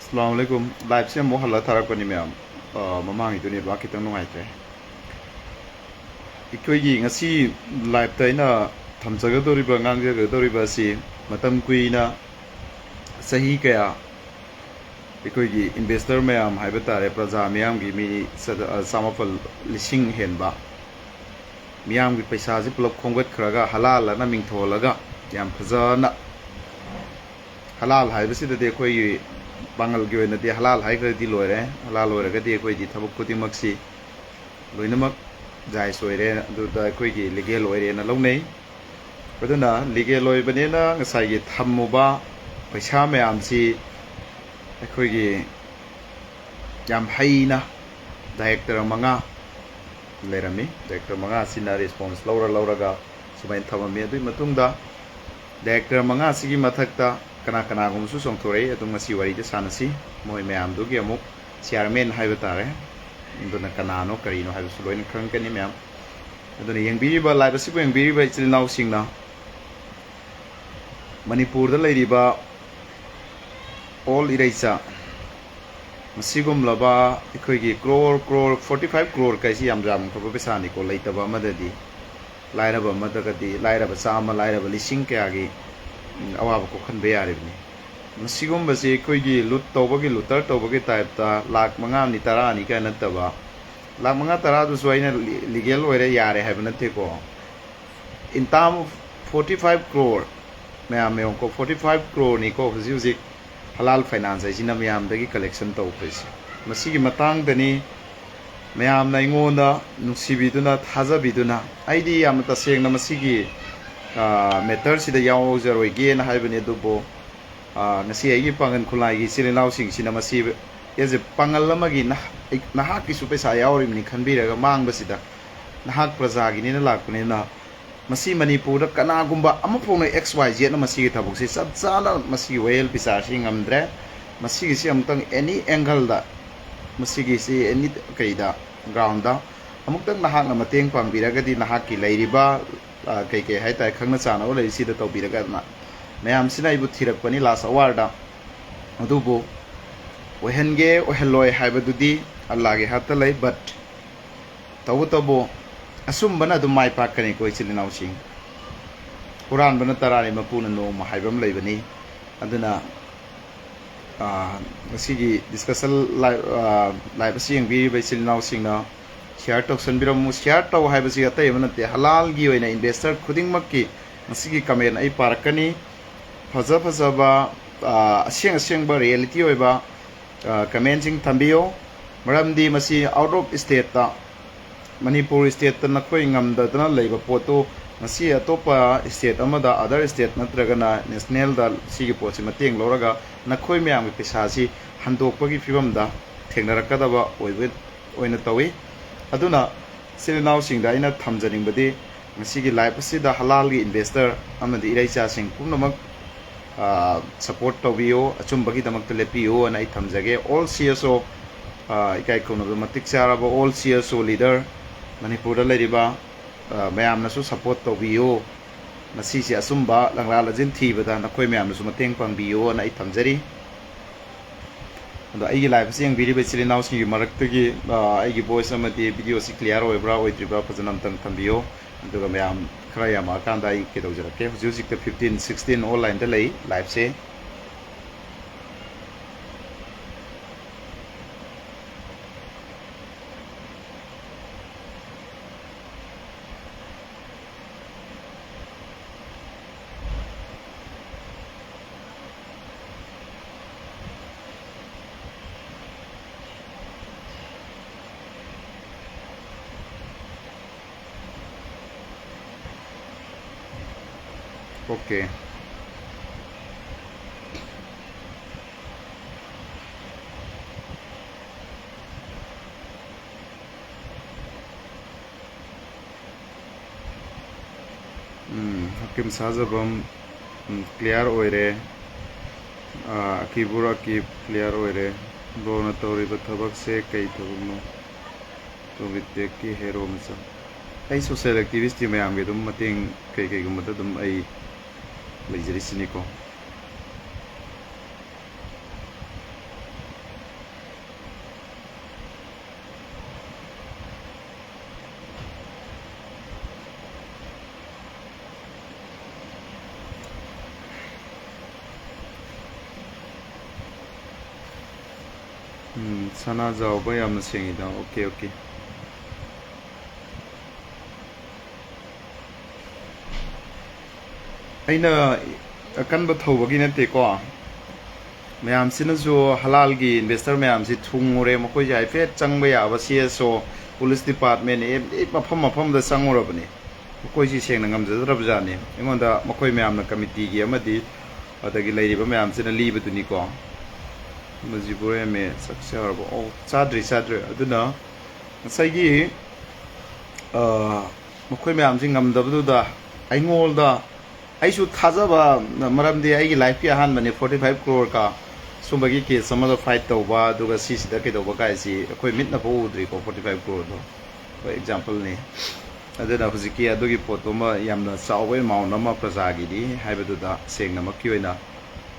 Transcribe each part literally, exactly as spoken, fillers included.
ꯑꯁꯂꯥꯃꯨ ꯑꯂꯥꯏꯀꯨꯝ꯫ ꯂꯥꯏꯞꯁꯦ ꯑꯃꯨꯛ ꯍꯜꯂ ꯊꯥꯔꯛꯄꯅꯤ ꯃꯌꯥꯝ꯫ ꯑ, ꯃꯃꯥꯡꯒꯤꯗꯨ ꯅꯦꯠꯋꯥꯛ ꯈꯤꯇꯪ ꯅꯨꯡꯉꯥꯏꯇ꯭ꯔꯦ꯫ ꯑꯩꯈꯣꯏꯒꯤ ꯉꯁꯤ ꯂꯥꯏꯞꯇ ꯑꯩꯅ ꯊꯝꯖꯒꯗꯧꯔꯤꯕ, ꯉꯥꯡꯖꯒꯗꯧꯔꯤꯕ ꯑꯁꯤ ꯃꯇꯝ ꯀꯨꯏꯅ, ꯆꯍꯤ ꯀꯌꯥ ꯑꯩꯈꯣꯏꯒꯤ ꯏꯟꯚꯦꯁꯇꯔ ꯃꯌꯥꯝ ꯍꯥꯏꯕ ꯇꯥꯔꯦ, ꯄ꯭ꯔꯖꯥ ꯃꯤꯌꯥꯝꯒꯤ ꯃꯤ ꯆꯥ-, ꯑ, ꯆꯥꯃꯥꯄꯜ, ꯂꯤꯁꯤꯡ ꯍꯦꯟꯕ ꯃꯤꯌꯥꯝꯒꯤ ꯄꯩꯁꯥꯁꯤ ꯄꯨꯂꯞ ꯈꯣꯝꯒꯠꯈ꯭ꯔꯒ ꯍꯂꯥꯜ ꯑꯅ ꯃꯤꯡꯊꯣꯜꯂꯒ ꯌꯥꯝ ꯐꯖꯅ, ꯍꯂꯥꯜ ꯍꯥꯏꯕꯁꯤꯗꯗꯤ ꯑꯩꯈꯣꯏꯒꯤ ꯄꯥꯡꯒꯜꯒꯤ ꯑꯣꯏꯅꯗꯤ ꯍꯂꯥꯜ ꯍꯥꯏꯈ꯭ꯔꯗꯤ ꯂꯣꯏꯔꯦ꯫ ꯍꯂꯥꯜ ꯑꯣꯏꯔꯒꯗꯤ ꯑꯩꯈꯣꯏꯗꯤ ꯊꯕꯛ ꯈꯨꯗꯤꯡꯃꯛꯁꯤ ꯂꯣꯏꯅꯃꯛ ꯖꯥꯏꯖ ꯑꯣꯏꯔꯦ, ꯑꯗꯨꯗ ꯑꯩꯈꯣꯏꯒꯤ ꯂꯤꯒꯦꯜ ꯑꯣꯏꯔꯦꯅ ꯂꯧꯅꯩ꯫ ꯑꯗꯨꯅ ꯂꯤꯒꯦꯜ ꯑꯣꯏꯕꯅꯤꯅ ꯉꯁꯥꯏꯒꯤ ꯊꯝꯃꯨꯕ ꯄꯩꯁꯥ ꯃꯌꯥꯝꯁꯤ ꯑꯩꯈꯣꯏꯒꯤ ꯌꯥꯝ ꯍꯩꯅ ꯗꯥꯏꯔꯦꯛꯇꯔ ꯃꯉꯥ ꯂꯩꯔꯝꯃꯤ꯫ ꯗꯥꯏꯔꯦꯛꯇꯔ ꯃꯉꯥꯁꯤꯅ ꯔꯦꯁꯄꯣꯟꯁ ꯂꯧꯔ ꯂꯧꯔꯒ ꯁꯨꯃꯥꯏꯅ ꯊꯝꯃꯝꯃꯤ꯫ ꯑꯗꯨꯒꯤ ꯃꯇꯨꯡꯗ ꯗꯥꯏꯔꯦꯛꯇꯔ ꯃꯉꯥꯁꯤꯒꯤ ꯃꯊꯛꯇ ꯀꯅꯥ ꯀꯅꯥꯒꯨꯝꯕꯁꯨ ꯆꯣꯡꯊꯣꯔꯛꯏ꯫ ꯑꯗꯨ ꯉꯁꯤ ꯋꯥꯔꯤꯗ ꯁꯥꯟꯅꯁꯤ꯫ ꯃꯣꯏ ꯃꯌꯥꯝꯗꯨꯒꯤ ꯑꯃꯨꯛ ꯆꯤꯌꯥꯔꯃꯦꯟ ꯍꯥꯏꯕ ꯇꯥꯔꯦ, ꯑꯗꯨꯅ ꯀꯅꯥꯅꯣ ꯀꯔꯤꯅꯣ ꯍꯥꯏꯕꯁꯨ ꯂꯣꯏꯅ ꯈꯪꯉꯛꯀꯅꯤ ꯃꯌꯥꯝ꯫ ꯑꯗꯨꯅ ꯌꯦꯡꯕꯤꯔꯤꯕ, ꯂꯥꯏꯞ ꯑꯁꯤꯕꯨ ꯌꯦꯡꯕꯤꯔꯤꯕ ꯏꯆꯤꯜ ꯏꯅꯥꯎꯁꯤꯡꯅ ꯃꯅꯤꯄꯨꯔꯗ ꯂꯩꯔꯤꯕ ꯑꯣꯜ ꯏꯔꯩꯆꯥ, ꯃꯁꯤꯒꯨꯝꯂꯕ ꯑꯩꯈꯣꯏꯒꯤ ꯀ꯭ꯔꯣꯔ, ꯀ꯭ꯔꯣꯔ, forty five ꯀ꯭ꯔꯣꯔ ꯀꯥꯏꯁꯤ ꯌꯥꯝ ꯌꯥꯝꯈ꯭ꯔꯕ ꯄꯩꯁꯥꯅꯤꯀꯣ꯫ ꯂꯩꯇꯕ ꯑꯃꯗꯗꯤ, ꯂꯥꯏꯔꯕ ꯑꯃꯗꯒꯗꯤ, ꯂꯥꯏꯔꯕ ꯆꯥꯝꯃ, ꯂꯥꯏꯔꯕ ꯂꯤꯁꯤꯡ ꯀꯌꯥꯒꯤ, ꯎꯝ, ꯑꯋꯥꯕ ꯀꯣꯛꯍꯟꯕ ꯌꯥꯔꯤꯕꯅꯤ꯫ ꯃꯁꯤꯒꯨꯝꯕꯁꯤ ꯑꯩꯈꯣꯏꯒꯤ ꯂꯨꯠ ꯇꯧꯕꯒꯤ, ꯂꯨꯇꯔ ꯇꯧꯕꯒꯤ ꯇꯥꯏꯞꯇ ꯂꯥꯛ ꯃꯉꯥꯅꯤ, ꯇꯔꯥꯅꯤ ꯀꯥꯏ ꯅꯠꯇꯕ, ꯂꯥꯛ ꯃꯉꯥ ꯇꯔꯥꯗꯨꯁꯨ ꯑꯩꯅ ꯂꯤ-, ꯂꯤꯒꯦꯜ ꯑꯣꯏꯔꯦ, ꯌꯥꯔꯦ ꯍꯥꯏꯕ ꯅꯠꯇꯦꯀꯣ꯫ In term of forty five crore, ꯃꯌꯥꯝ ꯌꯦꯡꯉꯨꯀꯣ, forty five ꯀ꯭ꯔꯣꯔꯅꯤꯀꯣ ꯍꯧꯖꯤꯛ ꯍꯧꯖꯤꯛ ꯍꯂꯥꯜ ꯐꯥꯏꯅꯥꯟꯁ ꯍꯥꯏꯁꯤꯅ ꯃꯌꯥꯝꯗꯒꯤ ꯀꯂꯦꯛꯁꯟ ꯇꯧꯈ꯭ꯔꯤꯁꯦ꯫ ꯃꯁꯤꯒꯤ ꯃꯇꯥꯡꯗꯅꯤ ꯃꯌꯥꯝꯅ ꯑꯩꯉꯣꯟꯗ ꯅꯨꯡꯁꯤꯕꯤꯗꯨꯅ, ꯊꯥꯖꯕꯤꯗꯨꯅ, ꯑꯩꯗꯤ ꯌꯥꯝꯅ ꯇꯁꯦꯡꯅ ꯃꯁꯤꯒꯤ, ꯑ, ꯃꯦꯇꯔꯁꯤꯗ ꯌꯥꯎꯖꯔꯣꯏꯒꯦꯅ ꯍꯥꯏꯕꯅꯤ꯫ ꯑꯗꯨꯕꯨ, ꯑ, ꯉꯁꯤ ꯑꯩꯒꯤ ꯄꯥꯡꯒꯜ ꯈꯨꯂꯥꯏꯒꯤ ꯏꯆꯤꯜ ꯏꯅꯥꯎꯁꯤꯡꯁꯤꯅ ꯃꯁꯤ ꯑꯦꯖ ꯑꯦ ꯄꯥꯡꯒꯜ ꯑꯃꯒꯤ ꯅꯍ-, ꯅꯍꯥꯛꯀꯤꯁꯨ ꯄꯩꯁꯥ ꯌꯥꯎꯔꯤꯕꯅꯤ ꯈꯟꯕꯤꯔꯒ ꯃꯥꯡꯕꯁꯤꯗ, ꯅꯍꯥꯛ ꯄ꯭ꯔꯖꯥꯒꯤꯅꯤꯅ ꯂꯥꯛꯄꯅꯤꯅ, ꯃꯁꯤ ꯃꯅꯤꯄꯨꯔꯗ ꯀꯅꯥꯒꯨꯝꯕ ꯑꯃꯐꯥꯎꯅ ꯑꯦꯛꯁ ꯋꯥꯏ ꯖꯦꯠꯅ ꯃꯁꯤꯒꯤ ꯊꯕꯛꯁꯤ ꯆꯞ ꯆꯥꯅ ꯃꯁꯤꯒꯤ ꯋꯥꯌꯦꯜ ꯕꯤꯆꯥꯔꯁꯤ ꯉꯝꯗ꯭ꯔꯦ꯫ ꯃꯁꯤꯒꯤꯁꯤ ꯑꯃꯨꯛꯇꯪ ꯑꯦꯅꯤ ꯑꯦꯡꯒꯜꯗ, ꯃꯁꯤꯒꯤꯁꯤ ꯑꯦꯅꯤ ꯀꯩꯗ, ꯒ꯭ꯔꯥꯎꯟꯗ ꯑꯃꯨꯛꯇꯪ ꯅꯍꯥꯛꯅ ꯃꯇꯦꯡ ꯄꯥꯡꯕꯤꯔꯒꯗꯤ, ꯅꯍꯥꯛꯀꯤ ꯂꯩꯔꯤꯕ, ꯑ, ꯀꯩ ꯀꯩ ꯍꯥꯏꯇꯥꯔꯦ, ꯈꯪꯅ ꯆꯥꯟꯅꯕ ꯂꯩꯔꯤꯁꯤꯗ ꯇꯧꯕꯤꯔꯒ, ꯃꯌꯥꯝꯁꯤꯅ ꯑꯩꯕꯨ ꯊꯤꯔꯛꯄꯅꯤ ꯂꯥꯁ ꯑꯋꯥꯔꯗ꯫ ꯑꯗꯨꯕꯨ ꯑꯣꯏꯍꯟꯒꯦ ꯑꯣꯏꯍꯜꯂꯣꯏ ꯍꯥꯏꯕꯗꯨꯗꯤ ꯑꯜꯂꯥꯒꯤ ꯍꯥꯠꯇ ꯂꯩ, but ꯇꯧꯕꯇꯕꯨ ꯑꯆꯨꯝꯕꯅ ꯑꯗꯨꯝ ꯃꯥꯏ ꯄꯥꯛꯀꯅꯤꯀꯣ, ꯏꯆꯤꯜ ꯏꯅꯥꯎꯁꯤꯡ꯫ ꯍꯨꯔꯥꯟꯕꯅ ꯇꯔꯥꯅꯤ, ꯃꯄꯨꯅ ꯅꯣꯡꯃ ꯍꯥꯏꯕ ꯑꯃ ꯂꯩꯕꯅꯤ꯫ ꯑꯗꯨꯅ, ꯑꯥ, ꯉꯁꯤꯒꯤ ꯗꯤꯁꯀꯁꯟ ꯂꯥꯏꯞ, ꯑꯥ, ꯂꯥꯏꯞ ꯑꯁꯤ ꯌꯦꯡꯕꯤꯔꯤꯕ ꯏꯆꯤꯜ ꯏꯅꯥꯎꯁꯤꯡꯅ ꯁꯤꯌꯥꯔ ꯇꯧꯁꯟꯕꯤꯔꯝꯃꯨ꯫ ꯁꯤꯌꯥꯔ ꯇꯧ ꯍꯥꯏꯕꯁꯤ ꯑꯇꯩ ꯑꯃ ꯅꯠꯇꯦ, ꯍꯂꯥꯜꯒꯤ ꯑꯣꯏꯅ ꯏꯟꯚꯦꯁꯇꯔ ꯈꯨꯗꯤꯡꯃꯛꯀꯤ ꯉꯁꯤꯒꯤ ꯀꯃꯦꯟ ꯑꯩ ꯄꯥꯔꯛꯀꯅꯤ꯫ ꯐꯖ ꯐꯖꯕ, ꯑ, ꯑꯁꯦꯡ ꯑꯁꯦꯡꯕ ꯔꯤꯌꯦꯂꯤꯇꯤ ꯑꯣꯏꯕ, ꯑ, ꯀꯃꯦꯟꯁꯤꯡ ꯊꯝꯕꯤꯌꯨ꯫ ꯃꯔꯝꯗꯤ ꯃꯁꯤ ꯑꯥꯎꯠ ꯑꯣꯐ ꯁ꯭ꯇꯦꯠꯇ, ꯃꯅꯤꯄꯨꯔ ꯁ꯭ꯇꯦꯠꯇ ꯅꯈꯣꯏ ꯉꯝꯗꯗꯅ ꯂꯩꯕ ꯄꯣꯠꯇꯨ ꯉꯁꯤ ꯑꯇꯣꯞꯄ ꯁ꯭ꯇꯦꯠ ꯑꯃꯗ, ꯑꯗꯔ ꯁ꯭ꯇꯦꯠ ꯅꯠꯇ꯭ꯔꯒꯅ ꯅꯦꯁꯅꯦꯜꯗ ꯁꯤꯒꯤ ꯄꯣꯠꯁꯤ ꯃꯇꯦꯡ ꯂꯧꯔꯒ ꯅꯈꯣꯏ ꯃꯌꯥꯝꯒꯤ ꯄꯩꯁꯥꯁꯤ ꯍꯟꯗꯣꯛꯄꯒꯤ ꯐꯤꯕꯝꯗ ꯊꯦꯡꯅꯔꯛꯀꯗꯕ ꯑꯣꯏꯕ, ꯑꯣꯏꯅ ꯇꯧꯏ꯫ ꯑꯗꯨꯅ ꯏꯆꯤꯜ ꯏꯅꯥꯎꯁꯤꯡꯗ ꯑꯩꯅ ꯊꯝꯖꯅꯤꯡꯕꯗꯤ, ꯉꯁꯤꯒꯤ ꯂꯥꯏꯞ ꯑꯁꯤꯗ ꯍꯂꯥꯜꯒꯤ ꯏꯟꯚꯦꯁꯇꯔ ꯑꯃꯗꯤ ꯏꯔꯩꯆꯥꯁꯤꯡ ꯄꯨꯝꯅꯃꯛ, ꯑ, ꯁꯄꯣꯔꯠ ꯇꯧꯕꯤꯌꯨ, ꯑꯆꯨꯝꯕꯒꯤꯗꯃꯛꯇ ꯂꯦꯞꯄꯤꯌꯨ ꯑꯅ ꯑꯩ ꯊꯝꯖꯒꯦ꯫ ꯑꯣꯜ ꯁꯤ ꯑꯦꯁ ꯑꯣ, ꯑ, ꯏꯀꯥꯏ ꯈꯨꯝꯅꯕ ꯃꯇꯤꯛ ꯆꯥꯔꯕ ꯑꯣꯜ ꯁꯤ ꯑꯦꯁ ꯑꯣ ꯂꯤꯗꯔ ꯃꯅꯤꯄꯨꯔꯗ ꯂꯩꯔꯤꯕ, ꯑ, ꯃꯌꯥꯝꯅꯁꯨ ꯁꯄꯣꯔꯠ ꯇꯧꯕꯤꯌꯨ꯫ ꯉꯁꯤꯁꯦ ꯑꯆꯨꯝꯕ ꯂꯪꯂꯥ ꯂꯥꯖꯤꯟ ꯊꯤꯕꯗ ꯅꯈꯣꯏ ꯃꯌꯥꯝꯅꯁꯨ ꯃꯇꯦꯡ ꯄꯥꯡꯕꯤꯌꯨ ꯑꯅ ꯑꯩ ꯊꯝꯖꯔꯤ꯫ ꯑꯗꯣ ꯑꯩꯒꯤ ꯂꯥꯏꯞ ꯑꯁꯤ ꯌꯦꯡꯕꯤꯔꯤꯕ ꯏꯆꯤꯜ ꯏꯅꯥꯎꯁꯤꯡꯒꯤ ꯃꯔꯛꯇꯒꯤ, ꯑ, ꯑꯩꯒꯤ ꯚꯣꯏꯁ ꯑꯃꯗꯤ ꯚꯤꯗꯤꯑꯣ ꯑꯁꯤ ꯀ꯭ꯂꯤꯌꯥꯔ ꯑꯣꯏꯕ꯭ꯔꯥ ꯑꯣꯏꯗ꯭ꯔꯤꯕ꯭ꯔꯥ ꯐꯖꯅ ꯑꯝꯇꯪ ꯊꯝꯕꯤꯌꯨ꯫ ꯑꯗꯨꯒ ꯃꯌꯥꯝ ꯈꯔ ꯌꯥꯝꯃꯛꯑꯀꯥꯟꯗ ꯑꯩ ꯀꯩꯗꯧꯖꯔꯛꯀꯦ꯫ ꯍꯧꯖꯤꯛ ꯍꯧꯖꯤꯛꯇ ꯐꯤꯐꯇꯤꯟ ꯁꯤꯛꯁꯇꯤꯟ ꯑꯣꯟꯂꯥꯏꯟꯗ ꯂꯩ ꯂꯥꯏꯞꯁꯦ꯫ Okay. ꯎꯝ, ꯍꯀꯤꯝ ꯁꯥꯍꯖꯕꯝ, ꯎꯝ, ꯀ꯭ꯂꯤꯌꯥꯔ ꯑꯣꯏꯔꯦ꯫ ꯑꯥ, ꯑꯀꯤꯕꯨꯔ ꯑꯀꯤꯕ ꯀ꯭ꯂꯤꯌꯥꯔ ꯑꯣꯏꯔꯦ꯫ ꯕ꯭ꯔꯣꯅ ꯇꯧꯔꯤꯕ ꯊꯕꯛꯁꯦ ꯀꯩ ꯊꯕꯛꯅꯣ? ꯇꯣꯕꯤꯇꯦꯛꯀꯤ ꯍꯦꯔꯣ ꯃꯆꯥ꯫ ꯑꯩ ꯁꯣꯁꯦꯜ ꯑꯦꯛꯇꯤꯚꯤꯁꯇꯤ ꯃꯌꯥꯝꯒꯤ ꯑꯗꯨꯝ ꯃꯇꯦꯡ ꯀꯩ ꯀꯩꯒꯨꯝꯕꯗ ꯑꯗꯨꯝ ꯑꯩ ꯂꯩꯖꯔꯤꯁꯤꯅꯤꯀꯣ꯫ ꯎꯝ, ꯁꯅꯥꯖꯥꯎꯕ ꯌꯥꯝꯅ ꯁꯦꯡꯉꯤꯗ꯫ Okay, okay. ꯑꯩꯅ ꯑꯀꯟꯕ ꯊꯧꯕꯒꯤ ꯅꯠꯇꯦꯀꯣ꯫ ꯃꯌꯥꯝꯁꯤꯅꯁꯨ, ꯍꯂꯥꯜꯒꯤ ꯏꯟꯚꯦꯁꯇꯔ ꯃꯌꯥꯝꯁꯤ ꯊꯨꯡꯉꯨꯔꯦ, ꯃꯈꯣꯏꯁꯦ ꯍꯥꯏꯐꯦꯠ ꯆꯪꯕ ꯌꯥꯕ ꯁꯤ ꯑꯦꯁ ꯑꯣ, ꯄꯨꯂꯤꯁ ꯗꯤꯄꯥꯔꯠꯃꯦꯟ, ꯑꯦꯝ ꯗꯤ, ꯃꯐꯝ ꯃꯐꯝꯗ ꯆꯪꯉꯨꯔꯕꯅꯤ꯫ ꯃꯈꯣꯏꯁꯤ ꯁꯦꯡꯅ ꯉꯝꯖꯗ꯭ꯔꯕꯖꯥꯠꯅꯤ꯫ ꯑꯩꯉꯣꯟꯗ ꯃꯈꯣꯏ ꯃꯌꯥꯝꯅ, ꯀꯃꯤꯇꯤꯒꯤ ꯑꯃꯗꯤ ꯑꯗꯒꯤ ꯂꯩꯔꯤꯕ ꯃꯌꯥꯝꯁꯤꯅ ꯂꯤꯕꯗꯨꯅꯤꯀꯣ꯫ ꯃꯖꯤꯕꯨꯔ ꯑꯦꯝ ꯑꯦ ꯆꯥꯛ ꯆꯥꯔꯕꯣ? ꯑꯣ, ꯆꯥꯗ꯭ꯔꯤ, ꯆꯥꯗ꯭ꯔꯤ꯫ ꯑꯗꯨꯅ ꯉꯁꯥꯏꯒꯤ, ꯑ, ꯃꯈꯣꯏ ꯃꯌꯥꯝꯁꯤ ꯉꯝꯗꯕꯗꯨꯗ ꯑꯩꯉꯣꯟꯗ, ꯑꯩꯁꯨ ꯊꯥꯖꯕ, ꯃꯔꯝꯗꯤ ꯑꯩꯒꯤ ꯂꯥꯏꯐꯀꯤ ꯑꯍꯥꯟꯕꯅꯤ, forty five crore ꯀ ꯁꯨꯝꯕꯒꯤ ꯀꯦꯁ ꯑꯃꯗ ꯐꯥꯏꯠ ꯇꯧꯕ, ꯑꯗꯨꯒ ꯁꯤꯁꯤꯗ ꯀꯩꯗꯧꯕ ꯀꯥꯏꯁꯤ ꯑꯩꯈꯣꯏ ꯃꯤꯠꯅ ꯐꯥꯎ ꯎꯗ꯭ꯔꯤꯀꯣ, forty five crore ꯗꯣ꯫ ꯑꯩꯈꯣꯏ ꯑꯦꯛꯖꯥꯝꯄꯜꯅꯤ꯫ ꯑꯗꯨꯅ ꯍꯧꯖꯤꯛꯀꯤ ꯑꯗꯨꯒꯤ ꯄꯣꯠꯇꯨꯃ ꯌꯥꯝꯅ ꯆꯥꯎꯕ ꯑꯦꯃꯥꯎꯟ ꯑꯃ ꯄ꯭ꯔꯖꯥꯒꯤꯗꯤ ꯍꯥꯏꯕꯗꯨꯗ ꯁꯦꯡꯅꯃꯛꯀꯤ ꯑꯣꯏꯅ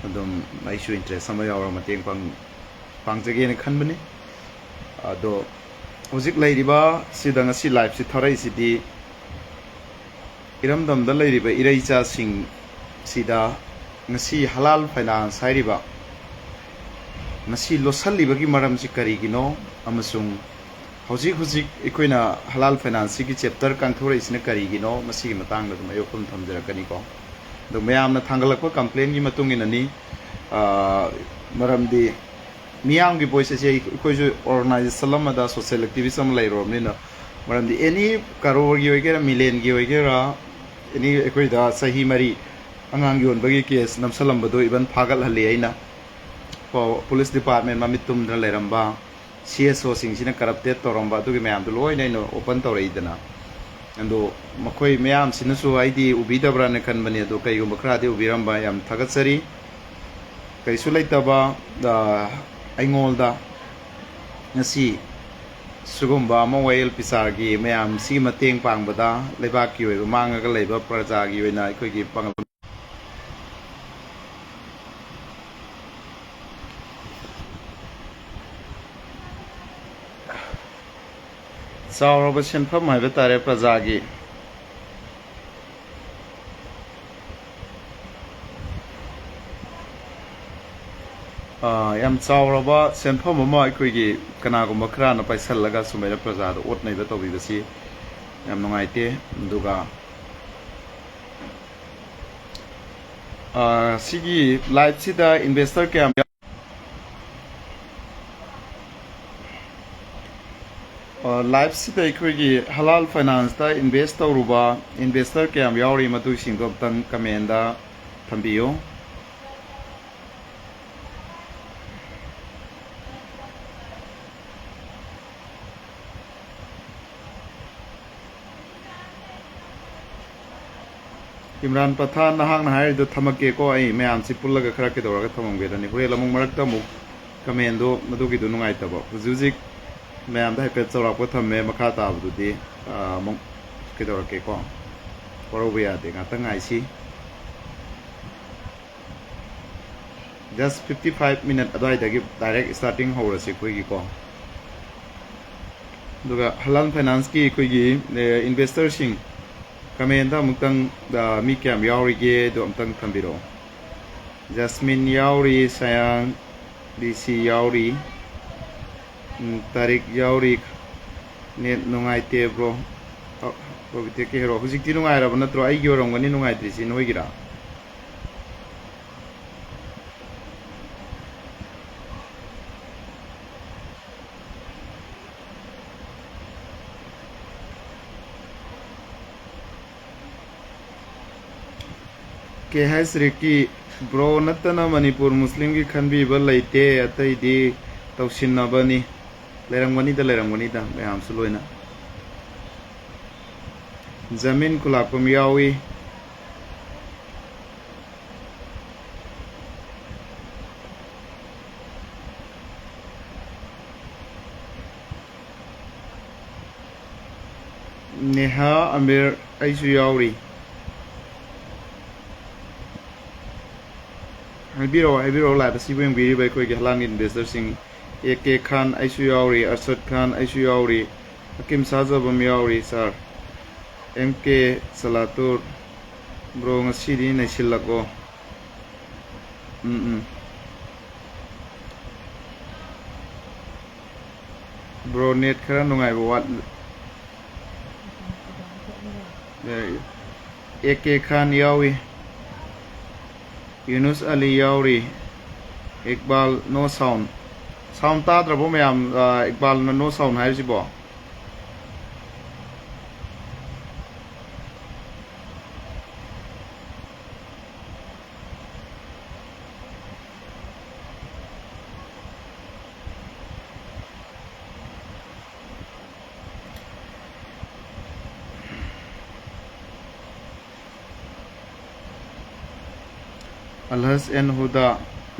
ꯑꯗꯨꯝ ꯑꯩꯁꯨ ꯏꯟꯇꯔꯦꯁ ꯑꯃ ꯌꯥꯎꯔ ꯃꯇꯦꯡ ꯄꯥꯡ-, ꯄꯥꯡꯖꯒꯦꯅ ꯈꯟꯕꯅꯤ꯫ ꯑꯗꯣ ꯍꯧꯖꯤꯛ ꯂꯩꯔꯤꯕ ꯁꯤꯗ ꯉꯁꯤ ꯂꯥꯏꯐꯁꯤ ꯊꯥꯔꯛꯏꯁꯤꯗꯤ ꯏꯔꯝꯗꯝꯗ ꯂꯩꯔꯤꯕ ꯏꯔꯩꯆꯥꯁꯤꯡꯁꯤꯗ ꯉꯁꯤ ꯍꯂꯥꯜ ꯐꯥꯏꯅꯥꯟꯁ ꯍꯥꯏꯔꯤꯕ ꯃꯁꯤ ꯂꯣꯠꯁꯤꯜꯂꯤꯕꯒꯤ ꯃꯔꯝꯁꯤ ꯀꯔꯤꯒꯤꯅꯣ, ꯑꯃꯁꯨꯡ ꯍꯧꯖꯤꯛ ꯍꯧꯖꯤꯛ ꯑꯩꯈꯣꯏꯅ ꯍꯂꯥꯜ ꯐꯥꯏꯅꯥꯟꯁꯁꯤꯒꯤ ꯆꯦꯞꯇꯔ ꯀꯥꯡꯊꯣꯔꯛꯏꯁꯤꯅ ꯀꯔꯤꯒꯤꯅꯣ, ꯃꯁꯤꯒꯤ ꯃꯇꯥꯡꯗ ꯑꯗꯨꯝ ꯑꯌꯣꯛꯄ ꯑꯃ ꯊꯝꯖꯔꯛꯀꯅꯤꯀꯣ꯫ ꯑꯗꯣ ꯃꯌꯥꯝꯅ ꯊꯥꯡꯒꯠꯂꯛꯄ ꯀꯝꯄ꯭ꯂꯦꯟꯒꯤ ꯃꯇꯨꯡ ꯏꯟꯅꯅꯤ꯫ ꯑꯥ, ꯃꯔꯝꯗꯤ ꯃꯤꯌꯥꯝꯒꯤ ꯚꯣꯏꯁ ꯑꯁꯤ ꯑꯩꯈꯣꯏꯁꯨ ꯑꯣꯔꯒꯅꯥꯏꯖꯦꯁꯟ ꯑꯃꯗ ꯁꯣꯁꯤꯌꯦꯜ ꯑꯦꯛꯇꯤꯚꯤꯁ ꯑꯃ ꯂꯩꯔꯨꯔꯕꯅꯤꯅ, ꯃꯔꯝꯗꯤ ꯑꯦꯅꯤ ꯀꯔꯣꯔꯒꯤ ꯑꯣꯏꯒꯦꯔꯥ, ꯃꯤꯂꯤꯌꯟꯒꯤ ꯑꯣꯏꯒꯦꯔꯥ, ꯑꯦꯅꯤ ꯑꯩꯈꯣꯏꯗ ꯆꯍꯤ ꯃꯔꯤ ꯑꯉꯥꯡ ꯌꯣꯟꯕꯒꯤ ꯀꯦꯁ ꯅꯝꯁꯤꯜꯂꯝꯕꯗꯣ ꯏꯚꯟ ꯐꯥꯒꯠꯍꯜꯂꯤ ꯑꯩꯅ꯫ ꯄꯣ-, ꯄꯨꯂꯤꯁ ꯗꯤꯄꯥꯔꯠꯃꯦꯟ ꯃꯃꯤꯠ ꯇꯨꯝꯗꯅ ꯂꯩꯔꯝꯕ, ꯁꯤ ꯑꯦꯁ ꯑꯣꯁꯤꯡꯁꯤꯅ ꯀꯔꯞꯇꯦꯠ ꯇꯧꯔꯝꯕ, ꯑꯗꯨꯒꯤ ꯃꯌꯥꯝꯗꯣ ꯂꯣꯏꯅ ꯑꯩꯅ ꯑꯣꯄꯟ ꯇꯧꯔꯛꯏꯗꯅ꯫ ꯑꯗꯣ ꯃꯈꯣꯏ ꯃꯌꯥꯝꯁꯤꯅꯁꯨ ꯑꯩꯗꯤ ꯎꯕꯤꯗꯕ꯭ꯔꯥꯅ ꯈꯟꯕꯅꯤ, ꯑꯗꯣ ꯀꯩꯒꯨꯝꯕ ꯈꯔꯗꯤ ꯎꯕꯤꯔꯝꯕ, ꯌꯥꯝ ꯊꯥꯒꯠꯆꯔꯤ꯫ ꯀꯩꯁꯨ ꯂꯩꯇꯕ, ꯑ, ꯑꯩꯉꯣꯟꯗ ꯉꯁꯤ ꯁꯤꯒꯨꯝꯕ ꯑꯃ ꯋꯥꯌꯦꯜ ꯕꯤꯆꯥꯔꯒꯤ ꯃꯌꯥꯝꯁꯤꯒꯤ ꯃꯇꯦꯡ ꯄꯥꯡꯕꯗ ꯂꯩꯕꯥꯛꯀꯤ ꯑꯣꯏꯕ ꯃꯥꯡꯉꯒ ꯂꯩꯕ ꯄ꯭ꯔꯖꯥꯒꯤ ꯑꯣꯏꯅ ꯑꯩꯈꯣꯏꯒꯤ ꯄꯥꯡꯒꯜ ꯆꯥꯎꯔꯕ ꯁꯦꯟꯐꯝ ꯍꯥꯏꯕ ꯇꯥꯔꯦ ꯄ꯭ꯔꯖꯥꯒꯤ꯫ ꯑꯥ, ꯌꯥꯝ ꯆꯥꯎꯔꯕ ꯁꯦꯟꯐꯝ ꯑꯃ ꯑꯩꯈꯣꯏꯒꯤ ꯀꯅꯥꯒꯨꯝꯕ ꯈꯔꯅ ꯄꯥꯏꯁꯜꯂꯒ ꯁꯨꯃꯥꯏꯅ ꯄ꯭ꯔꯖꯥꯗ ꯑꯣꯠ ꯅꯩꯕ ꯇꯧꯕꯤꯕꯁꯤ ꯌꯥꯝ ꯅꯨꯡꯉꯥꯏꯇꯦ꯫ ꯑꯗꯨꯒ, ꯑꯥ, ꯁꯤꯒꯤ liveꯁꯤꯗ investor ꯀꯌꯥꯝ ꯌꯥꯎ-, ꯑꯥ, liveꯁꯤꯗ ꯑꯩꯈꯣꯏꯒꯤ ꯍꯂꯥꯜ ꯐꯥꯏꯅꯥꯟꯁꯇ invest ꯇꯧꯔꯨꯕ investor ꯀꯌꯥꯝ ꯌꯥꯎꯔꯤ, ꯃꯗꯨꯁꯤꯡꯗꯣ ꯑꯝꯇꯪ commentꯗ ꯊꯝꯕꯤꯌꯨ꯫ ꯏꯝꯔꯥꯟ ꯄꯊꯥꯟ, ꯅꯍꯥꯛꯅ ꯍꯥꯏꯔꯤꯗꯣ ꯊꯝꯃꯛꯀꯦꯀꯣ, ꯑꯩ ꯃꯌꯥꯝꯁꯤ ꯄꯨꯜꯂꯒ ꯈꯔ ꯀꯩꯗꯧꯔꯒ ꯊꯝꯃꯝꯒꯦꯗꯅꯤ꯫ ꯍꯣꯔꯦꯟ ꯑꯃꯨꯛ ꯃꯔꯛꯇ ꯑꯃꯨꯛ commentꯗꯣ ꯃꯗꯨꯒꯤꯗꯣ ꯅꯨꯡꯉꯥꯏꯇꯕ꯫ ꯍꯧꯖꯤꯛ ꯍꯧꯖꯤꯛ ꯃꯌꯥꯝꯗ ꯍꯥꯏꯐꯦꯠ ꯆꯥꯎꯔꯥꯛꯄ ꯊꯝꯃꯦ, ꯃꯈꯥ ꯇꯥꯕꯗꯨꯗꯤ, ꯑꯥ, ꯑꯃꯨꯛ ꯀꯩꯗꯧꯔꯛꯀꯦꯀꯣ꯫ ꯋꯥꯔꯧꯕ ꯌꯥꯗꯦ, ꯉꯥꯛꯇꯪ ꯉꯥꯏꯁꯤ꯫ Just fifty five minute ꯑꯗꯨꯋꯥꯏꯗꯒꯤ direct starting ꯍꯧꯔꯁꯤ ꯑꯩꯈꯣꯏꯒꯤꯀꯣ꯫ ꯑꯗꯨꯒ ꯍꯂꯥꯜ ꯐꯥꯏꯅꯥꯟꯁꯀꯤ ꯑꯩꯈꯣꯏꯒꯤ, ꯑꯦ, investorꯁꯤꯡ commentꯗ ꯑꯃꯨꯛꯇꯪ, ꯑ, ꯃꯤ ꯀꯌꯥꯝ ꯌꯥꯎꯔꯤꯒꯦ ꯑꯗꯣ ꯑꯃꯨꯛꯇꯪ ꯊꯝꯕꯤꯔꯛꯑꯣ꯫ ꯖꯁꯃꯤꯟ ꯌꯥꯎꯔꯤ, ꯁꯌꯥꯡ, ꯗꯤ ꯁꯤ ꯌꯥꯎꯔꯤ, ꯎꯝ, ꯇꯥꯔꯤꯛ ꯌꯥꯎꯔꯤ, net ꯅꯨꯡꯉꯥꯏꯇꯦ bro꯫ ꯑ, ꯄ꯭ꯔꯣꯕꯤꯇꯦꯛꯀꯤ hero꯫ ꯍꯧꯖꯤꯛꯇꯤ ꯅꯨꯡꯉꯥꯏꯔꯕ ꯅꯠꯇ꯭ꯔꯣ? ꯑꯩꯒꯤ ꯑꯣꯏꯔꯝꯒꯅꯤ ꯅꯨꯡꯉꯥꯏꯇ꯭ꯔꯤꯁꯤ, ꯅꯣꯏꯒꯤꯔꯥ? ꯀꯦ ꯍꯩꯆ ꯔꯤꯀꯤ, bro ꯅꯠꯇꯅ ꯃꯅꯤꯄꯨꯔ ꯃꯨꯁꯂꯤꯝꯒꯤ ꯈꯟꯕꯤꯕ ꯂꯩꯇꯦ, ꯑꯇꯩꯗꯤ ꯇꯧꯁꯤꯟꯅꯕꯅꯤ꯫ ꯂꯩꯔꯝꯒꯅꯤꯗ, ꯂꯩꯔꯝꯒꯅꯤꯗ, ꯃꯌꯥꯝꯁꯨ ꯂꯣꯏꯅ꯫ ꯖꯃꯤꯟ ꯈꯨꯂꯥꯛꯄꯝ ꯌꯥꯎꯏ꯫ ꯅꯦꯍꯥ ꯑꯃꯤꯔ, ꯑꯩꯁꯨ ꯌꯥꯎꯔꯤ꯫ ꯍꯥꯏꯕꯤꯔꯛꯑꯣ, ꯍꯥꯏꯕꯤꯔꯛꯑꯣ, live ꯑꯁꯤꯕꯨ ꯌꯦꯡꯕꯤꯔꯤꯕ ꯑꯩꯈꯣꯏꯒꯤ ꯍꯂꯥꯜꯒꯤ investorꯁꯤꯡ꯫ ꯑꯦ ꯀꯦ ꯈꯥꯟ, ꯑꯩꯁꯨ ꯌꯥꯎꯔꯤ꯫ ꯑꯔꯁꯗ ꯈꯥꯟ, ꯑꯩꯁꯨ ꯌꯥꯎꯔꯤ꯫ ꯍꯀꯤꯝ ꯁꯥꯖꯕꯝ ꯌꯥꯎꯔꯤ, sir꯫ ꯑꯦꯝ ꯀꯦ ꯆꯂꯥꯇꯨꯔ, bro, ꯉꯁꯤꯗꯤ ꯅꯩꯁꯤꯜꯂꯛꯑꯣ꯫ ꯎꯝ, ꯎꯝ꯫ Bro, net ꯈꯔ ꯅꯨꯡꯉꯥꯏꯕ ꯋꯥꯠ꯫ ꯑꯦ ꯀꯦ ꯈꯥꯟ ꯌꯥꯎꯏ, ꯌꯨꯅꯨꯁ ꯑꯂꯤ ꯌꯥꯎꯔꯤ, ꯏꯛꯕꯥꯜ꯫ No sound. Sound ꯇꯥꯗ꯭ꯔꯕꯣ ꯃꯌꯥꯝ? ꯑ, ꯏꯛꯕꯥꯜꯅ no sound ꯍꯥꯏꯔꯤꯁꯤꯕꯣ? ꯑꯜꯍꯖ ꯑꯦꯟ ꯍꯨꯗꯥ,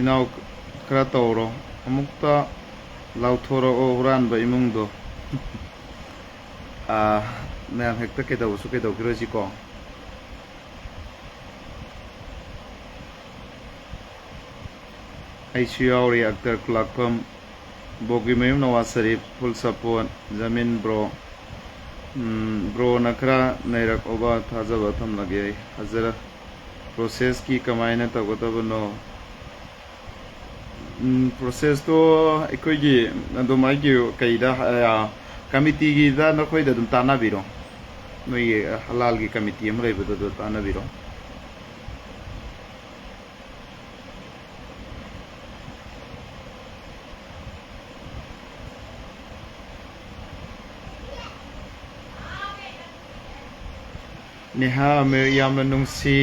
ꯏꯅꯥꯎ ꯈꯔ ꯇꯧꯔꯣ, ꯑꯃꯨꯛꯇ ꯂꯥꯎꯊꯣꯔꯛꯑꯣ ꯍꯨꯔꯥꯟꯕ ꯏꯃꯨꯡꯗꯣ꯫ ꯑꯥ, ꯃꯌꯥꯝ ꯍꯦꯛꯇ ꯀꯩꯗꯧꯕꯁꯨ ꯀꯩꯗꯧꯈꯤꯔꯣꯏꯁꯤꯀꯣ꯫ ꯑꯩꯁꯨ ꯌꯥꯎꯔꯤ, ꯑꯛꯇꯔ ꯈꯨꯂꯥꯛꯄꯝ, ꯕꯣꯒꯤꯃꯌꯨꯝ ꯅꯋꯥꯖ ꯁꯔꯤꯐ, ꯐꯨꯜ ꯁꯄꯣꯔꯠ, ꯖꯃꯤꯟ ꯕ꯭ꯔꯣ꯫ ꯎꯝ, ꯕ꯭ꯔꯣꯅ ꯈꯔ ꯅꯩꯔꯛꯑꯣꯕ, ꯊꯥꯖꯕ ꯊꯝꯂꯒꯦ ꯑꯩ꯫ ꯐꯖꯔ-, ꯄ꯭ꯔꯣꯁꯦꯁꯀꯤ ꯀꯃꯥꯏꯅ ꯇꯧꯒꯗꯕꯅꯣ? ꯎꯝ, ꯄ꯭ꯔꯣꯁꯦꯁꯇꯣ ꯑꯩꯈꯣꯏꯒꯤ ꯑꯗꯨꯝ ꯑꯩꯒꯤ ꯀꯩꯗ, ꯑ, ꯀꯃꯤꯇꯤꯒꯤꯗ ꯅꯈꯣꯏꯗ ꯑꯗꯨꯝ ꯇꯥꯟꯅꯕꯤꯔꯣ꯫ ꯅꯣꯏꯒꯤ ꯍꯂꯥꯜꯒꯤ ꯀꯃꯤꯇꯤ ꯑꯃ ꯂꯩꯕꯗꯨꯗ ꯇꯥꯟꯅꯕꯤꯔꯣ꯫ ꯅꯦꯍꯥ ꯑꯃꯤꯔ, ꯌꯥꯝꯅ ꯅꯨꯡꯁꯤ,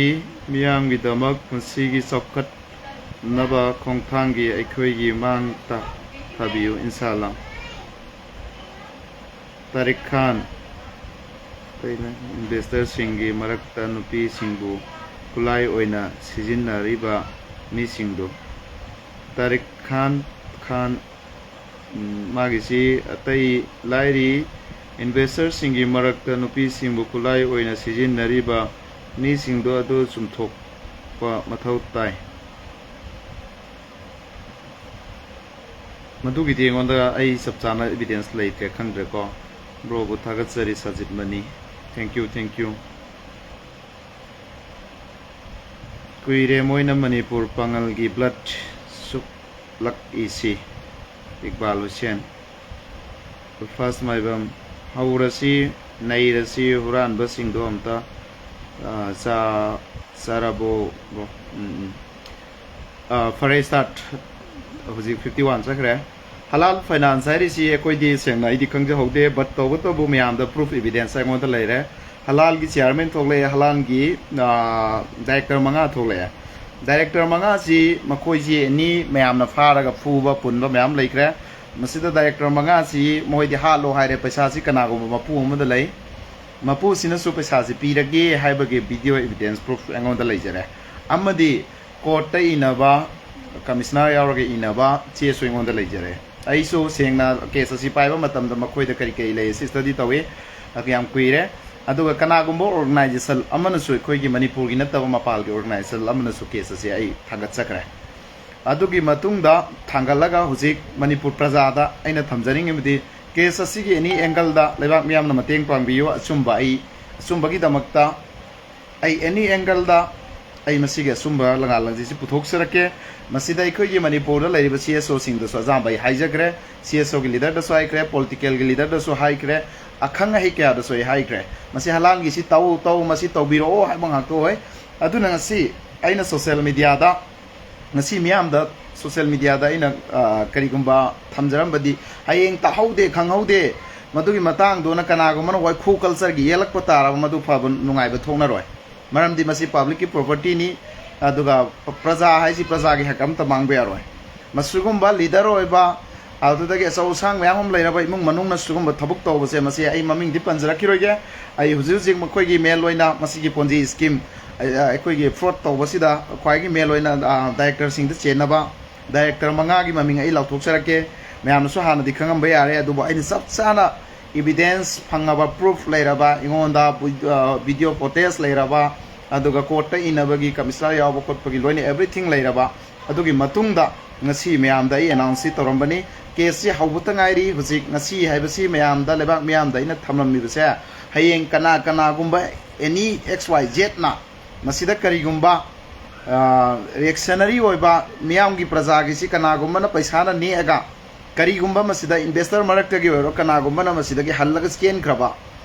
ꯃꯤꯌꯥꯝꯒꯤꯗꯃꯛ ꯄꯨꯟꯁꯤꯒꯤ ꯆꯥꯎꯈꯠꯅꯕ ꯈꯣꯡꯊꯥꯡꯒꯤ ꯑꯩꯈꯣꯏꯒꯤ ꯃꯥꯡ ꯊꯥ-, ꯊꯥꯕꯤꯌꯨ, ꯏꯟꯁꯥ ꯑꯜꯂꯥ꯫ ꯇꯥꯔꯤꯛ ꯈꯥꯟ, ꯑꯇꯩꯅ ꯏꯟꯚꯦꯁꯇꯔꯁꯤꯡꯒꯤ ꯃꯔꯛꯇ ꯅꯨꯄꯤꯁꯤꯡꯕꯨ ꯈꯨꯠꯂꯥꯏ ꯑꯣꯏꯅ ꯁꯤꯖꯤꯟꯅꯔꯤꯕ ꯃꯤꯁꯤꯡꯗꯨ꯫ ꯇꯥꯔꯤꯛ ꯈꯥꯟ, ꯈꯥꯟ, ꯎꯝ, ꯃꯥꯒꯤꯁꯤ ꯑꯇꯩ ꯂꯥꯏꯔꯤ, ꯏꯟꯚꯦꯁꯇꯔꯁꯤꯡꯒꯤ ꯃꯔꯛꯇ ꯅꯨꯄꯤꯁꯤꯡꯕꯨ ꯈꯨꯠꯂꯥꯏ ꯑꯣꯏꯅ ꯁꯤꯖꯤꯟꯅꯔꯤꯕ ꯃꯤꯁꯤꯡꯗꯨ ꯑꯗꯨ ꯆꯨꯝꯊꯣꯛꯄ ꯃꯊꯧ ꯇꯥꯏ꯫ ꯃꯗꯨꯒꯤꯗꯤ ꯑꯩꯉꯣꯟꯗ ꯑꯩ ꯆꯞ ꯆꯥꯅ evidence ꯂꯩꯇ꯭ꯔꯦ, ꯈꯪꯗ꯭ꯔꯦꯀꯣ꯫ ꯕ꯭ꯔꯣꯕꯨ ꯊꯥꯒꯠꯆꯔꯤ, ꯁꯥꯖꯤꯠ money. Thank you, thank you꯫ ꯀꯨꯏꯔꯦ ꯃꯣꯏꯅ ꯃꯅꯤꯄꯨꯔ ꯄꯥꯉꯜꯒꯤ blood ꯁꯨꯛꯂꯛꯏꯁꯤ꯫ ꯏꯛꯕꯥꯜ ꯍꯨꯁꯦꯟ꯫ ꯐꯥꯁ ꯃꯥꯏꯕꯝ, ꯍꯧꯔꯁꯤ, ꯅꯩꯔꯁꯤ, ꯍꯨꯔꯥꯟꯕꯁꯤꯡꯗꯣ ꯑꯝꯇ, ꯑ, ꯆꯥ-, ꯆꯥꯔꯕꯣ? ꯎꯝ, ꯎꯝ꯫ ꯑ, ꯐꯔꯦ, start꯫ ꯍꯧꯖꯤꯛ fifty one ꯆꯠꯈ꯭ꯔꯦ꯫ ꯍꯂꯥꯜ ꯐꯥꯏꯅꯥꯟꯁ ꯍꯥꯏꯔꯤꯁꯤ ꯑꯩꯈꯣꯏꯗꯤ ꯁꯦꯡꯅ ꯑꯩꯗꯤ ꯈꯪꯖꯍꯧꯗꯦ, but ꯇꯧꯕꯇꯕꯨ ꯃꯌꯥꯝꯗ proof evidence ꯑꯩꯉꯣꯟꯗ ꯂꯩꯔꯦ꯫ ꯍꯂꯥꯜꯒꯤ ꯆꯤꯌꯥꯔꯃꯦꯟ ꯊꯣꯛꯂꯛꯑꯦ, ꯍꯂꯥꯜꯒꯤ, ꯑ, ꯗꯥꯏꯔꯦꯛꯇꯔ ꯃꯉꯥ ꯊꯣꯛꯂꯛꯑꯦ꯫ ꯗꯥꯏꯔꯦꯛꯇꯔ ꯃꯉꯥꯁꯤ ꯃꯈꯣꯏꯁꯤ ꯑꯦꯅꯤ ꯃꯌꯥꯝꯅ ꯐꯥꯔꯒ ꯐꯨꯕ ꯄꯨꯟꯕ ꯃꯌꯥꯝ ꯂꯩꯈ꯭ꯔꯦ꯫ ꯃꯁꯤꯗ ꯗꯥꯏꯔꯦꯛꯇꯔ ꯃꯉꯥꯁꯤ ꯃꯈꯣꯏꯗꯤ ꯍꯥꯠꯂꯣ ꯍꯥꯏꯔꯦ, ꯄꯩꯁꯥꯁꯤ ꯀꯅꯥꯒꯨꯝꯕ ꯃꯄꯨ ꯑꯃꯗ ꯂꯩ, ꯃꯄꯨꯁꯤꯅꯁꯨ ꯄꯩꯁꯥꯁꯤ ꯄꯤꯔꯒꯦ ꯍꯥꯏꯕꯒꯤ video evidence proof ꯑꯩꯉꯣꯟꯗ ꯂꯩꯖꯔꯦ꯫ ꯑꯃꯗꯤ ꯀꯣꯔꯠꯇ ꯏꯅꯕ, ꯀꯃꯤꯁꯅꯔ ꯌꯥꯎꯔꯒ ꯏꯅꯕ ꯆꯦꯁꯨ ꯑꯩꯉꯣꯟꯗ ꯂꯩꯖꯔꯦ꯫ ꯑꯩꯁꯨ ꯁꯦꯡꯅ ꯀꯦꯁ ꯑꯁꯤ ꯄꯥꯏꯕ ꯃꯇꯝꯗ ꯃꯈꯣꯏꯗ ꯀꯔꯤ ꯀꯔꯤ ꯂꯩ ꯑꯁꯤ ꯁ꯭ꯇꯗꯤ ꯇꯧꯏ, ꯑꯗꯨ ꯌꯥꯝ ꯀꯨꯏꯔꯦ꯫ ꯑꯗꯨꯒ ꯀꯅꯥꯒꯨꯝꯕ ꯑꯣꯔꯒꯅꯥꯏꯖꯦꯁꯟ ꯑꯃꯅꯁꯨ, ꯑꯩꯈꯣꯏꯒꯤ ꯃꯅꯤꯄꯨꯔꯒꯤ ꯅꯠꯇꯕ ꯃꯄꯥꯟꯒꯤ ꯑꯣꯔꯒꯅꯥꯏꯖꯦꯁꯟ ꯑꯃꯅꯁꯨ ꯀꯦꯁ ꯑꯁꯤ ꯑꯩ ꯊꯥꯡꯒꯠꯆꯈ꯭ꯔꯦ꯫ ꯑꯗꯨꯒꯤ ꯃꯇꯨꯡꯗ ꯊꯥꯡꯒꯠꯂꯒ ꯍꯧꯖꯤꯛ ꯃꯅꯤꯄꯨꯔ ꯄ꯭ꯔꯖꯥꯗ ꯑꯩꯅ ꯊꯝꯖꯅꯤꯡꯉꯤꯕꯗꯤ, ꯀꯦꯁ ꯑꯁꯤꯒꯤ ꯑꯦꯅꯤ ꯑꯦꯡꯒꯜꯗ ꯂꯩꯕꯥꯛ ꯃꯤꯌꯥꯝꯅ ꯃꯇꯦꯡ ꯄꯥꯡꯕꯤꯌꯨ꯫ ꯑꯆꯨꯝꯕ ꯑꯩ, ꯑꯆꯨꯝꯕꯒꯤꯗꯃꯛꯇ ꯑꯩ ꯑꯦꯅꯤ ꯑꯦꯡꯒꯜꯗ ꯑꯩ ꯃꯁꯤꯒꯤ ꯑꯆꯨꯝꯕ ꯂꯉꯥꯜ ꯂꯪꯖꯩꯁꯤ ꯄꯨꯊꯣꯛꯆꯔꯛꯀꯦ꯫ ꯃꯁꯤꯗ ꯑꯩꯈꯣꯏꯒꯤ ꯃꯅꯤꯄꯨꯔꯗ ꯂꯩꯔꯤꯕ ꯁꯤ ꯑꯦꯁ ꯑꯣꯁꯤꯡꯗꯁꯨ ꯑꯌꯥꯝꯕ ꯑꯩ ꯍꯥꯏꯖꯈ꯭ꯔꯦ, ꯁꯤ ꯑꯦꯁ ꯑꯣꯒꯤ ꯂꯤꯗꯔꯗꯁꯨ ꯍꯥꯏꯈ꯭ꯔꯦ, ꯄꯣꯂꯤꯇꯤꯀꯦꯜꯒꯤ ꯂꯤꯗꯔꯗꯁꯨ ꯍꯥꯏꯈ꯭ꯔꯦ, ꯑꯈꯪ ꯑꯍꯩ ꯀꯌꯥꯗꯁꯨ ꯑꯩ ꯍꯥꯏꯈ꯭ꯔꯦ꯫ ꯃꯁꯤ ꯍꯂꯥꯜꯒꯤꯁꯤ ꯇꯧ, ꯇꯧ, ꯃꯁꯤ ꯇꯧꯕꯤꯔꯛꯑꯣ ꯍꯥꯏꯕ ꯉꯥꯛꯇ ꯑꯣꯏ꯫ ꯑꯗꯨꯅ ꯉꯁꯤ ꯑꯩꯅ ꯁꯣꯁꯦꯜ ꯃꯤꯗꯤꯌꯥꯗ, ꯉꯁꯤ ꯃꯤꯌꯥꯝꯗ, ꯁꯣꯁꯦꯜ ꯃꯤꯗꯤꯌꯥꯗ ꯑꯩꯅ, ꯑ, ꯀꯔꯤꯒꯨꯝꯕ ꯊꯝꯖꯔꯝꯕꯗꯤ, ꯍꯌꯦꯡ ꯇꯥꯍꯧꯗꯦ, ꯈꯪꯍꯧꯗꯦ, ꯃꯗꯨꯒꯤ ꯃꯇꯥꯡꯗꯨꯅ ꯀꯅꯥꯒꯨꯝꯕꯅ ꯋꯥꯏꯈꯨ ꯀꯜꯆꯔꯒꯤ ꯌꯦꯜꯂꯛꯄ ꯇꯥꯔꯕ, ꯃꯗꯨ ꯐꯕ ꯅꯨꯡꯉꯥꯏꯕ ꯊꯣꯛꯅꯔꯣꯏ꯫ ꯃꯔꯝꯗꯤ ꯃꯁꯤ ꯄꯕ꯭ꯂꯤꯛꯀꯤ ꯄ꯭ꯔꯣꯄꯔꯇꯤꯅꯤ, ꯑꯗꯨꯒ ꯄ꯭ꯔꯖꯥ ꯍꯥꯏꯁꯤ ꯄ꯭ꯔꯖꯥꯒꯤ ꯍꯛ ꯑꯃꯠꯇ ꯃꯥꯡꯕ ꯌꯥꯔꯣꯏ꯫ ꯃꯁꯤꯒꯨꯝꯕ ꯂꯤꯗꯔ ꯑꯣꯏꯕ, ꯑꯗꯨꯗꯒꯤ ꯑꯆꯧ ꯑꯁꯥꯡ ꯃꯌꯥꯝ ꯑꯃ ꯂꯩꯔꯕ ꯏꯃꯨꯡ ꯃꯅꯨꯡꯅ ꯁꯤꯒꯨꯝꯕ ꯊꯕꯛ ꯇꯧꯕꯁꯦ, ꯃꯁꯤ ꯑꯩ ꯃꯃꯤꯡꯗꯤ ꯄꯟꯖꯔꯛꯈꯤꯔꯣꯏꯒꯦ꯫ ꯑꯩ ꯍꯧꯖꯤꯛ ꯍꯧꯖꯤꯛ ꯃꯈꯣꯏꯒꯤ ꯃꯦꯜ ꯑꯣꯏꯅ ꯃꯁꯤꯒꯤ ꯄꯣꯟꯖꯤ ꯁ꯭ꯀꯤꯝ, ꯑ, ꯑꯩꯈꯣꯏꯒꯤ ꯐ꯭ꯔꯣꯗ ꯇꯧꯕꯁꯤꯗ ꯈ꯭ꯋꯥꯏꯒꯤ ꯃꯦꯜ ꯑꯣꯏꯅ, ꯑ, ꯗꯥꯏꯔꯦꯛꯇꯔꯁꯤꯡꯗ ꯆꯦꯟꯅꯕ ꯗꯥꯏꯔꯦꯛꯇꯔ ꯃꯉꯥꯒꯤ ꯃꯃꯤꯡ ꯑꯩ ꯂꯥꯎꯊꯣꯛꯆꯔꯛꯀꯦ꯫ ꯃꯌꯥꯝꯅꯁꯨ ꯍꯥꯟꯅꯗꯤ ꯈꯪꯉꯝꯕ ꯌꯥꯔꯦ, ꯑꯗꯨꯕꯨ ꯑꯩꯅ ꯆꯞ ꯆꯥꯅ ꯏꯕꯤꯗꯦꯟꯁ ꯐꯪꯉꯕ, ꯄ꯭ꯔꯨꯐ ꯂꯩꯔꯕ, ꯑꯩꯉꯣꯟꯗ ꯚꯤꯗꯤꯑꯣ ꯐꯣꯇꯦꯖ ꯂꯩꯔꯕ, ꯑꯗꯨꯒ ꯀꯣꯔꯠꯇ ꯏꯅꯕꯒꯤ ꯀꯃꯤꯁꯅꯔ ꯌꯥꯎꯕ ꯈꯣꯠꯄꯒꯤ ꯂꯣꯏꯅ ꯑꯦꯚ꯭ꯔꯤꯊꯤꯡ ꯂꯩꯔꯕ, ꯑꯗꯨꯒꯤ ꯃꯇꯨꯡꯗ ꯉꯁꯤ ꯃꯌꯥꯝꯗ ꯑꯩ ꯑꯦꯅꯥꯎꯟꯁꯁꯤ ꯇꯧꯔꯝꯕꯅꯤ꯫ ꯀꯦꯁꯁꯤ ꯍꯧꯕꯇ ꯉꯥꯏꯔꯤ꯫ ꯍꯧꯖꯤꯛ ꯉꯁꯤ ꯍꯥꯏꯕꯁꯤ ꯃꯌꯥꯝꯗ, ꯂꯩꯕꯥꯛ ꯃꯤꯌꯥꯝꯗ ꯑꯩꯅ ꯊꯝꯂꯝꯃꯤꯕꯁꯦ, ꯍꯌꯦꯡ ꯀꯅꯥ ꯀꯅꯥꯒꯨꯝꯕ ꯑꯦꯅꯤ ꯑꯦꯛꯁ ꯋꯥꯏ ꯖꯦꯠꯅ ꯃꯁꯤꯗ ꯀꯔꯤꯒꯨꯝꯕ, ꯑ, ꯔꯤꯌꯦꯛꯁꯅꯔꯤ ꯑꯣꯏꯕ, ꯃꯤꯌꯥꯝꯒꯤ, ꯄ꯭ꯔꯖꯥꯒꯤꯁꯤ ꯀꯅꯥꯒꯨꯝꯕꯅ ꯄꯩꯁꯥꯅ ꯅꯦꯛꯑꯒ ꯀꯔꯤꯒꯨꯝꯕ ꯃꯁꯤꯗ investor ꯃꯔꯛꯇꯒꯤ ꯑꯣꯏꯔꯣ, ꯀꯅꯥꯒꯨꯝꯕꯅ ꯃꯁꯤꯗꯒꯤ ꯍꯜꯂꯒ ꯆꯦꯟꯈ꯭ꯔꯕ,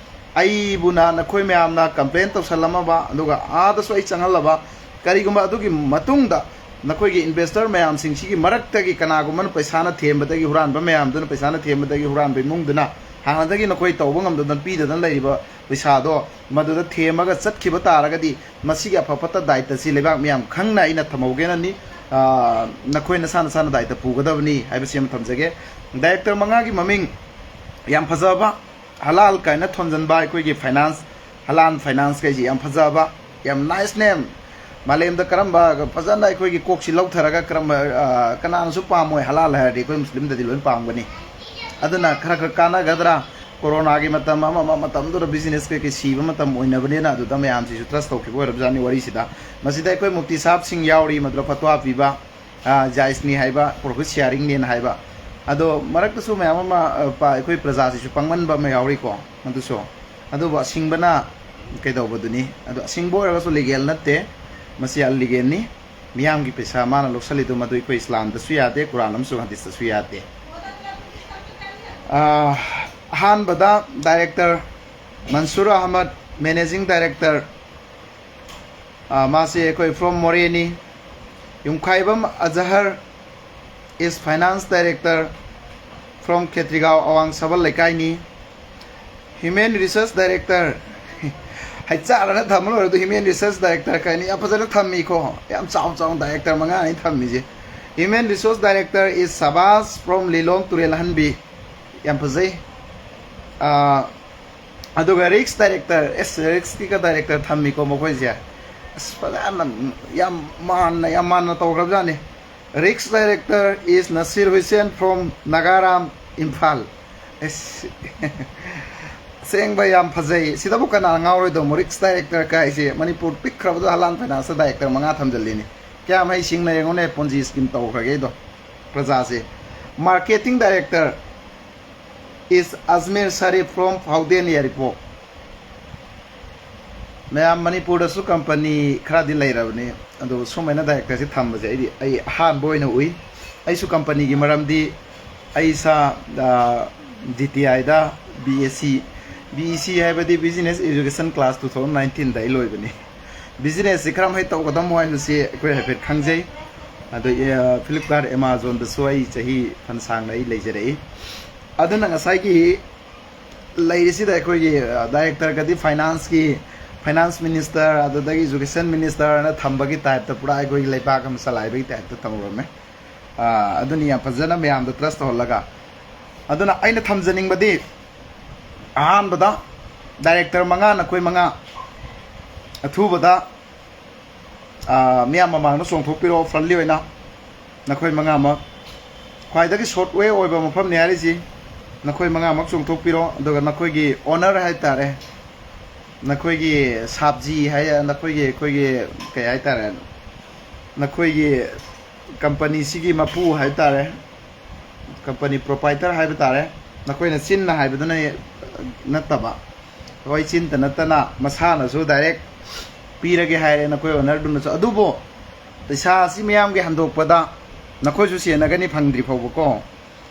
ꯑꯩꯕꯨꯅ ꯅꯈꯣꯏ ꯃꯌꯥꯝꯅ complain ꯇꯧꯁꯜꯂꯝꯃꯕ, ꯑꯗꯨꯒ ꯑꯥꯗꯁꯨ ꯑꯩ ꯆꯪꯍꯜꯂꯕ, ꯀꯔꯤꯒꯨꯝꯕ ꯑꯗꯨꯒꯤ ꯃꯇꯨꯡꯗ ꯅꯈꯣꯏꯒꯤ investor ꯃꯌꯥꯝꯁꯤꯡꯁꯤꯒꯤ ꯃꯔꯛꯇꯒꯤ ꯀꯅꯥꯒꯨꯝꯕꯅ ꯄꯩꯁꯥꯅ ꯊꯦꯝꯕꯗꯒꯤ ꯍꯨꯔꯥꯟꯕ ꯃꯌꯥꯝꯗꯨꯅ, ꯄꯩꯁꯥꯅ ꯊꯦꯝꯕꯗꯒꯤ ꯍꯨꯔꯥꯟꯕ ꯏꯃꯨꯡꯗꯨꯅ ꯍꯥꯟꯅꯗꯒꯤ ꯅꯈꯣꯏ ꯇꯧꯕ ꯉꯝꯗꯗꯅ ꯄꯤꯗꯗꯅ ꯂꯩꯔꯤꯕ ꯄꯩꯁꯥꯗꯣ ꯃꯗꯨꯗ ꯊꯦꯝꯃꯒ ꯆꯠꯈꯤꯕ ꯇꯥꯔꯒꯗꯤ, ꯃꯁꯤꯒꯤ ꯑꯐ ꯐꯠꯇ ꯗꯥꯏꯇꯁꯤ ꯂꯩꯕꯥꯛ ꯃꯤꯌꯥꯝ ꯈꯪꯅ ꯑꯩꯅ ꯊꯝꯍꯧꯒꯦꯅꯅꯤ꯫ ꯑ, ꯅꯈꯣꯏ ꯅꯁꯥ ꯅꯁꯥꯅ ꯗꯥꯏꯇ ꯄꯨꯒꯗꯕꯅꯤ ꯍꯥꯏꯕꯁꯤ ꯑꯃ ꯊꯝꯖꯒꯦ꯫ Director ꯃꯉꯥꯒꯤ ꯃꯃꯤꯡ ꯌꯥꯝ ꯐꯖꯕ, ꯍꯂꯥꯜ ꯀꯥꯏꯅ ꯊꯣꯟꯖꯟꯕ ꯑꯩꯈꯣꯏꯒꯤ finance, ꯍꯂꯥꯜ finance ꯀꯩꯁꯤ ꯌꯥꯝ ꯐꯖꯕ, ꯌꯥꯝ nice name꯫ ꯃꯥꯂꯦꯝꯗ ꯀꯔꯝꯕ ꯐꯖꯅ ꯑꯩꯈꯣꯏꯒꯤ ꯀꯣꯛꯁꯤ ꯂꯧꯊꯔꯒ ꯀꯔꯝꯕ, ꯑ, ꯀꯅꯥꯅꯁꯨ ꯄꯥꯝꯃꯣꯏ, ꯍꯂꯥꯜ ꯍꯥꯏꯔꯗꯤ ꯑꯩꯈꯣꯏ ꯃꯨꯁꯂꯤꯝꯗꯗꯤ ꯂꯣꯏ ꯄꯥꯝꯒꯅꯤ꯫ ꯑꯗꯨꯅ ꯈꯔ ꯈꯔ ꯀꯥꯟꯅꯒꯗ꯭ꯔꯥ? ꯀꯣꯔꯣꯅꯥꯒꯤ ꯃꯇꯝ ꯑꯃ ꯑꯃ ꯃꯇꯝꯗꯨꯗ business ꯀꯩꯀꯩ ꯁꯤꯕ ꯃꯇꯝ ꯑꯣꯏꯅꯕꯅꯤꯅ ꯑꯗꯨꯗ ꯃꯌꯥꯝꯁꯤꯁꯨ trust ꯇꯧꯈꯤꯕ ꯑꯣꯏꯔꯕꯖꯥꯠꯅꯤ ꯋꯥꯔꯤꯁꯤꯗ꯫ ꯃꯁꯤꯗ ꯑꯩꯈꯣꯏ ꯃꯨꯐꯇꯤ ꯁꯥꯍꯕꯁꯤꯡ ꯌꯥꯎꯔꯤ, ꯃꯗꯨꯗ ꯐꯠꯋꯥ ꯄꯤꯕ, ꯑ, ꯖꯥꯏꯖꯅꯤ ꯍꯥꯏꯕ, profit sharingꯅꯦꯅ ꯍꯥꯏꯕ꯫ ꯑꯗꯣ ꯃꯔꯛꯇꯁꯨ ꯃꯌꯥꯝ ꯑꯃ, ꯑ, ꯄ-, ꯑꯩꯈꯣꯏ ꯄ꯭ꯔꯖꯥꯁꯤꯁꯨ ꯄꯪꯃꯟꯕ ꯑꯃ ꯌꯥꯎꯔꯤꯀꯣ, ꯃꯗꯨꯁꯨ꯫ ꯑꯗꯨꯕꯨ ꯑꯁꯤꯡꯕꯅ ꯀꯩꯗꯧꯕꯗꯨꯅꯤ? ꯑꯗꯣ ꯑꯁꯤꯡꯕ ꯑꯣꯏꯔꯒꯁꯨ legal ꯅꯠꯇꯦ, ꯃꯁꯤ illegalꯅꯤ꯫ ꯃꯤꯌꯥꯝꯒꯤ ꯄꯩꯁꯥ ꯃꯥꯅ ꯂꯧꯁꯜꯂꯤꯗꯨ ꯃꯗꯨ ꯑꯩꯈꯣꯏ ꯏꯁꯂꯥꯝꯗꯁꯨ ꯌꯥꯗꯦ, ꯀꯨꯔꯥꯟ ꯑꯃꯁꯨꯡ ꯍꯗꯤꯁꯇꯁꯨ ꯌꯥꯗꯦ꯫ ꯑ, ꯑꯍꯥꯟꯕꯗ director ꯃꯟꯁꯨꯔ ꯑꯍꯃꯗ, managing director, ꯑ, ꯃꯥꯁꯦ ꯑꯩꯈꯣꯏ from ꯃꯣꯔꯦꯅꯤ꯫ Yumkhaibam ꯑꯖꯍꯔ is finance director from ꯈꯦꯇ꯭ꯔꯤꯒꯥꯎ ꯑꯋꯥꯡ ꯁꯕꯜ ꯂꯩꯀꯥꯏꯅꯤ꯫ Human resource director, ꯍꯩꯆꯥꯔꯅ ꯊꯝꯕ ꯂꯣꯏꯔꯗꯨ human resource director ꯀꯥꯏꯅ ꯌꯥꯝ ꯐꯖꯅ ꯊꯝꯃꯤꯀꯣ, ꯌꯥꯝ ꯆꯥꯎ ꯆꯥꯎꯅ director ꯃꯉꯥꯅꯤ ꯊꯝꯃꯤꯁꯦ꯫ Human resource director is ꯁꯕꯥꯁ from ꯂꯤꯂꯣꯡ ꯇꯨꯔꯦꯜ ꯑꯍꯟꯕꯤ, ꯌꯥꯝ ꯐꯖꯩ꯫ ꯑ, ꯑꯗꯨꯒ risk director, ꯑꯦꯁ, riskꯀꯤꯒ director ꯊꯝꯃꯤꯀꯣ ꯃꯈꯣꯏꯁꯦ꯫ ꯑꯁ, ꯐꯖꯅ ꯌꯥꯝ ꯃꯥꯟꯅ, ꯌꯥꯝ ꯃꯥꯟꯅ ꯇꯧꯈ꯭ꯔꯕꯖꯥꯠꯅꯤ꯫ Risk director is Nasir Hussain from ꯅꯥꯒꯥꯔꯥꯝ, Imphal. ꯑꯁ, ꯑꯁꯦꯡꯕ ꯌꯥꯝ ꯐꯖꯩ꯫ ꯁꯤꯗꯕꯨ ꯀꯅꯥ ꯉꯥꯎꯔꯣꯏꯗꯧꯅꯣ? Risk director ꯀꯥꯏꯁꯦ ꯃꯅꯤꯄꯨꯔ ꯄꯤꯛꯈ꯭ꯔꯕꯗꯣ ꯍꯂꯥꯜ finance director ꯃꯉꯥ ꯊꯝꯖꯤꯜꯂꯤꯅꯤ꯫ ꯀꯌꯥꯝ ꯍꯩꯁꯤꯡꯅ ꯌꯦꯡꯉꯨꯅꯦ, Ponzi scheme ꯇꯧꯈ꯭ꯔꯒꯦ ꯑꯩꯗꯣ ꯄ꯭ꯔꯖꯥꯁꯦ꯫ Marketing director is Ajmer Sharif from ꯐꯥꯎꯗꯦꯟ ꯌꯥꯏꯔꯤꯄꯣꯛ꯫ ꯃꯌꯥꯝ, ꯃꯅꯤꯄꯨꯔꯗꯁꯨ company ꯈꯔꯗꯤ ꯂꯩꯔꯕꯅꯤ, ꯑꯗꯨ ꯁꯨꯃꯥꯏꯅ directorꯁꯤ ꯊꯝꯕꯁꯦ ꯑꯩꯗꯤ, ꯑꯩ ꯑꯍꯥꯟꯕ ꯑꯣꯏꯅ ꯎꯏ꯫ ꯑꯩꯁꯨ companyꯒꯤ ꯃꯔꯝꯗꯤ ꯑꯩ ꯏꯁꯥ ꯖꯤ ꯇꯤ ꯑꯥꯏꯗ B S C, B E ꯁꯤ ꯍꯥꯏꯕꯗꯤ Business Education Class two thousand nineteenꯗ ꯑꯩ ꯂꯣꯏꯕꯅꯤ꯫ ꯕꯤꯖꯤꯅꯦꯁꯁꯤ ꯀꯔꯝꯍꯥꯏꯅ ꯇꯧꯒꯗꯕꯅꯣ ꯍꯥꯏꯕꯁꯤ ꯑꯩꯈꯣꯏ ꯍꯥꯏꯐꯦꯠ ꯈꯪꯖꯩ꯫ ꯑꯗꯣ ꯐ꯭ꯂꯤꯞꯀꯥꯔꯠ, ꯑꯦꯃꯥꯖꯣꯟꯗꯁꯨ ꯑꯩ ꯆꯍꯤ ꯐꯅ ꯁꯥꯡꯅ ꯑꯩ ꯂꯩꯖꯔꯛꯏ꯫ ꯑꯗꯨꯅ ꯉꯁꯥꯏꯒꯤ ꯂꯩꯔꯤꯁꯤꯗ ꯑꯩꯈꯣꯏꯒꯤ ꯗꯥꯏꯔꯦꯛꯇꯔꯒꯗꯤ ꯐꯥꯏꯅꯥꯟꯁꯀꯤ, ꯐꯥꯏꯅꯥꯟꯁ ꯃꯤꯅꯤꯁꯇꯔ, ꯑꯗꯨꯗꯒꯤ ꯏꯖꯨꯀꯦꯁꯟ ꯃꯤꯅꯤꯁꯇꯔꯅ ꯊꯝꯕꯒꯤ ꯇꯥꯏꯞꯇ ꯄꯨꯔꯥ ꯑꯩꯈꯣꯏꯒꯤ ꯂꯩꯕꯥꯛ ꯑꯃ ꯆꯂꯥꯏꯕꯒꯤ ꯇꯥꯏꯞꯇ ꯇꯧꯔꯝꯃꯦ꯫ ꯑꯗꯨꯅꯤ ꯌꯥꯝ ꯐꯖꯅ ꯃꯌꯥꯝꯗ ꯇ꯭ꯔꯁ ꯇꯧꯍꯜꯂꯒ꯫ ꯑꯗꯨꯅ ꯑꯩꯅ ꯊꯝꯖꯅꯤꯡꯕꯗꯤ, ꯑꯍꯥꯟꯕꯗ ꯗꯥꯏꯔꯦꯛꯇꯔ ꯃꯉꯥ, ꯅꯈꯣꯏ ꯃꯉꯥ ꯑꯊꯨꯕꯗ ꯃꯤꯌꯥꯝ ꯃꯃꯥꯡꯗ ꯆꯣꯡꯊꯣꯛꯄꯤꯔꯛꯑꯣ, ꯐ꯭ꯔꯟꯂꯤ ꯑꯣꯏꯅ꯫ ꯅꯈꯣꯏ ꯃꯉꯥꯃꯛ ꯈ꯭ꯋꯥꯏꯗꯒꯤ ꯁꯣꯔꯠ ꯋꯦ ꯑꯣꯏꯕ ꯃꯐꯝꯅꯤ ꯍꯥꯏꯔꯤꯁꯤ꯫ ꯅꯈꯣꯏ ꯃꯉꯥꯃꯛ ꯆꯣꯡꯊꯣꯛꯄꯤꯔꯣ, ꯑꯗꯨꯒ ꯅꯈꯣꯏꯒꯤ ꯑꯣꯅꯔ ꯍꯥꯏꯇꯥꯔꯦ, ꯅꯈꯣꯏꯒꯤ ꯁꯥꯞꯖꯤ ꯍꯥꯏ, ꯅꯈꯣꯏꯒꯤ, ꯑꯩꯈꯣꯏꯒꯤ ꯀꯩ ꯍꯥꯏꯇꯥꯔꯦ, ꯅꯈꯣꯏꯒꯤ ꯀꯝꯄꯅꯤꯁꯤꯒꯤ ꯃꯄꯨ ꯍꯥꯏꯇꯥꯔꯦ, ꯀꯝꯄꯅꯤ ꯄ꯭ꯔꯣꯄꯥꯏꯇꯔ ꯍꯥꯏꯕ ꯇꯥꯔꯦ, ꯅꯈꯣꯏꯅ ꯆꯤꯟꯅ ꯍꯥꯏꯕꯗꯨꯅ ꯅꯠꯇꯕ, ꯍꯣꯏ, ꯆꯤꯟꯇ ꯅꯠꯇꯅ ꯃꯁꯥꯅꯁꯨ ꯗꯥꯏꯔꯦꯛ ꯄꯤꯔꯒꯦ ꯍꯥꯏꯔꯦ ꯅꯈꯣꯏ ꯑꯣꯅꯔꯗꯨꯅꯁꯨ꯫ ꯑꯗꯨꯕꯨ ꯄꯩꯁꯥ ꯑꯁꯤ ꯃꯤꯌꯥꯝꯒꯤ ꯍꯟꯗꯣꯛꯄꯗ ꯅꯈꯣꯏꯁꯨ ꯁꯦꯟꯅꯒꯅꯤ ꯐꯪꯗ꯭ꯔꯤ ꯐꯥꯎꯕꯀꯣ꯫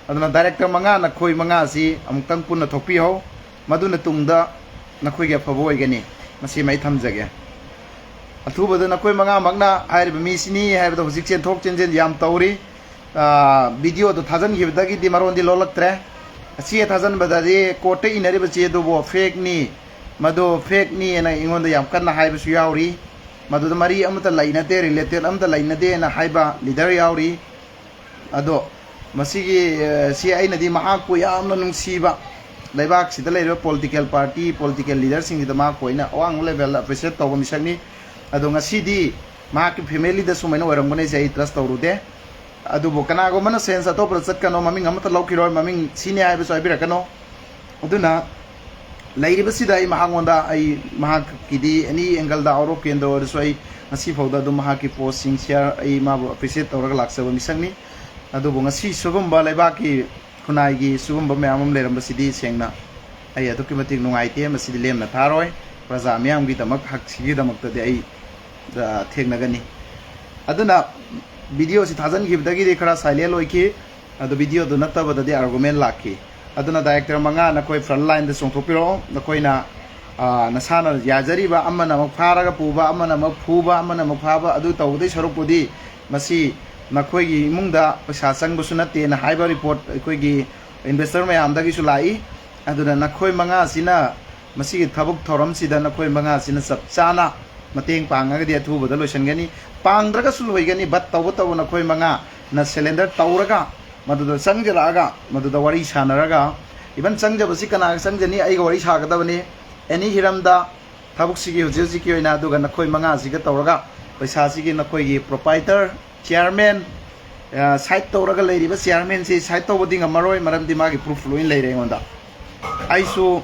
ꯑꯗꯨꯅ ꯗꯥꯏꯔꯦꯛꯇꯔ ꯃꯉꯥ, ꯅꯈꯣꯏ ꯃꯉꯥ ꯑꯁꯤ ꯑꯃꯨꯛꯇꯪ ꯄꯨꯟꯅ ꯊꯣꯛꯄꯤꯍꯧ, ꯃꯗꯨꯅ ꯇꯨꯡꯗ ꯅꯈꯣꯏꯒꯤ ꯑꯐꯕ ꯑꯣꯏꯒꯅꯤ꯫ ꯃꯁꯤꯃ ꯑꯩ ꯊꯝꯖꯒꯦ꯫ ꯑꯊꯨꯕꯗ ꯅꯈꯣꯏ ꯃꯉꯥꯃꯛꯅ ꯍꯥꯏꯔꯤꯕ ꯃꯤꯁꯤꯅꯤ ꯍꯥꯏꯕꯗ ꯍꯧꯖꯤꯛ ꯆꯦꯟꯊꯣꯛ ꯆꯦꯟꯁꯤꯟ ꯌꯥꯝ ꯇꯧꯔꯤ꯫ ꯚꯤꯗꯤꯑꯣꯗꯣ ꯊꯥꯖꯤꯟꯈꯤꯕꯗꯒꯤꯗꯤ ꯃꯔꯣꯟꯗꯤ ꯂꯣꯜꯂꯛꯇ꯭ꯔꯦ꯫ ꯆꯦ ꯊꯥꯖꯤꯟꯕꯗꯗꯤ ꯀꯣꯔꯠꯇ ꯏꯅꯔꯤꯕ ꯆꯦꯗꯨꯕꯨ ꯐꯦꯛꯅꯤ, ꯃꯗꯨ ꯐꯦꯛꯅꯤ ꯍꯥꯏꯅ ꯑꯩꯉꯣꯟꯗ ꯌꯥꯝ ꯀꯟꯅ ꯍꯥꯏꯕꯁꯨ ꯌꯥꯎꯔꯤ꯫ ꯃꯗꯨꯗ ꯃꯔꯤ ꯑꯃꯠꯇ ꯂꯩꯅꯗꯦ, ꯔꯤꯂꯦꯇꯦꯠ ꯑꯃꯠꯇ ꯂꯩꯅꯗꯦꯅ ꯍꯥꯏꯕ ꯂꯤꯗꯔ ꯌꯥꯎꯔꯤ꯫ ꯑꯗꯣ ꯃꯁꯤꯒꯤ, ꯑ, ꯁꯤ ꯑꯩꯅꯗꯤ ꯃꯍꯥꯛꯄꯨ ꯌꯥꯝꯅ ꯅꯨꯡꯁꯤꯕ, ꯂꯩꯕꯥꯛꯁꯤꯗ ꯂꯩꯔꯤꯕ ꯄꯣꯂꯤꯇꯤꯀꯦꯜ ꯄꯥꯔꯇꯤ, ꯄꯣꯂꯤꯇꯤꯀꯦꯜ ꯂꯤꯗꯔꯁꯤꯡꯁꯤꯗ ꯃꯍꯥꯛꯄꯨ ꯑꯩꯅ ꯑꯋꯥꯡꯕ ꯂꯦꯚꯦꯜꯗ ꯑꯦꯄ꯭ꯔꯤꯁꯤꯌꯦꯠ ꯇꯧꯕ ꯃꯤꯁꯛꯅꯤ꯫ ꯑꯗꯣ ꯉꯁꯤꯗꯤ ꯃꯍꯥꯛꯀꯤ ꯐꯦꯃꯤꯂꯤꯗ ꯁꯨꯃꯥꯏꯅ ꯑꯣꯏꯔꯝꯒꯅꯤꯁꯦ ꯑꯩ ꯇ꯭ꯔꯁ ꯇꯧꯔꯨꯗꯦ꯫ ꯑꯗꯨꯕꯨ ꯀꯅꯥꯒꯨꯝꯕꯅ ꯁꯦꯟꯁ ꯑꯇꯣꯞꯄꯗ ꯆꯠꯀꯅꯣ, ꯃꯃꯤꯡ ꯑꯃꯠꯇ ꯂꯧꯈꯤꯔꯣꯏ, ꯃꯃꯤꯡ ꯁꯤꯅꯤ ꯍꯥꯏꯕꯁꯨ ꯍꯥꯏꯕꯤꯔꯛꯀꯅꯣ꯫ ꯑꯗꯨꯅ ꯂꯩꯔꯤꯕꯁꯤꯗ ꯑꯩ ꯃꯍꯥꯛꯉꯣꯟꯗ, ꯑꯩ ꯃꯍꯥꯛꯀꯤꯗꯤ ꯑꯦꯅꯤ ꯑꯦꯡꯒꯜꯗ, ꯑꯥꯎꯠ ꯑꯣꯐ ꯀꯦꯟꯗ ꯑꯣꯏꯔꯁꯨ, ꯑꯩ ꯉꯁꯤ ꯐꯥꯎꯗ ꯑꯗꯨꯝ ꯃꯍꯥꯛꯀꯤ ꯄꯣꯁꯁꯤꯡ ꯁꯤꯌꯥꯔ, ꯑꯩ ꯃꯥꯕꯨ ꯑꯦꯄ꯭ꯔꯤꯁꯤꯌꯦꯠ ꯇꯧꯔꯒ ꯂꯥꯛꯆꯕ ꯃꯤꯁꯛꯅꯤ꯫ ꯑꯗꯨꯕꯨ ꯉꯁꯤ ꯁꯤꯒꯨꯝꯕ ꯂꯩꯕꯥꯛꯀꯤ ꯈꯨꯟꯅꯥꯏꯒꯤ ꯁꯤꯒꯨꯝꯕ ꯃꯌꯥꯝ ꯑꯃ ꯂꯩꯔꯝꯕꯁꯤꯗꯤ ꯁꯦꯡꯅ ꯑꯩ ꯑꯗꯨꯛꯀꯤ ꯃꯇꯤꯛ ꯅꯨꯡꯉꯥꯏꯇꯦ꯫ ꯃꯁꯤꯗꯤ ꯂꯦꯝꯅ ꯊꯥꯔꯣꯏ꯫ ꯄ꯭ꯔꯖꯥ ꯃꯤꯌꯥꯝꯒꯤꯗꯃꯛ, ꯍꯛꯁꯤꯒꯤꯗꯃꯛꯇꯗꯤ ꯑꯩ, ꯑ, ꯊꯦꯡꯅꯒꯅꯤ꯫ ꯑꯗꯨꯅ ꯚꯤꯗꯤꯑꯣꯁꯤ ꯊꯥꯖꯤꯟꯈꯤꯕꯗꯒꯤꯗꯤ ꯈꯔ ꯁꯥꯏꯂꯦꯟ ꯑꯣꯏꯈꯤ꯫ ꯑꯗꯨ ꯚꯤꯗꯤꯑꯣꯗꯨ ꯅꯠꯇꯕꯗꯗꯤ ꯑꯥꯔꯒꯨꯃꯦꯟ ꯂꯥꯛꯈꯤ꯫ ꯑꯗꯨꯅ ꯗꯥꯏꯔꯦꯛꯇꯔ ꯃꯉꯥ, ꯅꯈꯣꯏ ꯐ꯭ꯔꯟ ꯂꯥꯏꯟꯗ ꯆꯣꯡꯊꯣꯛꯄꯤꯔꯛꯑꯣ꯫ ꯅꯈꯣꯏꯅ, ꯑ, ꯅꯁꯥꯅ ꯌꯥꯖꯔꯤꯕ, ꯑꯃꯅ ꯑꯃꯨꯛ ꯐꯥꯔꯒ ꯄꯨꯕ, ꯑꯃꯅ ꯑꯃꯨꯛ ꯐꯨꯕ, ꯑꯃꯅ ꯑꯃꯨꯛ ꯐꯥꯕ, ꯑꯗꯨ ꯇꯧꯕꯗꯩ ꯁꯔꯨꯛꯄꯨꯗꯤ ꯃꯁꯤ ꯅꯈꯣꯏꯒꯤ ꯏꯃꯨꯡꯗ ꯄꯩꯁꯥ ꯆꯪꯕꯁꯨ ꯅꯠꯇꯦꯅ ꯍꯥꯏꯕ ꯔꯤꯄꯣꯔꯠ ꯑꯩꯈꯣꯏꯒꯤ ꯏꯟꯚꯦꯁꯇꯔ ꯃꯌꯥꯝꯗꯒꯤꯁꯨ ꯂꯥꯛꯏ꯫ ꯑꯗꯨꯅ ꯅꯈꯣꯏ ꯃꯉꯥꯁꯤꯅ ꯃꯁꯤꯒꯤ ꯊꯕꯛ ꯊꯧꯔꯝꯁꯤꯗ ꯅꯈꯣꯏ ꯃꯉꯥꯁꯤꯅ ꯆꯞ ꯆꯥꯅ ꯃꯇꯦꯡ ꯄꯥꯡꯉꯒꯗꯤ ꯑꯊꯨꯕꯗ ꯂꯣꯏꯁꯤꯟꯒꯅꯤ꯫ ꯄꯥꯡꯗ꯭ꯔꯒꯁꯨ ꯂꯣꯏꯒꯅꯤ, ꯕꯠ ꯇꯧꯕꯇꯕꯨ ꯅꯈꯣꯏ ꯃꯉꯥꯅ ꯁꯦꯂꯦꯟꯗꯔ ꯇꯧꯔꯒ ꯃꯗꯨꯗ ꯆꯪꯖꯔꯛꯑꯒ ꯃꯗꯨꯗ ꯋꯥꯔꯤ ꯁꯥꯟꯅꯔꯒ, ꯏꯚꯟ ꯆꯪꯖꯕꯁꯤ ꯀꯅꯥꯒ ꯆꯪꯖꯅꯤ? ꯑꯩꯒ ꯋꯥꯔꯤ ꯁꯥꯒꯗꯕꯅꯤ ꯑꯦꯅꯤ ꯍꯤꯔꯝꯗ, ꯊꯕꯛꯁꯤꯒꯤ ꯍꯧꯖꯤꯛ ꯍꯧꯖꯤꯛꯀꯤ ꯑꯣꯏꯅ꯫ ꯑꯗꯨꯒ ꯅꯈꯣꯏ ꯃꯉꯥꯁꯤꯒ ꯇꯧꯔꯒ ꯄꯩꯁꯥꯁꯤꯒꯤ ꯅꯈꯣꯏꯒꯤ ꯄ꯭ꯔꯣꯄꯥꯏꯇꯔ, ꯆꯤꯌꯥꯔꯃꯦꯟ, ꯁꯥꯏꯠ ꯇꯧꯔꯒ ꯂꯩꯔꯤꯕ ꯆꯤꯌꯥꯔꯃꯦꯟꯁꯤ ꯁꯥꯏꯠ ꯇꯧꯕꯗꯤ ꯉꯝꯃꯔꯣꯏ, ꯃꯔꯝꯗꯤ ꯃꯥꯒꯤ ꯄ꯭ꯔꯨꯐ ꯂꯣꯏꯅ ꯂꯩꯔꯦ ꯑꯩꯉꯣꯟꯗ꯫ ꯑꯩꯁꯨ,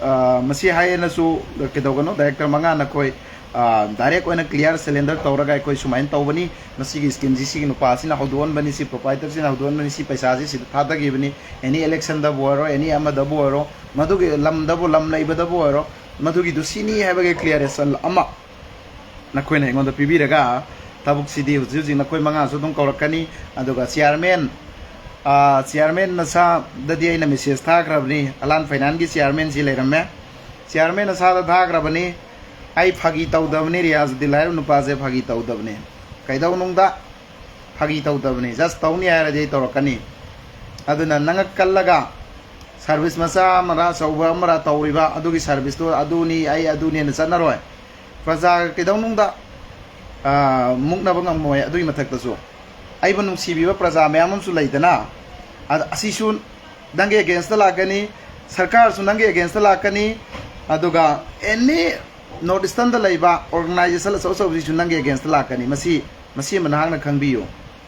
ꯑ, ꯃꯁꯤ ꯍꯥꯏꯌꯦꯅꯁꯨ ꯀꯩꯗꯧꯒꯅꯣ, ꯗꯥꯏꯔꯦꯛꯇꯔ ꯃꯉꯥ ꯅꯈꯣꯏ, ꯑ, ꯗꯥꯏꯔꯦꯛ ꯑꯣꯏꯅ ꯀ꯭ꯂꯤꯌꯥꯔ ꯁꯦꯂꯦꯟꯗꯔ ꯇꯧꯔꯒ ꯑꯩꯈꯣꯏ ꯁꯨꯃꯥꯏꯅ ꯇꯧꯕꯅꯤ, ꯃꯁꯤꯒꯤ ꯁ꯭ꯀꯤꯝꯁꯤ ꯁꯤꯒꯤ ꯅꯨꯄꯥꯁꯤꯅ ꯍꯧꯗꯣꯛꯍꯟꯕꯅꯤ, ꯁꯤ ꯄ꯭ꯔꯣꯄꯥꯏꯇꯔꯁꯤꯅ ꯍꯧꯗꯣꯛꯍꯟꯕꯅꯤ, ꯁꯤ ꯄꯩꯁꯥꯁꯤ ꯁꯤꯗ ꯊꯥꯗꯈꯤꯕꯅꯤ, ꯑꯦꯅꯤ ꯏꯂꯦꯛꯁꯟꯗꯕꯨ ꯑꯣꯏꯔꯣ, ꯑꯦꯅꯤ ꯑꯃꯗꯕꯨ ꯑꯣꯏꯔꯣ, ꯃꯗꯨꯒꯤ ꯂꯝꯗꯕꯨ, ꯂꯝ ꯂꯩꯕꯗꯕꯨ ꯑꯣꯏꯔꯣ, ꯃꯗꯨꯒꯤꯗꯨ ꯁꯤꯅꯤ ꯍꯥꯏꯕꯒꯤ ꯀ꯭ꯂꯤꯌꯥꯔꯦꯟꯁ ꯑꯃ ꯅꯈꯣꯏꯅ ꯑꯩꯉꯣꯟꯗ ꯄꯤꯕꯤꯔꯒ, ꯊꯕꯛꯁꯤꯗꯤ ꯍꯧꯖꯤꯛ ꯍꯧꯖꯤꯛ ꯅꯈꯣꯏ ꯃꯉꯥꯁꯨ ꯑꯗꯨꯝ ꯀꯧꯔꯛꯀꯅꯤ꯫ ꯑꯗꯨꯒ ꯆꯤꯌꯥꯔꯃꯦꯟ, ꯑ, ꯆꯤꯌꯥꯔꯃꯦꯟ ꯃꯁꯥꯗꯗꯤ ꯑꯩꯅ ꯃꯦꯁꯦꯖ ꯊꯥꯈ꯭ꯔꯕꯅꯤ, ꯑꯂꯥꯟ ꯐꯥꯏꯅꯥꯟꯁꯀꯤ ꯆꯤꯌꯥꯔꯃꯦꯟꯁꯤ ꯂꯩꯔꯝꯃꯦ꯫ ꯆꯤꯌꯥꯔꯃꯦꯟ ꯑꯁꯥꯗ ꯊꯥꯈ꯭ꯔꯕꯅꯤ꯫ ꯑꯩ ꯐꯥꯒꯤ ꯇꯧꯗꯕꯅꯤ, ꯔꯤꯌꯥꯖꯨꯗꯤꯟ ꯍꯥꯏꯔꯤꯕ ꯅꯨꯄꯥꯁꯦ ꯐꯥꯒꯤ ꯇꯧꯗꯕꯅꯤ꯫ ꯀꯩꯗꯧꯅꯨꯡꯗ ꯐꯥꯒꯤ ꯇꯧꯗꯕꯅꯤ, ꯖꯁ ꯇꯧꯅꯤ ꯍꯥꯏꯔꯗꯤ ꯑꯩ ꯇꯧꯔꯛꯀꯅꯤ꯫ ꯑꯗꯨꯅ ꯅꯉꯛ ꯀꯜꯂꯒ ꯁꯥꯔꯚꯤꯁ ꯃꯆꯥ ꯑꯃꯔ ꯑꯆꯧꯕ ꯑꯃꯔ ꯇꯧꯔꯤꯕ ꯑꯗꯨꯒꯤ ꯁꯥꯔꯚꯤꯁꯇꯨ ꯑꯗꯨꯅꯤ, ꯑꯩ ꯑꯗꯨꯅꯦꯅ ꯆꯠꯅꯔꯣꯏ꯫ ꯄ꯭ꯔꯖꯥꯒ ꯀꯩꯗꯧꯅꯨꯡꯗ, ꯑ, ꯃꯨꯛꯅꯕ ꯉꯝꯃꯣꯏ꯫ ꯑꯗꯨꯒꯤ ꯃꯊꯛꯇꯁꯨ ꯑꯩꯕꯨ ꯅꯨꯡꯁꯤꯕꯤꯕ ꯄ꯭ꯔꯖꯥ ꯃꯌꯥꯝ ꯑꯃꯁꯨ ꯂꯩꯗꯅ, ꯑꯗ ꯑꯁꯤꯁꯨ ꯅꯪꯒꯤ ꯑꯦꯒꯦꯟꯁꯇ ꯂꯥꯛꯀꯅꯤ, ꯁꯔꯀꯥꯔꯁꯨ ꯅꯪꯒꯤ ꯑꯦꯒꯦꯟꯁꯇ ꯂꯥꯛꯀꯅꯤ, ꯑꯗꯨꯒ ꯑꯦꯅꯤ ꯅꯣꯔꯠ ꯏꯁꯇꯔꯟꯗ ꯂꯩꯕ ꯑꯣꯔꯒꯅꯥꯏꯖꯦꯁꯟ ꯑꯆꯧ ꯑꯆꯧꯕꯁꯤꯡꯁꯨ ꯅꯪꯒꯤ ꯑꯦꯒꯦꯟꯁꯇ ꯂꯥꯛꯀꯅꯤ꯫ ꯃꯁꯤ, ꯃꯁꯤ ꯑꯃ ꯅꯍꯥꯛꯅ ꯈꯪꯕꯤꯌꯨ꯫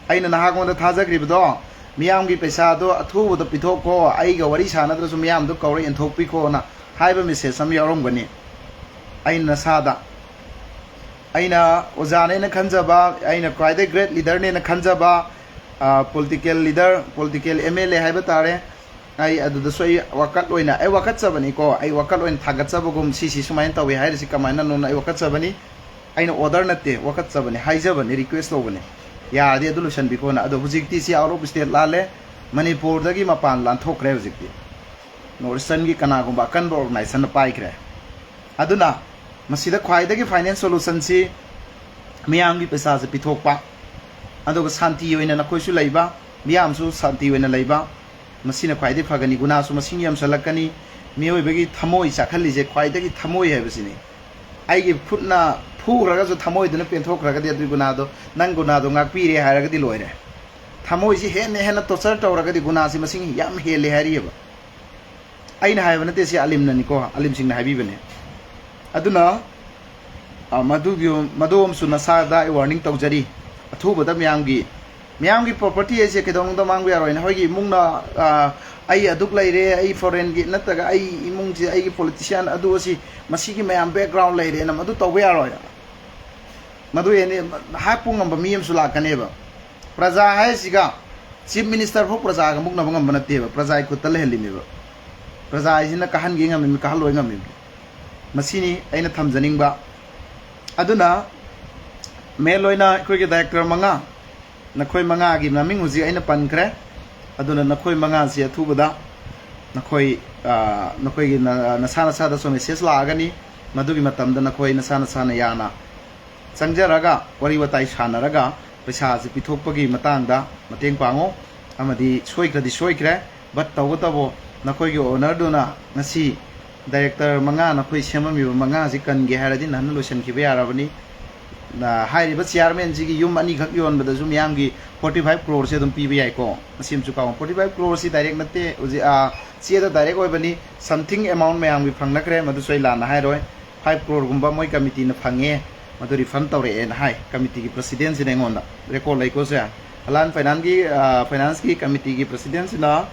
ꯑꯩꯅ ꯅꯍꯥꯛꯉꯣꯟꯗ ꯊꯥꯖꯈ꯭ꯔꯤꯕꯗꯣ ꯃꯤꯌꯥꯝꯒꯤ ꯄꯩꯁꯥꯗꯣ ꯑꯊꯨꯕꯗ ꯄꯤꯊꯣꯛꯈꯣ, ꯑꯩꯒ ꯋꯥꯔꯤ ꯁꯥꯟꯅꯗ꯭ꯔꯁꯨ ꯃꯤꯌꯥꯝꯗꯣ ꯀꯧꯔ ꯌꯦꯟꯊꯣꯛꯄꯤꯈꯣꯅ ꯍꯥꯏꯕ ꯃꯦꯁꯦꯖ ꯑꯃ ꯌꯥꯎꯔꯝꯒꯅꯤ꯫ ꯑꯩꯅ ꯅꯁꯥꯗ, ꯑꯩꯅ ꯑꯣꯖꯥꯅꯦꯅ ꯈꯟꯖꯕ, ꯑꯩꯅ ꯈ꯭ꯋꯥꯏꯗꯒꯤ ꯒ꯭ꯔꯦꯠ ꯂꯤꯗꯔꯅꯦꯅ ꯈꯟꯖꯕ, political leader, political M L A ꯍꯥꯏꯕ ꯇꯥꯔꯦ, ꯑꯩ ꯑꯗꯨꯗꯁꯨ ꯑꯩ ꯋꯥꯀꯠ ꯑꯣꯏꯅ, ꯑꯩ ꯋꯥꯀꯠꯆꯕꯅꯤꯀꯣ, ꯑꯩ ꯋꯥꯀꯠ ꯑꯣꯏꯅ ꯊꯥꯒꯠꯆꯕꯒꯨꯝ, ꯁꯤꯁꯤ ꯁꯨꯃꯥꯏꯅ ꯇꯧꯏ ꯍꯥꯏꯔꯤꯁꯤ ꯀꯃꯥꯏꯅꯅꯣꯅ ꯑꯩ ꯋꯥꯀꯠꯆꯕꯅꯤ꯫ ꯑꯩꯅ ꯑꯣꯔꯗꯔ ꯅꯠꯇꯦ, ꯋꯥꯀꯠꯆꯕꯅꯤ, ꯍꯥꯏꯖꯕꯅꯤ, ꯔꯤꯀ꯭ꯋꯦꯁ ꯇꯧꯕꯅꯤ, ꯌꯥꯔꯗꯤ ꯑꯗꯨ ꯂꯣꯏꯁꯤꯟꯕꯤꯈꯣꯅ꯫ ꯑꯗꯣ ꯍꯧꯖꯤꯛꯇꯤ ꯁꯤ ꯑꯥꯎꯠ ꯑꯣꯐ ꯁ꯭ꯇꯦꯠ ꯂꯥꯜꯂꯦ꯫ ꯃꯅꯤꯄꯨꯔꯗꯒꯤ ꯃꯄꯥꯟ ꯂꯥꯟꯊꯣꯛꯈ꯭ꯔꯦ ꯍꯧꯖꯤꯛꯇꯤ꯫ ꯅꯣꯔꯠ ꯏꯁꯇꯔꯟꯒꯤ ꯀꯅꯥꯒꯨꯝꯕ ꯑꯀꯟꯕ ꯑꯣꯔꯒꯅꯥꯏꯖꯦꯁꯟꯅ ꯄꯥꯏꯈ꯭ꯔꯦ꯫ ꯑꯗꯨꯅ ꯃꯁꯤꯗ ꯈ꯭ꯋꯥꯏꯗꯒꯤ ꯐꯥꯏꯅꯦꯜ ꯁꯣꯂꯨꯁꯟꯁꯤ ꯃꯤꯌꯥꯝꯒꯤ ꯄꯩꯁꯥꯁꯦ ꯄꯤꯊꯣꯛꯄ, ꯑꯗꯨꯒ ꯁꯥꯟꯇꯤ ꯑꯣꯏꯅ ꯅꯈꯣꯏꯁꯨ ꯂꯩꯕ, ꯃꯤꯌꯥꯝꯁꯨ ꯁꯥꯟꯇꯤ ꯑꯣꯏꯅ ꯂꯩꯕ, ꯃꯁꯤꯅ ꯈ꯭ꯋꯥꯏꯗꯒꯤ ꯐꯒꯅꯤ꯫ ꯒꯨꯅꯥꯁꯨ ꯃꯁꯤꯡ ꯌꯥꯝꯁꯜꯂꯛꯀꯅꯤ꯫ ꯃꯤꯑꯣꯏꯕꯒꯤ ꯊꯃꯣꯏ ꯆꯥꯛꯍꯜꯂꯤꯁꯦ ꯈ꯭ꯋꯥꯏꯗꯒꯤ ꯊꯃꯣꯏ ꯍꯥꯏꯕꯁꯤꯅꯤ꯫ ꯑꯩꯒꯤ ꯈꯨꯠꯅ ꯐꯨꯈ꯭ꯔꯒꯁꯨ ꯊꯃꯣꯏꯗꯨꯅ ꯄꯦꯟꯊꯣꯛꯈ꯭ꯔꯒꯗꯤ ꯑꯗꯨꯒꯤ ꯒꯨꯅꯥꯗꯣ, ꯅꯪ ꯒꯨꯅꯥꯗꯣ ꯉꯥꯛꯄꯤꯔꯦ ꯍꯥꯏꯔꯒꯗꯤ ꯂꯣꯏꯔꯦ꯫ ꯊꯃꯣꯏꯁꯤ ꯍꯦꯟꯅ ꯍꯦꯟꯅ ꯇꯣꯔꯆꯔ ꯇꯧꯔꯒꯗꯤ ꯒꯨꯅꯥꯁꯤ ꯃꯁꯤꯡ ꯌꯥꯝ ꯍꯦꯜꯂꯦ ꯍꯥꯏꯔꯤꯑꯕ꯫ ꯑꯩꯅ ꯍꯥꯏꯕ ꯅꯠꯇꯦ, ꯁꯤ ꯑꯂꯤꯝꯅꯅꯤꯀꯣ, ꯑꯂꯤꯝꯁꯤꯡꯅ ꯍꯥꯏꯕꯤꯕꯅꯦ꯫ ꯑꯗꯨꯅ ꯑ, ꯃꯗꯨꯒꯤ, ꯃꯗꯨ ꯑꯃꯁꯨ ꯅꯁꯥꯗ ꯑꯩ ꯋꯥꯔꯅꯤꯡ ꯇꯧꯖꯔꯤ꯫ ꯑꯊꯨꯕꯗ ꯃꯌꯥꯝꯒꯤ, ꯃꯌꯥꯝꯒꯤ ꯄ꯭ꯔꯣꯄꯔꯇꯤ ꯍꯥꯏꯁꯦ ꯀꯩꯗꯧꯅꯨꯡꯗ ꯃꯥꯡꯕ ꯌꯥꯔꯣꯏ꯫ ꯅꯈꯣꯏꯒꯤ ꯏꯃꯨꯡꯅ, ꯑ, "ꯑꯩ ꯑꯗꯨꯛ ꯂꯩꯔꯦ, ꯑꯩ ꯐꯣꯔꯦꯟꯒꯤ ꯅꯠꯇ꯭ꯔꯒ ꯑꯩ ꯏꯃꯨꯡꯁꯦ, ꯑꯩꯒꯤ ꯄꯣꯂꯤꯇꯤꯁꯤꯌꯥꯟ ꯑꯗꯨ ꯑꯁꯤ, ꯃꯁꯤꯒꯤ ꯃꯌꯥꯝ ꯕꯦꯛꯒ꯭ꯔꯥꯎꯟ ꯂꯩꯔꯦꯅ" ꯃꯗꯨ ꯇꯧꯕ ꯌꯥꯔꯣꯏ꯫ ꯃꯗꯨ ꯍꯦꯟꯅ ꯍꯥꯠꯄ ꯉꯝꯕ ꯃꯤ ꯑꯃꯁꯨ ꯂꯥꯛꯀꯅꯦꯕ꯫ ꯄ꯭ꯔꯖꯥ ꯍꯥꯏꯁꯤꯒ ꯆꯤꯐ ꯃꯤꯅꯤꯁꯇꯔ ꯐꯥꯎ ꯄ꯭ꯔꯖꯥꯒ ꯃꯨꯛꯅꯕ ꯉꯝꯕ ꯅꯠꯇꯦꯕ꯫ ꯄ꯭ꯔꯖꯥꯒꯤ ꯈꯨꯠꯇ ꯂꯩꯍꯜꯂꯤꯅꯦꯕ꯫ ꯄ꯭ꯔꯖꯥ ꯍꯥꯏꯁꯤꯅ ꯀꯥꯍꯟꯒꯦ ꯉꯝꯃꯤꯕꯅꯤ, ꯀꯥꯍꯜꯂꯣꯏ ꯉꯝꯃꯤꯕꯅꯤ꯫ ꯃꯁꯤꯅꯤ ꯑꯩꯅ ꯊꯝꯖꯅꯤꯡꯕ꯫ ꯑꯗꯨꯅ ꯃꯦꯟ ꯑꯣꯏꯅ ꯑꯩꯈꯣꯏꯒꯤ ꯗꯥꯏꯔꯦꯛꯇꯔ ꯃꯉꯥ, ꯅꯈꯣꯏ ꯃꯉꯥꯒꯤ ꯃꯃꯤꯡ ꯍꯧꯖꯤꯛ ꯑꯩꯅ ꯄꯟꯈ꯭ꯔꯦ꯫ ꯑꯗꯨꯅ ꯅꯈꯣꯏ ꯃꯉꯥꯁꯤ ꯑꯊꯨꯕꯗ ꯅꯈꯣꯏ, ꯑ, ꯅꯈꯣꯏꯒꯤ ꯅ-, ꯅꯁꯥ ꯅꯁꯥꯗꯁꯨ ꯃꯦꯁꯦꯖ ꯂꯥꯛꯑꯒꯅꯤ꯫ ꯃꯗꯨꯒꯤ ꯃꯇꯝꯗ ꯅꯈꯣꯏ ꯅꯁꯥ ꯅꯁꯥꯅ ꯌꯥꯅ ꯆꯪꯖꯔꯒ ꯋꯥꯔꯤ ꯋꯥꯇꯥꯏ ꯁꯥꯟꯅꯔꯒ ꯄꯩꯁꯥꯁꯤ ꯄꯤꯊꯣꯛꯄꯒꯤ ꯃꯇꯥꯡꯗ ꯃꯇꯦꯡ ꯄꯥꯡꯉꯣ꯫ ꯑꯃꯗꯤ ꯁꯣꯏꯈ꯭ꯔꯗꯤ ꯁꯣꯏꯈ꯭ꯔꯦ, but ꯇꯧꯕꯇꯕꯨ ꯅꯈꯣꯏꯒꯤ ꯑꯣꯅꯔꯗꯨꯅ ꯉꯁꯤ ꯗꯥꯏꯔꯦꯛꯇꯔ ꯃꯉꯥ ꯅꯈꯣꯏ ꯁꯦꯝꯃꯝꯃꯤꯕ ꯃꯉꯥꯁꯤ ꯀꯟꯒꯦ ꯍꯥꯏꯔꯗꯤ ꯅꯍꯥꯟꯅ ꯂꯣꯏꯁꯤꯟꯈꯤꯕ ꯌꯥꯔꯕꯅꯤ꯫ ꯅ-, ꯍꯥꯏꯔꯤꯕ ꯆꯤꯌꯥꯔꯃꯦꯟꯁꯤꯒꯤ ꯌꯨꯝ ꯑꯅꯤꯈꯛ ꯌꯣꯟꯕꯗꯁꯨ ꯃꯤꯌꯥꯝꯒꯤ forty five crore ꯁꯦ ꯑꯗꯨꯝ ꯄꯤꯕ ꯌꯥꯏꯀꯣ꯫ ꯃꯁꯤ ꯑꯃꯁꯨ ꯀꯥꯎ-, forty five crore ꯁꯤ ꯗꯥꯏꯔꯦꯛ ꯅꯠꯇꯦ, ꯍꯧꯖꯤꯛ, ꯑ, ꯆꯦꯗ ꯗꯥꯏꯔꯦꯛ ꯑꯣꯏꯕꯅꯤ꯫ Something amount ꯃꯌꯥꯝꯒꯤ ꯐꯪꯅꯈ꯭ꯔꯦ, ꯃꯗꯨꯁꯨ ꯑꯩ ꯂꯥꯟꯅ ꯍꯥꯏꯔꯣꯏ꯫ Five crore ꯒꯨꯝꯕ ꯃꯣꯏ ꯀꯃꯤꯇꯤꯅ ꯐꯪꯉꯦ, ꯃꯗꯨ ꯔꯤꯐꯟ ꯇꯧꯔꯛꯑꯦꯅ ꯍꯥꯏ꯫ ꯀꯃꯤꯇꯤꯒꯤ ꯄ꯭ꯔꯁꯤꯗꯦꯟꯁꯤꯅ ꯑꯩꯉꯣꯟꯗ ꯔꯦꯀꯣꯔꯠ ꯂꯩꯀꯣ ꯁꯦ꯫ ꯑꯂꯥꯟ ꯐꯥꯏꯅꯥꯟꯁꯀꯤ, ꯑ, ꯐꯥꯏꯅꯥꯟꯁꯀꯤ ꯀꯃꯤꯇꯤꯒꯤ ꯄ꯭ꯔꯁꯤꯗꯦꯟꯁꯤꯅ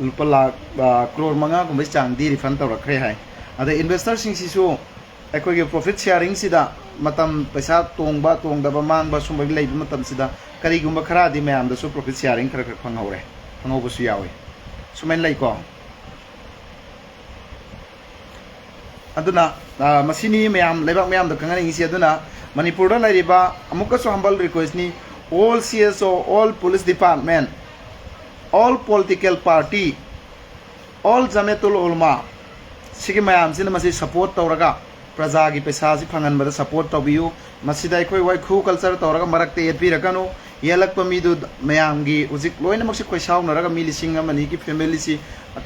ꯂꯨꯄꯥ ꯂꯥꯈ, ꯑ, ꯀ꯭ꯔꯣꯔ ꯃꯉꯥꯒꯨꯝꯕꯩ ꯆꯥꯡꯗꯤ ꯔꯤꯐꯟ ꯇꯧꯔꯛꯈ꯭ꯔꯦ ꯍꯥꯏ꯫ ꯑꯗ ꯏꯟꯚꯦꯁꯇꯔꯁꯤꯡꯁꯤꯁꯨ ꯑꯩꯈꯣꯏꯒꯤ ꯄ꯭ꯔꯣꯐꯤꯠ ꯁꯤꯌꯥꯔꯤꯡꯁꯤꯗ ꯃꯇꯝ ꯄꯩꯁꯥ ꯇꯣꯡꯕ, ꯇꯣꯡꯗꯕ, ꯃꯥꯡꯕ ꯁꯨꯝꯕꯒꯤ ꯂꯩꯕ ꯃꯇꯝꯁꯤꯗ ꯀꯔꯤꯒꯨꯝꯕ ꯈꯔꯗꯤ ꯃꯌꯥꯝꯗꯁꯨ ꯄ꯭ꯔꯣꯐꯤꯠ ꯁꯤꯌꯥꯔꯤꯡ ꯈꯔ ꯈꯔ ꯐꯪꯍꯧꯔꯦ, ꯐꯪꯍꯧꯕꯁꯨ ꯌꯥꯎꯏ꯫ ꯁꯨꯃꯥꯏꯅ ꯂꯩꯀꯣ꯫ ꯑꯗꯨꯅ, ꯑ, ꯃꯁꯤꯅꯤ ꯃꯌꯥꯝ, ꯂꯩꯕꯥꯛ ꯃꯌꯥꯝꯗ ꯈꯪꯍꯟꯅꯤꯡꯉꯤꯁꯤ꯫ ꯑꯗꯨꯅ ꯃꯅꯤꯄꯨꯔꯗ ꯂꯩꯔꯤꯕ, ꯑꯃꯨꯛꯀꯁꯨ humble request ꯅꯤ, all C S O, all police department, All political party, all Jamiatul Ulama, ꯁꯤꯒꯤ ꯃꯌꯥꯝꯁꯤꯅ ꯃꯁꯤ support ꯇꯧꯔꯒ ꯄ꯭ꯔꯖꯥꯒꯤ ꯄꯩꯁꯥꯁꯤ ꯐꯪꯍꯟꯕꯗ support ꯇꯧꯕꯤꯌꯨ꯫ ꯃꯁꯤꯗ ꯑꯩꯈꯣꯏ ꯋꯥꯏꯈꯨ culture ꯇꯧꯔꯒ ꯃꯔꯛꯇ ꯌꯦꯠꯄꯤꯔꯛꯀꯅꯨ꯫ ꯌꯦꯜꯂꯛꯄ ꯃꯤꯗꯨ ꯃꯌꯥꯝꯒꯤ ꯍꯧꯖꯤꯛ ꯂꯣꯏꯅꯃꯛꯁꯤ ꯈꯣꯏꯁꯥꯎꯅꯔꯒ ꯃꯤ ꯂꯤꯁꯤꯡ ꯑꯃ ꯑꯅꯤꯒꯤ familyꯁꯤ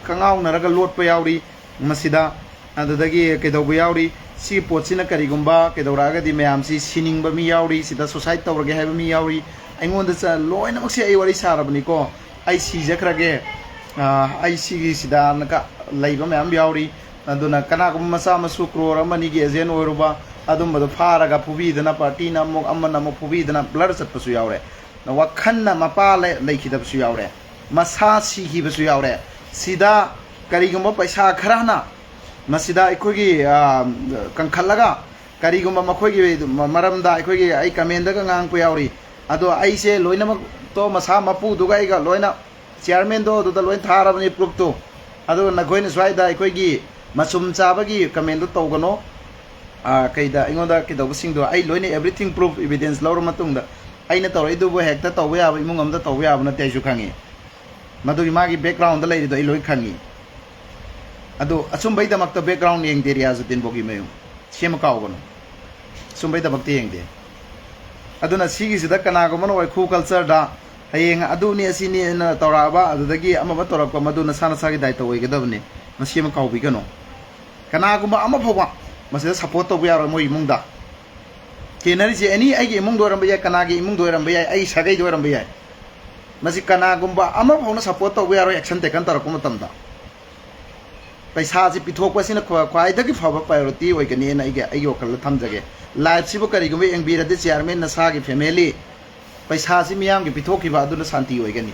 ꯀꯉꯥꯎꯅꯔꯒ ꯂꯣꯠꯄ ꯌꯥꯎꯔꯤ꯫ ꯃꯁꯤꯗ ꯑꯗꯨꯗꯒꯤ ꯀꯩꯗꯧꯕ ꯌꯥꯎꯔꯤ? ꯁꯤꯒꯤ ꯄꯣꯠꯁꯤꯅ ꯀꯔꯤꯒꯨꯝꯕ ꯀꯩꯗꯧꯔꯛꯑꯒꯗꯤ ꯃꯌꯥꯝꯁꯤ ꯁꯤꯅꯤꯡꯕ ꯃꯤ ꯌꯥꯎꯔꯤ, ꯁꯤꯗ suicide ꯇꯧꯔꯒꯦ ꯍꯥꯏꯕ ꯃꯤ ꯌꯥꯎꯔꯤ꯫ ꯑꯩꯉꯣꯟꯗ ꯆ-, ꯂꯣꯏꯅꯃꯛꯁꯦ ꯑꯩ ꯋꯥꯔꯤ ꯁꯥꯔꯕꯅꯤꯀꯣ꯫ ꯑꯩ ꯁꯤꯖꯈ꯭ꯔꯒꯦ, ꯑꯥ, ꯑꯩ ꯁꯤꯒꯤꯁꯤꯗꯅ ꯀ-, ꯂꯩꯕ ꯃꯌꯥꯝ ꯌꯥꯎꯔꯤ꯫ ꯑꯗꯨꯅ ꯀꯅꯥꯒꯨꯝꯕ ꯃꯆꯥ ꯃꯁꯨ crore ꯑꯃ ꯑꯅꯤꯒꯤ agent ꯑꯣꯏꯔꯨꯕ ꯑꯗꯨꯝꯕꯗꯣ ꯐꯥꯔꯒ ꯐꯨꯕꯤꯗꯅ, partyꯅ ꯑꯃꯨꯛ ꯑꯃꯅ ꯑꯃꯨꯛ ꯐꯨꯕꯤꯗꯅ blur ꯆꯠꯄꯁꯨ ꯌꯥꯎꯔꯦ꯫ ꯋꯥꯈꯜꯅ ꯃꯄꯥ ꯂꯩ-, ꯂꯩꯈꯤꯗꯕꯁꯨ ꯌꯥꯎꯔꯦ, ꯃꯁꯥ ꯁꯤꯈꯤꯕꯁꯨ ꯌꯥꯎꯔꯦ꯫ ꯁꯤꯗ ꯀꯔꯤꯒꯨꯝꯕ ꯄꯩꯁꯥ ꯈꯔꯅ ꯃꯁꯤꯗ ꯑꯩꯈꯣꯏꯒꯤ, ꯑ, ꯀꯟꯈꯠꯂꯒ ꯀꯔꯤꯒꯨꯝꯕ ꯃꯈꯣꯏꯒꯤ ꯃꯔꯝꯗ ꯑꯩꯈꯣꯏꯒꯤ, ꯑꯩ commentꯗꯒ ꯉꯥꯡꯉꯛꯄ ꯌꯥꯎꯔꯤ꯫ ꯑꯗꯣ ꯑꯩꯁꯦ ꯂꯣꯏꯅꯃꯛꯇꯣ ꯃꯁꯥ ꯃꯄꯨꯗꯨꯒ ꯑꯩꯒ ꯂꯣꯏꯅ chairmanꯗꯣ ꯑꯗꯨꯗ ꯂꯣꯏ ꯊꯥꯔꯕꯅꯤ proofꯇꯣ꯫ ꯑꯗꯨꯒ ꯅꯈꯣꯏꯅ ꯁ꯭ꯋꯥꯏꯗ ꯑꯩꯈꯣꯏꯒꯤ ꯃꯆꯨꯝ ꯆꯥꯕꯒꯤ commentꯗꯣ ꯇꯧꯒꯅꯣ꯫ ꯑ, ꯀꯩꯗ ꯑꯩꯉꯣꯟꯗ ꯀꯩꯗꯧꯕꯁꯤꯡꯗꯣ ꯑꯩ ꯂꯣꯏꯅ everything proof evidence ꯂꯧꯔ ꯃꯇꯨꯡꯗ ꯑꯩꯅ ꯇꯧꯔꯛꯏꯗꯨꯕꯨ ꯍꯦꯛꯇ ꯇꯧꯕ ꯌꯥꯕ ꯏꯃꯨꯡ ꯑꯃꯗ ꯇꯧꯕ ꯌꯥꯕ ꯅꯠꯇꯦ, ꯑꯩꯁꯨ ꯈꯪꯉꯤ꯫ ꯃꯗꯨꯒꯤ ꯃꯥꯒꯤ backgroundꯗ ꯂꯩꯔꯤꯗꯣ ꯑꯩ ꯂꯣꯏ ꯈꯪꯉꯤ꯫ ꯑꯗꯨ ꯑꯆꯨꯝꯕꯩꯗꯃꯛꯇ background ꯌꯦꯡꯗꯦ ꯔꯤꯌꯥꯖꯨꯗꯤꯟ ꯕꯣꯒꯤꯃꯌꯨꯝ꯫ ꯁꯤ ꯑꯃ ꯀꯥꯎꯒꯅꯨ꯫ ꯑꯆꯨꯝꯕꯩꯗꯃꯛꯇ ꯌꯦꯡꯗꯦ꯫ ꯑꯗꯨꯅ ꯁꯤꯒꯤꯁꯤꯗ ꯀꯅꯥꯒꯨꯝꯕꯅ ꯋꯥꯏꯈꯨ cultureꯗ ꯍꯌꯦꯡ ꯑꯗꯨꯅꯤ ꯑꯁꯤꯅꯤꯅ ꯇꯧꯔꯛꯑꯕ, ꯑꯗꯨꯗꯒꯤ ꯑꯃ ꯑꯃ ꯇꯧꯔꯛꯄ, ꯃꯗꯨ ꯅꯁꯥ ꯅꯁꯥꯒꯤ ꯗꯥꯏꯇ ꯑꯣꯏꯒꯗꯕꯅꯤ꯫ ꯃꯁꯤ ꯑꯃ ꯀꯥꯎꯕꯤꯒꯅꯨ꯫ ꯀꯅꯥꯒꯨꯝꯕ ꯑꯃ ꯐꯥꯎꯕ ꯃꯁꯤꯗ support ꯇꯧꯕ ꯌꯥꯔꯣꯏ ꯃꯣꯏ ꯏꯃꯨꯡꯗ꯫ ꯊꯦꯡꯅꯔꯤꯁꯦ ꯑꯦꯅꯤ ꯑꯩꯒꯤ ꯏꯃꯨꯡꯗ ꯑꯣꯏꯔꯝꯕ ꯌꯥꯏ, ꯀꯅꯥꯒꯤ ꯏꯃꯨꯡꯗ ꯑꯣꯏꯔꯝꯕ ꯌꯥꯏ, ꯑꯩ ꯁꯥꯒꯩꯗ ꯑꯣꯏꯔꯝꯕ ꯌꯥꯏ꯫ ꯃꯁꯤ ꯀꯅꯥꯒꯨꯝꯕ ꯑꯃ ꯐꯥꯎꯅ support ꯇꯧꯕ ꯌꯥꯔꯣꯏ action taken ꯇꯧꯔꯛꯄ ꯃꯇꯝꯗ꯫ ꯄꯩꯁꯥꯁꯤ ꯄꯤꯊꯣꯛꯄꯁꯤꯅ ꯈ꯭ꯋꯥ-, ꯈ꯭ꯋꯥꯏꯗꯒꯤ ꯐꯕ priorityꯑꯣꯏꯒꯅꯤꯅ ꯑꯩꯒꯤ, ꯑꯩꯒꯤ ꯋꯥꯈꯜꯗ ꯊꯝꯖꯒꯦ꯫ Liveꯁꯤꯕꯨ ꯀꯔꯤꯒꯨꯝꯕ ꯌꯦꯡꯕꯤꯔꯗꯤ chairman ꯅꯁꯥꯒꯤ family ꯄꯩꯁꯥꯁꯤ ꯃꯤꯌꯥꯝꯒꯤ ꯄꯤꯊꯣꯛꯈꯤꯕ ꯑꯗꯨꯅ ꯁꯥꯟꯇꯤ ꯑꯣꯏꯒꯅꯤ꯫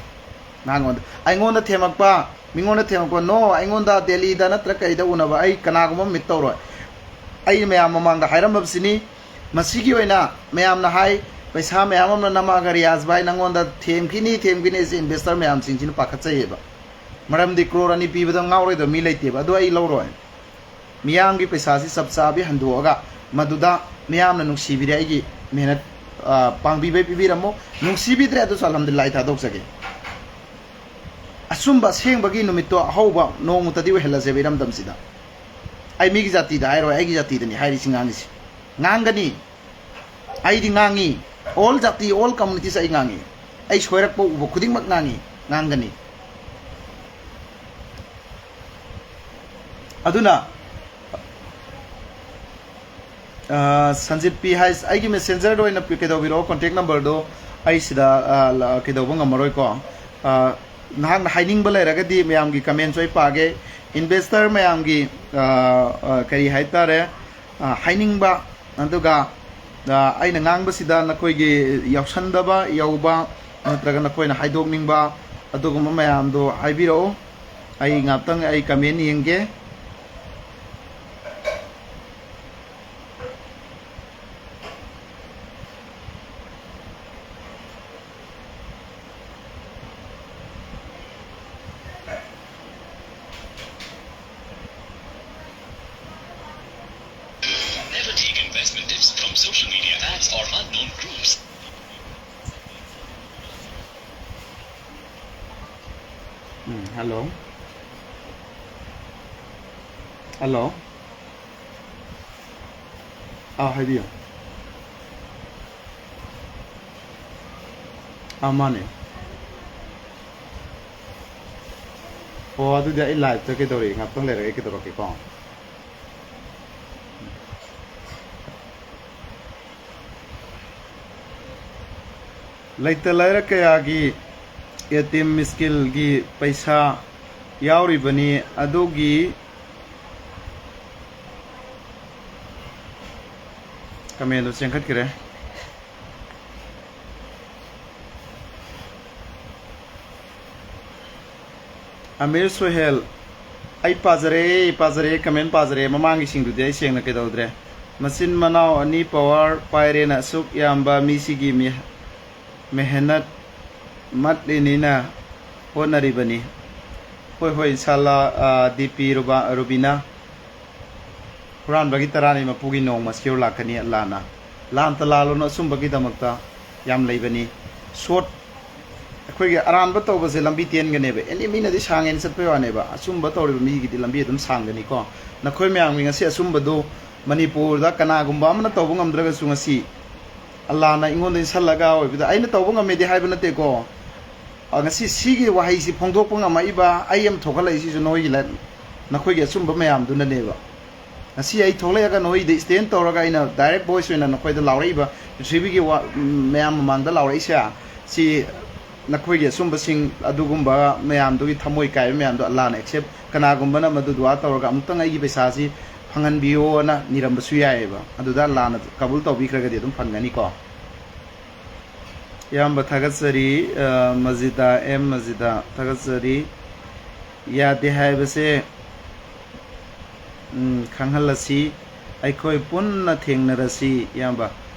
ꯅꯉꯣꯟꯗ, ꯑꯩꯉꯣꯟꯗ ꯊꯦꯝꯃꯛꯄ, ꯃꯤꯉꯣꯟꯗ ꯊꯦꯝꯃꯛꯄ, no, ꯑꯩꯉꯣꯟꯗ ꯗꯦꯜꯂꯤꯗ ꯅꯠꯇ꯭ꯔ ꯀꯩꯗ ꯎꯅꯕ ꯑꯩ ꯀꯅꯥꯒꯨꯝꯕ meet ꯇꯧꯔꯣꯏ꯫ ꯑꯩ ꯃꯌꯥꯝ ꯃꯃꯥꯡꯗ ꯍꯥꯏꯔꯝꯃꯕꯁꯤꯅꯤ꯫ ꯃꯁꯤꯒꯤ ꯑꯣꯏꯅ ꯃꯌꯥꯝꯅ ꯍꯥꯏ, ꯄꯩꯁꯥ ꯃꯌꯥꯝ ꯑꯃ ꯅꯝꯃꯛꯑꯒ ꯔꯤꯌꯥꯖ ꯚꯥꯏ ꯅꯪꯉꯣꯟꯗ ꯊꯦꯝꯈꯤꯅꯤ, ꯊꯦꯝꯈꯤꯅꯤ, ꯑꯩꯁꯦ investor ꯃꯌꯥꯝꯁꯤꯡꯁꯤꯅ ꯄꯥꯈꯠꯆꯩꯌꯦꯕ꯫ ꯃꯔꯝꯗꯤ crore ꯑꯅꯤ ꯄꯤꯕꯗ ꯉꯥꯎꯔꯣꯏꯗꯕ ꯃꯤ ꯂꯩꯇꯦꯕ꯫ ꯑꯗꯨ ꯑꯩ ꯂꯧꯔꯣꯏ꯫ ꯃꯤꯌꯥꯝꯒꯤ ꯄꯩꯁꯥꯁꯤ ꯆꯞ ꯆꯥꯕꯤ ꯍꯟꯗꯣꯛꯑꯒ ꯃꯗꯨꯗ ꯃꯤꯌꯥꯝꯅ ꯅꯨꯡꯁꯤꯕꯤꯔꯦ, ꯑꯩꯒꯤ ꯃꯦꯍꯅꯠ, ꯑ, ꯄꯥꯡꯕꯤꯕꯩ ꯄꯤꯕꯤꯔꯝꯃꯣ꯫ ꯅꯨꯡꯁꯤꯕꯤꯗ꯭ꯔꯦ, ꯑꯗꯨꯁꯨ ꯑꯜꯍꯝꯗꯨꯂꯤꯜꯂꯥꯍ ꯊꯥꯗꯣꯛꯆꯒꯦ꯫ ꯑꯆꯨꯝꯕ ꯑꯁꯦꯡꯕꯒꯤ ꯅꯨꯃꯤꯠꯇꯣ ꯑꯍꯧꯕ ꯅꯣꯡꯃꯇꯗꯤ ꯑꯣꯏꯍꯜꯂꯁꯦꯕ ꯏꯔꯝꯗꯝꯁꯤꯗ꯫ ꯑꯩ ꯃꯤꯒꯤ ꯖꯥꯇꯤꯗ ꯍꯥꯏꯔꯣꯏ, ꯑꯩꯒꯤ ꯖꯥꯇꯤꯗꯅꯤ ꯍꯥꯏꯔꯤꯁꯤ, ꯉꯥꯡꯉꯤꯁꯤ꯫ ꯉꯥꯡꯒꯅꯤ꯫ ꯑꯩꯗꯤ ꯉꯥꯡꯉꯤ꯫ All ꯖꯥꯇꯤ, all communities ꯑꯩ ꯉꯥꯡꯉꯤ꯫ ꯑꯩ ꯁꯣꯏꯔꯛꯄ ꯎꯕ ꯈꯨꯗꯤꯡꯃꯛ ꯉꯥꯡꯉꯤ, ꯉꯥꯡꯒꯅꯤ꯫ ꯑꯗꯨꯅ, ꯑ, ꯁꯟꯖꯤꯠ ꯄꯤ ꯍꯥꯏꯁ, ꯑꯩꯒꯤ Messenger ꯗ ꯑꯣꯏꯅ ꯄꯤ-, ꯀꯩꯗꯧꯕꯤꯔꯛꯑꯣ, contact number ꯗꯣ꯫ ꯑꯩ ꯁꯤꯗ, ꯑ, ꯂ-, ꯀꯩꯗꯧꯕ ꯉꯝꯃꯔꯣꯏꯀꯣ꯫ ꯑ, ꯅꯍꯥꯛꯅ ꯍꯥꯏꯅꯤꯡꯕ ꯂꯩꯔꯒꯗꯤ ꯃꯌꯥꯝꯒꯤ comment ꯁꯨ ꯑꯩ ꯄꯥꯒꯦ꯫ Investor ꯃꯌꯥꯝꯒꯤ, ꯑ, ꯑ, ꯀꯔꯤ ꯍꯥꯏꯇꯥꯔꯦ, ꯑ, ꯍꯥꯏꯅꯤꯡꯕ, ꯑꯗꯨꯒ, ꯑ, ꯑꯩꯅ ꯉꯥꯡꯕꯁꯤꯗ ꯅꯈꯣꯏꯒꯤ ꯌꯥꯎꯁꯟꯗꯕ ꯌꯧꯕ ꯅꯠꯇ꯭ꯔꯒ ꯅꯈꯣꯏꯅ ꯍꯥꯏꯗꯣꯛꯅꯤꯡꯕ ꯑꯗꯨꯒꯨꯝꯕ ꯃꯌꯥꯝꯗꯣ ꯍꯥꯏꯕꯤꯔꯛꯎ꯫ ꯑꯩ ꯉꯥꯛꯇꯪ ꯑꯩ comment ꯌꯦꯡꯒꯦ꯫ Never take investment tips from social media ads or unknown groups. Um, hello꯫ Hello꯫ ꯑꯥ, ꯍꯥꯏꯕꯤꯌꯨ꯫ ꯑꯥ, ꯃꯥꯅꯦ꯫ ꯑꯣ, ꯑꯗꯨꯗꯤ ꯑꯩ live ꯇ ꯀꯩꯗꯧꯔꯤ? ꯉꯥꯛꯇꯪ ꯂꯩꯔꯒ ꯑꯩ ꯀꯩꯗꯧꯔꯛꯀꯦꯀꯣ꯫ ꯂꯩꯇ ꯂꯥꯏꯔ ꯀꯌꯥꯒꯤ ꯑꯦꯇꯤꯝ ꯃꯤꯁꯀꯤꯜꯒꯤ ꯄꯩꯁꯥ ꯌꯥꯎꯔꯤꯕꯅꯤ꯫ ꯑꯗꯨꯒꯤ comment ꯗꯨ ꯆꯦꯟꯈꯠꯈ꯭ꯔꯦ꯫ ꯑꯃꯤꯔ ꯁꯣꯍꯦꯜ, ꯑꯩ ꯄꯥꯖꯔꯦ, ꯄꯥꯖꯔꯦ, comment ꯄꯥꯖꯔꯦ꯫ ꯃꯃꯥꯡꯒꯤꯁꯤꯡꯗꯨꯗꯤ ꯑꯩ ꯁꯦꯡꯅ ꯀꯩꯗꯧꯗ꯭ꯔꯦ꯫ ꯃꯆꯤꯟ ꯃꯅꯥꯎ ꯑꯅꯤ power ꯄꯥꯏꯔꯦꯅ ꯑꯁꯨꯛ ꯌꯥꯝꯕ ꯃꯤꯁꯤꯒꯤ ꯃꯤ-, ꯃꯦꯍꯅꯠ ꯃꯠꯂꯤꯅꯤꯅ ꯍꯣꯠꯅꯔꯤꯕꯅꯤ꯫ ꯍꯣꯏ, ꯍꯣꯏ, ꯏꯟꯁꯥꯜꯂꯥ, ꯑ, ꯗꯤ ꯄꯤ ꯔꯨꯕꯥ-, ꯔꯨꯕꯤꯅꯥ꯫ ꯍꯨꯔꯥꯟꯕꯒꯤ ꯇꯔꯥꯅꯤ ꯃꯄꯨꯒꯤ ꯅꯣꯡꯃ sure ꯂꯥꯛꯀꯅꯤ ꯑꯜꯂꯥꯅ꯫ ꯂꯥꯟꯇ ꯂꯥꯜꯂꯨꯅꯨ, ꯑꯆꯨꯝꯕꯒꯤꯗꯃꯛꯇ ꯌꯥꯝ ꯂꯩꯕꯅꯤ꯫ Short ꯑꯩꯈꯣꯏꯒꯤ ꯑꯔꯥꯟꯕ ꯇꯧꯕꯁꯦ ꯂꯝꯕꯤ ꯇꯦꯟꯒꯅꯦꯕ꯫ ꯑꯦꯅꯤ ꯃꯤꯅꯗꯤ ꯁꯥꯡꯉꯦꯅ ꯆꯠꯄꯩ ꯋꯥꯅꯦꯕ, ꯑꯆꯨꯝꯕ ꯇꯧꯔꯤꯕ ꯃꯤꯒꯤꯗꯤ ꯂꯝꯕꯤ ꯑꯗꯨꯝ ꯁꯥꯡꯒꯅꯤꯀꯣ꯫ ꯅꯈꯣꯏ ꯃꯌꯥꯝꯒꯤ ꯉꯁꯤ ꯑꯆꯨꯝꯕꯗꯨ ꯃꯅꯤꯄꯨꯔꯗ ꯀꯅꯥꯒꯨꯝꯕ ꯑꯃꯅ ꯇꯧꯕ ꯉꯝꯗ꯭ꯔꯒꯁꯨ, ꯉꯁꯤ ꯑꯜꯂꯥꯅ ꯑꯩꯉꯣꯟꯗ ꯏꯟꯁꯜꯂꯒ ꯑꯣꯏꯕꯗ, ꯑꯩꯅ ꯇꯧꯕ ꯉꯝꯃꯦꯗꯤ ꯍꯥꯏꯕ ꯅꯠꯇꯦꯀꯣ꯫ ꯑ, ꯉꯁꯤ ꯁꯤꯒꯤ ꯋꯥꯍꯩꯁꯤ ꯐꯣꯡꯗꯣꯛꯄ ꯉꯝꯃꯛꯏꯕ ꯑꯩ ꯑꯃ ꯊꯣꯛꯍꯜꯂꯛꯏꯁꯤꯁꯨ ꯅꯈꯣꯏꯒꯤ ꯂꯥꯏ-, ꯅꯈꯣꯏꯒꯤ ꯑꯆꯨꯝꯕ ꯃꯌꯥꯝꯗꯨꯅꯅꯦꯕ꯫ ꯉꯁꯤ ꯑꯩ ꯊꯣꯛꯂꯛꯑꯒ ꯅꯈꯣꯏꯗ stand ꯇꯧꯔꯒ ꯑꯩꯅ direct voice ꯑꯣꯏꯅ ꯅꯈꯣꯏꯗ ꯂꯥꯎꯔꯛꯏꯕ, ꯄ꯭ꯔꯤꯊꯤꯕꯤꯒꯤ ꯋꯥ-, ꯃꯌꯥꯝ ꯃꯃꯥꯡꯗ ꯂꯥꯎꯔꯛꯏꯁꯦ, ꯁꯤ ꯅꯈꯣꯏꯒꯤ ꯑꯆꯨꯝꯕꯁꯤꯡ ꯑꯗꯨꯒꯨꯝꯕ ꯃꯌꯥꯝꯗꯨꯒꯤ ꯊꯃꯣꯏ ꯀꯥꯏꯕ ꯃꯌꯥꯝꯗꯣ ꯑꯜꯂꯥꯅ accept, ꯀꯅꯥꯒꯨꯝꯕꯅ ꯃꯗꯨ ꯗꯨꯋꯥ ꯇꯧꯔꯒ ꯑꯃꯨꯛꯇꯪ ꯑꯩꯒꯤ ꯄꯩꯁꯥꯁꯤ ꯐꯪꯍꯟꯕꯤꯌꯣꯅ ꯅꯤꯔꯝꯕꯁꯨ ꯌꯥꯏꯑꯕ꯫ ꯑꯗꯨꯗ ꯑꯜꯂꯥꯅ ꯀꯕꯨꯜ ꯇꯧꯕꯤꯈ꯭ꯔꯒꯗꯤ ꯑꯗꯨꯝ ꯐꯪꯒꯅꯤꯀꯣ꯫ ꯏꯌꯥꯝꯕ ꯊꯥꯒꯠꯆꯔꯤ, ꯑ, ꯃꯖꯤꯗꯥ ꯑꯦꯝ ꯃꯖꯤꯗꯥ ꯊꯥꯒꯠꯆꯔꯤ꯫ ꯌꯥꯗꯦ ꯍꯥꯏꯕꯁꯦ, ꯎꯝ, ꯈꯪꯍꯜꯂꯁꯤ, ꯑꯩꯈꯣꯏ ꯄꯨꯟꯅ ꯊꯦꯡꯅꯔꯁꯤ ꯏꯌꯥꯝꯕ꯫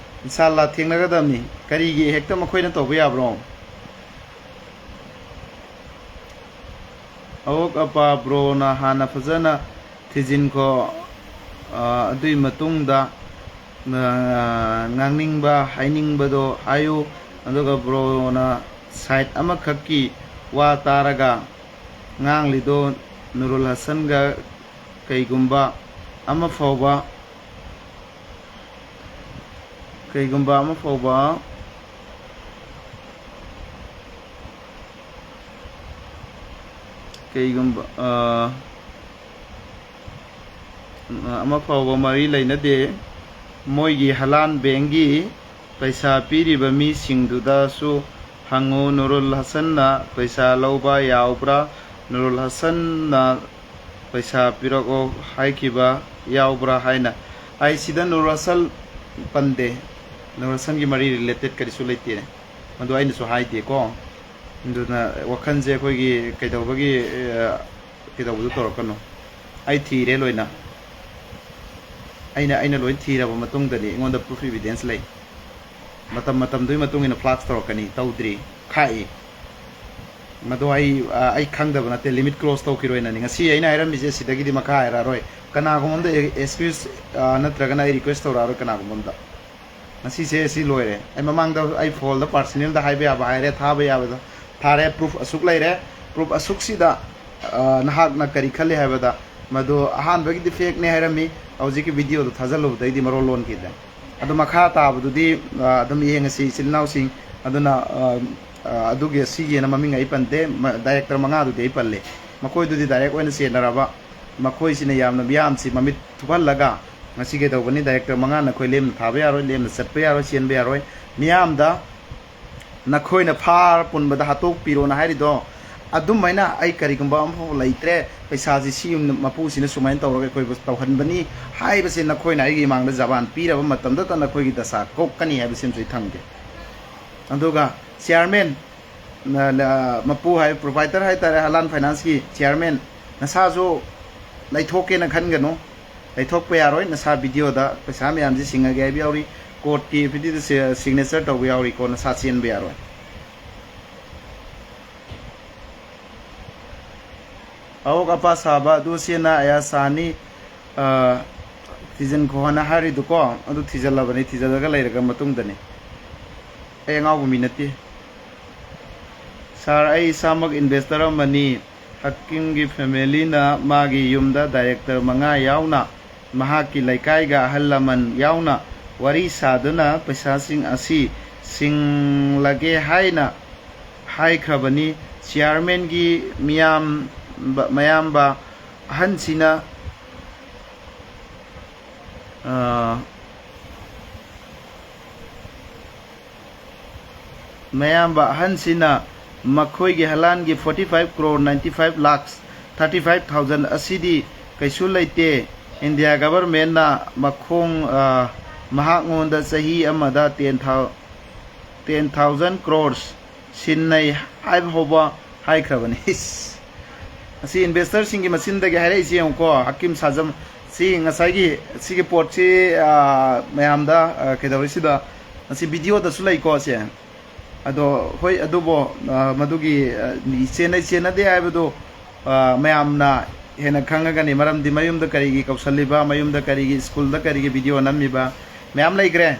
ꯏꯟꯁꯥꯜꯂꯥ ꯊꯦꯡꯅꯒꯗꯕꯅꯤ꯫ ꯀꯔꯤꯒꯤ ꯍꯦꯛꯇ ꯃꯈꯣꯏꯅ ꯇꯧꯕ ꯌꯥꯕ꯭ꯔꯣ? ꯑꯋꯣꯛ ꯑꯄꯥ ꯕ꯭ꯔꯣꯅ ꯍꯥꯟꯅ ꯐꯖꯅ ꯊꯤꯖꯤꯟꯈꯣ꯫ ꯑ, ꯑꯗꯨꯒꯤ ꯃꯇꯨꯡꯗ, ꯑ, ꯉꯥꯡꯅꯤꯡꯕ ꯍꯥꯏꯅꯤꯡꯕꯗꯣ ꯍꯥꯏꯌꯨ꯫ ꯑꯗꯨꯒ ꯕ꯭ꯔꯣꯅ side ꯑꯃꯈꯛꯀꯤ ꯋꯥ ꯇꯥꯔꯒ ꯉꯥꯡꯂꯤꯗꯣ ꯅꯨꯔꯨꯜ ꯍꯁꯟꯒ ꯀꯩꯒꯨꯝꯕ ꯑꯃ ꯐꯥꯎꯕ, ꯀꯩꯒꯨꯝꯕ ꯑꯃ ꯐꯥꯎꯕ, ꯀꯩꯒꯨꯝꯕ, ꯑ, ꯑꯃ ꯐꯥꯎꯕ ꯃꯔꯤ ꯂꯩꯅꯗꯦ꯫ ꯃꯣꯏꯒꯤ ꯍꯂꯥꯟ ꯕꯦꯡꯒꯤ ꯄꯩꯁꯥ ꯄꯤꯔꯤꯕ ꯃꯤꯁꯤꯡꯗꯨꯗꯁꯨ ꯍꯪꯉꯨ, ꯅꯨꯔꯨꯜ ꯍꯁꯟꯅ ꯄꯩꯁꯥ ꯂꯧꯕ ꯌꯥꯎꯕ꯭ꯔꯥ? ꯅꯨꯔꯨꯜ ꯍꯁꯟꯅ ꯄꯩꯁꯥ ꯄꯤꯔꯛꯑꯣ ꯍꯥꯏꯈꯤꯕ ꯌꯥꯎꯕ꯭ꯔꯥ ꯍꯥꯏꯅ꯫ ꯑꯩ ꯁꯤꯗ ꯅꯨꯔꯨꯜ ꯍꯁꯟ ꯄꯟꯗꯦ, ꯅꯨꯔꯨꯜ ꯍꯁꯟꯒꯤ ꯃꯔꯤ related ꯀꯔꯤꯁꯨ ꯂꯩꯇꯦ, ꯃꯗꯨ ꯑꯩꯅꯁꯨ ꯍꯥꯏꯗꯦꯀꯣ꯫ ꯑꯗꯨꯅ ꯋꯥꯈꯜꯁꯦ ꯑꯩꯈꯣꯏꯒꯤ ꯀꯩꯗꯧꯕꯒꯤ, ꯑ, ꯀꯩꯗꯧꯕꯗꯨ ꯇꯧꯔꯛꯀꯅꯨ꯫ ꯑꯩ ꯊꯤꯔꯦ ꯂꯣꯏꯅ꯫ ꯑꯩꯅ, ꯑꯩꯅ ꯂꯣꯏ ꯊꯤꯔꯕ ꯃꯇꯨꯡꯗꯅꯤ ꯑꯩꯉꯣꯟꯗ proof evidence ꯂꯩ꯫ ꯃꯇꯝ ꯃꯇꯝꯗꯨꯒꯤ ꯃꯇꯨꯡ ꯏꯟꯅ flash ꯇꯧꯔꯛꯀꯅꯤ꯫ ꯇꯧꯗ꯭ꯔꯤ꯫ ꯈꯥꯛꯏ꯫ ꯃꯗꯣ ꯑꯩ, ꯑ, ꯑꯩ ꯈꯪꯗꯕ ꯅꯠꯇꯦ, limit cross ꯇꯧꯈꯤꯔꯣꯏꯅꯅꯤ꯫ ꯉꯁꯤ ꯑꯩꯅ ꯍꯥꯏꯔꯝꯃꯤꯁꯦ ꯁꯤꯗꯒꯤꯗꯤ ꯃꯈꯥ ꯍꯥꯏꯔꯛꯑꯔꯣꯏ꯫ ꯀꯅꯥꯒꯨꯝꯕ ꯑꯝꯗ excuse, ꯑ, ꯅꯠꯇ꯭ꯔꯒꯅ ꯑꯩ request ꯇꯧꯔꯛꯑꯔꯣꯏ ꯀꯅꯥꯒꯨꯝꯕ ꯑꯝꯗ꯫ ꯉꯁꯤꯁꯦ ꯁꯤ ꯂꯣꯏꯔꯦ꯫ ꯑꯩ ꯃꯃꯥꯡꯗ ꯑꯩ ꯐꯣꯟꯗ personal ꯗ ꯍꯥꯏꯕ ꯌꯥꯕ ꯍꯥꯏꯔꯦ, ꯊꯥꯕ ꯌꯥꯕꯗ ꯊꯥꯔꯦ, ꯄ꯭ꯔꯨꯐ ꯑꯁꯨꯛ ꯂꯩꯔꯦ꯫ ꯄ꯭ꯔꯨꯐ ꯑꯁꯨꯛꯁꯤꯗ, ꯑ, ꯅꯍꯥꯛꯅ ꯀꯔꯤ ꯈꯜꯂꯤ ꯍꯥꯏꯕꯗ, ꯃꯗꯨ ꯑꯍꯥꯟꯕꯒꯤꯗꯤ ꯐꯦꯛꯅꯦ ꯍꯥꯏꯔꯝꯃꯤ, ꯍꯧꯖꯤꯛꯀꯤ ꯚꯤꯗꯤꯑꯣꯗꯣ ꯊꯥꯖꯤꯜꯂꯨꯕꯗꯩꯗꯤ ꯃꯔꯣꯜ ꯂꯣꯟꯈꯤꯗ꯭ꯔꯦ꯫ ꯑꯗꯨ ꯃꯈꯥ ꯇꯥꯕꯗꯨꯗꯤ, ꯑ, ꯑꯗꯨꯝ ꯌꯦꯡꯉꯁꯤ, ꯏꯆꯤꯜ ꯏꯅꯥꯎꯁꯤꯡ꯫ ꯑꯗꯨꯅ, ꯑ, ꯑ, ꯑꯗꯨꯒꯤ, ꯁꯤꯒꯤꯅ ꯃꯃꯤꯡ ꯑꯩ ꯄꯟꯗꯦ, ꯃ-, ꯗꯥꯏꯔꯦꯛꯇꯔ ꯃꯉꯥꯗꯨꯗꯤ ꯑꯩ ꯄꯜꯂꯦ꯫ ꯃꯈꯣꯏꯗꯨꯗꯤ ꯗꯥꯏꯔꯦꯛ ꯑꯣꯏꯅ ꯆꯦꯟꯅꯔꯕ, ꯃꯈꯣꯏꯁꯤꯅ ꯌꯥꯝꯅ ꯃꯤꯌꯥꯝꯁꯤ ꯃꯃꯤꯠ ꯊꯨꯞꯍꯜꯂꯒ, ꯉꯁꯤ ꯀꯩꯗꯧꯕꯅꯤ, ꯗꯥꯏꯔꯦꯛꯇꯔ ꯃꯉꯥ ꯅꯈꯣꯏ ꯂꯦꯝꯅ ꯊꯥꯕ ꯌꯥꯔꯣꯏ, ꯂꯦꯝꯅ ꯆꯠꯄ ꯌꯥꯔꯣꯏ, ꯆꯦꯟꯕ ꯌꯥꯔꯣꯏ, ꯃꯤꯌꯥꯝꯗ ꯅꯈꯣꯏꯅ ꯐꯥꯔ ꯄꯨꯟꯕꯗ ꯍꯥꯠꯇꯣꯛꯄꯤꯔꯣꯅ ꯍꯥꯏꯔꯤꯗꯣ, ꯑꯗꯨꯃꯥꯏꯅ ꯑꯩ ꯀꯔꯤꯒꯨꯝꯕ ꯑꯃꯐꯥꯎ ꯂꯩꯇ꯭ꯔꯦ, ꯄꯩꯁꯥꯁꯤ ꯁꯤ ꯌꯨꯝ ꯃꯄꯨꯁꯤꯅ ꯁꯨꯃꯥꯏꯅ ꯇꯧꯔꯒ ꯑꯩꯈꯣꯏꯕꯨ ꯇꯧꯍꯟꯕꯅꯤ ꯍꯥꯏꯕꯁꯦ ꯅꯈꯣꯏꯅ ꯑꯩꯒꯤ ꯏꯃꯥꯡꯗ ꯖꯕꯥꯟ ꯄꯤꯔꯕ ꯃꯇꯝꯗꯇ ꯅꯈꯣꯏꯒꯤ ꯗꯁꯥ ꯀꯣꯛꯀꯅꯤ ꯍꯥꯏꯕꯁꯤꯃꯁꯨ ꯑꯩ ꯊꯝꯒꯦ꯫ ꯑꯗꯨꯒ ꯆꯤꯌꯥꯔꯃꯦꯟ, ꯅ-, ꯅ-, ꯃꯄꯨ ꯍꯥꯏ, ꯄ꯭ꯔꯣꯄꯥꯏꯇꯔ ꯍꯥꯏꯇꯥꯔꯦ, ꯍꯂꯥꯟ ꯐꯥꯏꯅꯥꯟꯁꯀꯤ ꯆꯤꯌꯥꯔꯃꯦꯟ, ꯅꯁꯥꯁꯨ ꯂꯩꯊꯣꯛꯀꯦꯅ ꯈꯟꯒꯅꯨ꯫ ꯂꯩꯊꯣꯛꯄ ꯌꯥꯔꯣꯏ꯫ ꯅꯁꯥ ꯚꯤꯗꯤꯑꯣꯗ ꯄꯩꯁꯥ ꯃꯌꯥꯝꯁꯤ ꯁꯤꯡꯉꯒꯦ ꯍꯥꯏꯕ ꯌꯥꯎꯔꯤ, ꯀꯣꯔꯠꯀꯤ ꯑꯦꯐꯤꯗꯦꯕꯤꯠꯇ ꯁꯤ-, ꯁꯤꯒꯅꯦꯆꯔ ꯇꯧꯕ ꯌꯥꯎꯔꯤꯀꯣ, ꯅꯁꯥ ꯆꯦꯟꯕ ꯌꯥꯔꯣꯏ꯫ ꯑꯋꯣꯛ ꯑꯄꯥ ꯁꯥꯕ ꯑꯗꯨ ꯁꯤꯅ ꯑꯌꯥ ꯁꯥꯅꯤ, ꯑ, ꯊꯤꯖꯤꯟꯈꯣ ꯍꯥꯏꯅ ꯍꯥꯏꯔꯤꯗꯨꯀꯣ, ꯑꯗꯨ ꯊꯤꯖꯤꯜꯂꯕꯅꯤ, ꯊꯤꯖꯤꯜꯂꯒ ꯂꯩꯔꯒ ꯃꯇꯨꯡꯗꯅꯤ꯫ ꯑꯩ ꯑꯉꯥꯎꯕ ꯃꯤ ꯅꯠꯇꯦ꯫ ꯁꯥꯔ, ꯑꯩ ꯏꯁꯥꯃꯛ ꯏꯟꯚꯦꯁꯇꯔ ꯑꯃꯅꯤ꯫ ꯍꯀꯤꯝꯒꯤ ꯐꯦꯃꯤꯂꯤꯅ ꯃꯥꯒꯤ ꯌꯨꯝꯗ ꯗꯥꯏꯔꯦꯛꯇꯔ ꯃꯉꯥ ꯌꯥꯎꯅ, ꯃꯍꯥꯛꯀꯤ ꯂꯩꯀꯥꯏꯒ ꯑꯍꯜ ꯂꯃꯟ ꯌꯥꯎꯅ ꯋꯥꯔꯤ ꯁꯥꯗꯨꯅ ꯄꯩꯁꯥꯁꯤꯡ ꯑꯁꯤ ꯁꯤꯡꯂꯒꯦ ꯍꯥꯏꯅ ꯍꯥꯏꯈ꯭ꯔꯕꯅꯤ꯫ ꯆꯤꯌꯥꯔꯃꯦꯟꯒꯤ ꯃꯤꯌꯥꯝꯕ, ꯃꯌꯥꯝꯕ ꯑꯍꯟꯁꯤꯅ, ꯑ, ꯃꯌꯥꯝꯕ ꯑꯍꯟꯁꯤꯅ ꯃꯈꯣꯏꯒꯤ ꯍꯂꯥꯟꯒꯤ forty five crore ninety five lakhs thirty five thousand ꯑꯁꯤꯗꯤ ꯀꯩꯁꯨ ꯂꯩꯇꯦ꯫ ꯏꯟꯗꯤꯌꯥ ꯒꯚꯔꯟꯃꯦꯟꯠꯅ ꯃꯈꯣꯡ, ꯑ, ꯃꯍꯥꯛꯉꯣꯟꯗ ꯆꯍꯤ ꯑꯃꯗ ten thou-, ten thousand crores ꯁꯤꯟꯅꯩ ꯍꯥꯏꯕ ꯐꯥꯎꯕ ꯍꯥꯏꯈ꯭ꯔꯕꯅꯤ꯫ ꯏꯁ! ꯑꯁꯤ ꯏꯟꯚꯦꯁꯇꯔꯁꯤꯡꯒꯤ ꯃꯆꯤꯟꯗꯒꯤ ꯍꯥꯏꯔꯛꯏꯁꯤ ꯌꯦꯡꯉꯨꯀꯣ, ꯍꯀꯤꯝ ꯁꯥꯖꯝ꯫ ꯁꯤ ꯉꯁꯥꯏꯒꯤ, ꯁꯤꯒꯤ ꯄꯣꯠꯁꯤ, ꯑ, ꯃꯌꯥꯝꯗ, ꯑ, ꯀꯩꯗꯧꯔꯤꯁꯤꯗ, ꯃꯁꯤ ꯚꯤꯗꯤꯑꯣꯗꯁꯨ ꯂꯩꯀꯣ ꯁꯦ꯫ ꯑꯗꯣ ꯍꯣꯏ, ꯑꯗꯨꯕꯨ, ꯑ, ꯃꯗꯨꯒꯤ, ꯑ, ꯆꯦꯟꯅꯩ ꯆꯦꯟꯅꯗꯦ ꯍꯥꯏꯕꯗꯨ, ꯑ, ꯃꯌꯥꯝꯅ ꯍꯦꯟꯅ ꯈꯪꯉꯒꯅꯤ꯫ ꯃꯔꯝꯗꯤ ꯃꯌꯨꯝꯗ ꯀꯔꯤꯒꯤ ꯀꯧꯁꯜꯂꯤꯕ, ꯃꯌꯨꯝꯗ ꯀꯔꯤꯒꯤ, ꯁ꯭ꯀꯨꯜꯗ ꯀꯔꯤꯒꯤ ꯚꯤꯗꯤꯑꯣ ꯅꯝꯃꯤꯕ ꯃꯌꯥꯝ ꯂꯩꯈ꯭ꯔꯦ꯫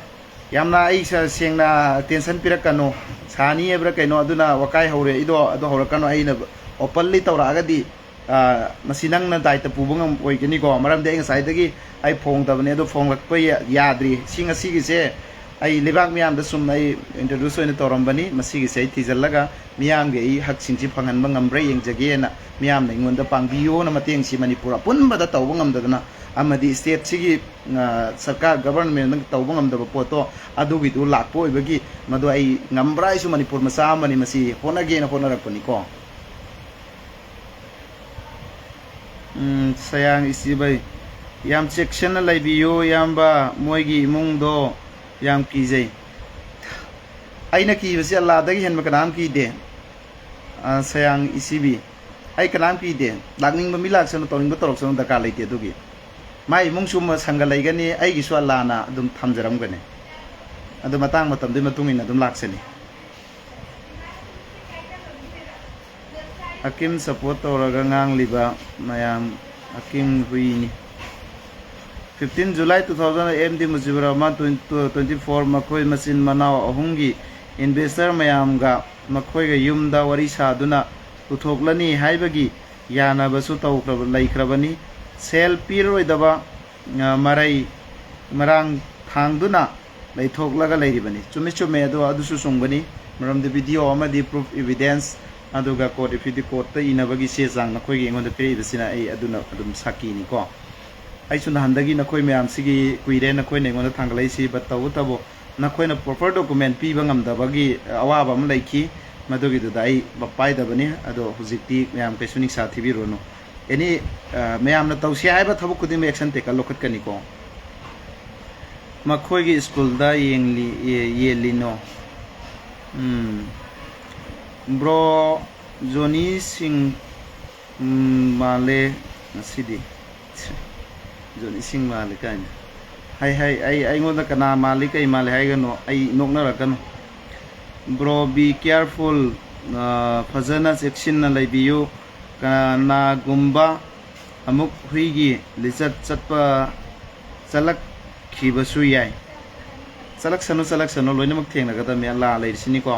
ꯌꯥꯝꯅ ꯑꯩ ꯁ-, ꯁꯦꯡꯅ ꯇꯦꯟꯁꯟ ꯄꯤꯔꯛꯀꯅꯨ꯫ ꯁꯥꯅꯤ ꯍꯥꯏꯕ꯭ꯔꯥ ꯀꯩꯅꯣ, ꯑꯗꯨꯅ ꯋꯥꯀꯥꯏ ꯍꯧꯔꯦ ꯑꯩꯗꯣ, ꯑꯗꯨ ꯍꯧꯔꯛꯀꯅꯨ꯫ ꯑꯩꯅ ꯑꯣꯄꯟꯂꯤ ꯇꯧꯔꯛꯑꯒꯗꯤ, ꯑ, ꯃꯁꯤ ꯅꯪꯅ ꯗꯥꯏꯇ ꯄꯨꯕ ꯉꯝ-, ꯑꯣꯏꯒꯅꯤꯀꯣ꯫ ꯃꯔꯝꯗꯤ ꯑꯩ ꯉꯁꯥꯏꯗꯒꯤ ꯑꯩ ꯐꯣꯡꯗꯕꯅꯦ, ꯑꯗꯣ ꯐꯣꯡꯂꯛꯄ ꯌꯥ-, ꯌꯥꯗ꯭ꯔꯤ꯫ ꯁꯤ ꯉꯁꯤꯒꯤꯁꯦ ꯑꯩ ꯂꯩꯕꯥꯛ ꯃꯤꯌꯥꯝꯗ ꯁꯨꯝ ꯑꯩ ꯏꯟꯇ꯭ꯔꯣꯗ꯭ꯌꯨꯁ ꯑꯣꯏꯅ ꯇꯧꯔꯝꯕꯅꯤ꯫ ꯃꯁꯤꯒꯤꯁꯦ ꯑꯩ ꯊꯤꯖꯤꯜꯂꯒ ꯃꯤꯌꯥꯝꯒꯤ ꯑꯩ ꯍꯛꯁꯤꯡꯁꯤ ꯐꯪꯍꯟꯕ ꯉꯝꯕ꯭ꯔꯥ ꯌꯦꯡꯖꯒꯦꯅ ꯃꯤꯌꯥꯝꯅ ꯑꯩꯉꯣꯟꯗ ꯄꯥꯡꯕꯤꯌꯣꯅ ꯃꯇꯦꯡꯁꯤ ꯃꯅꯤꯄꯨꯔ ꯑꯄꯨꯟꯕꯗ ꯇꯧꯕ ꯉꯝꯗꯗꯅ ꯑꯃꯗꯤ ꯁ꯭ꯇꯦꯠꯁꯤꯒꯤ, ꯑ, ꯁꯔꯀꯥꯔ ꯒꯕꯔꯟꯃꯦꯟꯅ ꯇꯧꯕ ꯉꯝꯗꯕ ꯄꯣꯠꯇꯣ ꯑꯗꯨꯒꯤꯗꯨ ꯂꯥꯛꯄ ꯑꯣꯏꯕꯒꯤ ꯃꯗꯨ ꯑꯩ ꯉꯝꯕ꯭ꯔꯥ, ꯑꯩꯁꯨ ꯃꯅꯤꯄꯨꯔ ꯃꯆꯥ ꯑꯃꯅꯤ, ꯃꯁꯤ ꯍꯣꯠꯅꯒꯦꯅ ꯍꯣꯠꯅꯔꯛꯄꯅꯤꯀꯣ꯫ ꯎꯝ, ꯁꯌꯥꯡ ꯏꯆꯤꯕꯩ, ꯌꯥꯝ ꯆꯦꯛꯁꯤꯟꯅ ꯂꯩꯕꯤꯌꯨ ꯏꯌꯥꯝꯕ, ꯃꯣꯏꯒꯤ ꯏꯃꯨꯡꯗꯣ ꯌꯥꯝ ꯀꯤꯖꯩ꯫ ꯑꯩꯅ ꯀꯤꯕꯁꯤ ꯑꯜꯂꯥꯗꯒꯤ ꯍꯦꯟꯕ ꯀꯅꯥꯝ ꯀꯤꯗꯦ꯫ ꯑ, ꯁꯌꯥꯡ ꯏꯆꯤꯕꯤ, ꯑꯩ ꯀꯅꯥꯝ ꯀꯤꯗꯦ꯫ ꯂꯥꯛꯅꯤꯡꯕ ꯃꯤ ꯂꯥꯛꯁꯅꯨ, ꯇꯧꯅꯤꯡꯕ ꯇꯧꯔꯛꯁꯅꯨ, ꯗꯔꯀꯥꯔ ꯂꯩꯇꯦ ꯑꯗꯨꯒꯤ꯫ ꯃꯥꯏ ꯏꯃꯨꯡꯁꯨ ꯃ-, ꯁꯪꯒ ꯂꯩꯒꯅꯤ, ꯑꯩꯒꯤꯁꯨ ꯑꯜꯂꯥꯅ ꯑꯗꯨꯝ ꯊꯝꯖꯔꯝꯒꯅꯤ꯫ ꯑꯗꯨ ꯃꯇꯥꯡ ꯃꯇꯝꯗꯨꯒꯤ ꯃꯇꯨꯡ ꯏꯟꯅ ꯑꯗꯨꯝ ꯂꯥꯛꯆꯅꯤ꯫ ꯍꯀꯤꯝ ꯁꯄꯣꯔꯠ ꯇꯧꯔꯒ ꯉꯥꯡꯂꯤꯕ ꯃꯌꯥꯝ, ꯍꯀꯤꯝ ꯍꯨꯏꯅꯤ꯫ Fifteen July two thousand, M D Mujibur Rahman, twenty, twenty four, ꯃꯈꯣꯏ ꯃꯆꯤꯟ ꯃꯅꯥꯎ ꯑꯍꯨꯝꯒꯤ ꯏꯟꯚꯦꯁꯇꯔ ꯃꯌꯥꯝꯒ ꯃꯈꯣꯏꯒ ꯌꯨꯝꯗ ꯋꯥꯔꯤ ꯁꯥꯗꯨꯅ ꯄꯨꯊꯣꯛꯂꯅꯤ ꯍꯥꯏꯕꯒꯤ ꯌꯥꯅꯕꯁꯨ ꯇꯧꯈ꯭ꯔꯕ, ꯂꯩꯈ꯭ꯔꯕꯅꯤ꯫ ꯁꯦꯜ ꯄꯤꯔꯔꯣꯏꯗꯕ, ꯑ, ꯃꯔꯩ ꯃꯔꯥꯡ ꯊꯥꯡꯗꯨꯅ ꯂꯩꯊꯣꯛꯂꯒ ꯂꯩꯔꯤꯕꯅꯤ꯫ ꯆꯨꯝꯃꯤ, ꯆꯨꯝꯃꯦ, ꯑꯗꯣ ꯑꯗꯨꯁꯨ ꯆꯨꯝꯒꯅꯤ꯫ ꯃꯔꯝꯗꯤ ꯚꯤꯗꯤꯑꯣ ꯑꯃꯗꯤ ꯄ꯭ꯔꯨꯐ, ꯏꯚꯤꯗꯦꯟꯁ, ꯑꯗꯨꯒ ꯀꯣꯔꯠ ꯑꯦꯐꯤꯗꯦꯕꯤꯠ, ꯀꯣꯔꯠꯇ ꯏꯅꯕꯒꯤ ꯆꯦ ꯆꯥꯡ ꯅꯈꯣꯏꯒꯤ ꯑꯩꯉꯣꯟꯗ ꯄꯤꯔꯛꯏꯕꯁꯤꯅ ꯑꯩ ꯑꯗꯨꯅ ꯑꯗꯨꯝ ꯁꯥꯈꯤꯅꯤꯀꯣ꯫ ꯑꯩꯁꯨ ꯅꯍꯥꯟꯗꯒꯤ ꯅꯈꯣꯏ ꯃꯌꯥꯝꯁꯤꯒꯤ ꯀꯨꯏꯔꯦ, ꯅꯈꯣꯏꯅ ꯑꯩꯉꯣꯟꯗ ꯊꯥꯡꯒꯠꯂꯛꯏꯁꯤ, but ꯇꯧꯕꯇꯕꯨ ꯅꯈꯣꯏꯅ ꯄ꯭ꯔꯣꯄꯔ ꯗꯣꯀꯨꯃꯦꯟ ꯄꯤꯕ ꯉꯝꯗꯕꯒꯤ ꯑꯋꯥꯕ ꯑꯃ ꯂꯩꯈꯤ, ꯃꯗꯨꯒꯤꯗꯨꯗ ꯑꯩ ꯚꯥꯞ ꯄꯥꯏꯗꯕꯅꯤ꯫ ꯑꯗꯣ ꯍꯧꯖꯤꯛꯇꯤ ꯃꯌꯥꯝ ꯀꯩꯁꯨ ꯅꯤꯡꯁꯥ ꯊꯤꯕꯤꯔꯨꯔꯅꯨ꯫ ꯑꯦꯅꯤ, ꯑ, ꯃꯌꯥꯝꯅ ꯇꯧꯁꯤ ꯍꯥꯏꯕ ꯊꯕꯛ ꯈꯨꯗꯤꯡꯃꯛ ꯑꯦꯛꯁꯟ ꯇꯦꯀꯟ ꯂꯧꯈꯠꯀꯅꯤꯀꯣ꯫ ꯃꯈꯣꯏꯒꯤ ꯁ꯭ꯀꯨꯜꯗ ꯌꯦꯡꯂꯤ-, ꯌꯦ-, ꯌꯦꯜꯂꯤꯅꯣ? ꯎꯝ꯫ ꯕ꯭ꯔꯣ ꯖꯣꯅꯤ ꯁꯤꯡ, ꯎꯝ, ꯃꯥꯜꯂꯦ ꯉꯁꯤꯗꯤ꯫ ꯖꯣꯅꯤ ꯁꯤꯡ ꯃꯥꯜꯂꯦ ꯀꯥꯏꯅ꯫ ꯍꯥꯏ, ꯍꯥꯏ, ꯑꯩ, ꯑꯩꯉꯣꯟꯗ ꯀꯅꯥ ꯃꯥꯜꯂꯤ, ꯀꯩ ꯃꯥꯜꯂꯤ ꯍꯥꯏꯒꯅꯣ, ꯑꯩ ꯅꯣꯛꯅꯔꯛꯀꯅꯨ꯫ Bro, be careful, ꯑ, ꯐꯖꯅ ꯆꯦꯛꯁꯤꯟꯅ ꯂꯩꯕꯤꯌꯨ꯫ ꯀꯅꯥꯒꯨꯝꯕ ꯑꯃꯨꯛ ꯍꯨꯏꯒꯤ ꯂꯤꯆꯠ ꯆꯠꯄ, ꯆꯠꯂꯛꯈꯤꯕꯁꯨ ꯌꯥꯏ꯫ ꯆꯠꯂꯛꯁꯅꯨ, ꯆꯠꯂꯛꯁꯅꯨ, ꯂꯣꯏꯅꯃꯛ ꯊꯦꯡꯅꯒꯗꯕꯅꯤ, ꯑꯜꯂꯥ ꯂꯩꯔꯤꯁꯤꯅꯤꯀꯣ꯫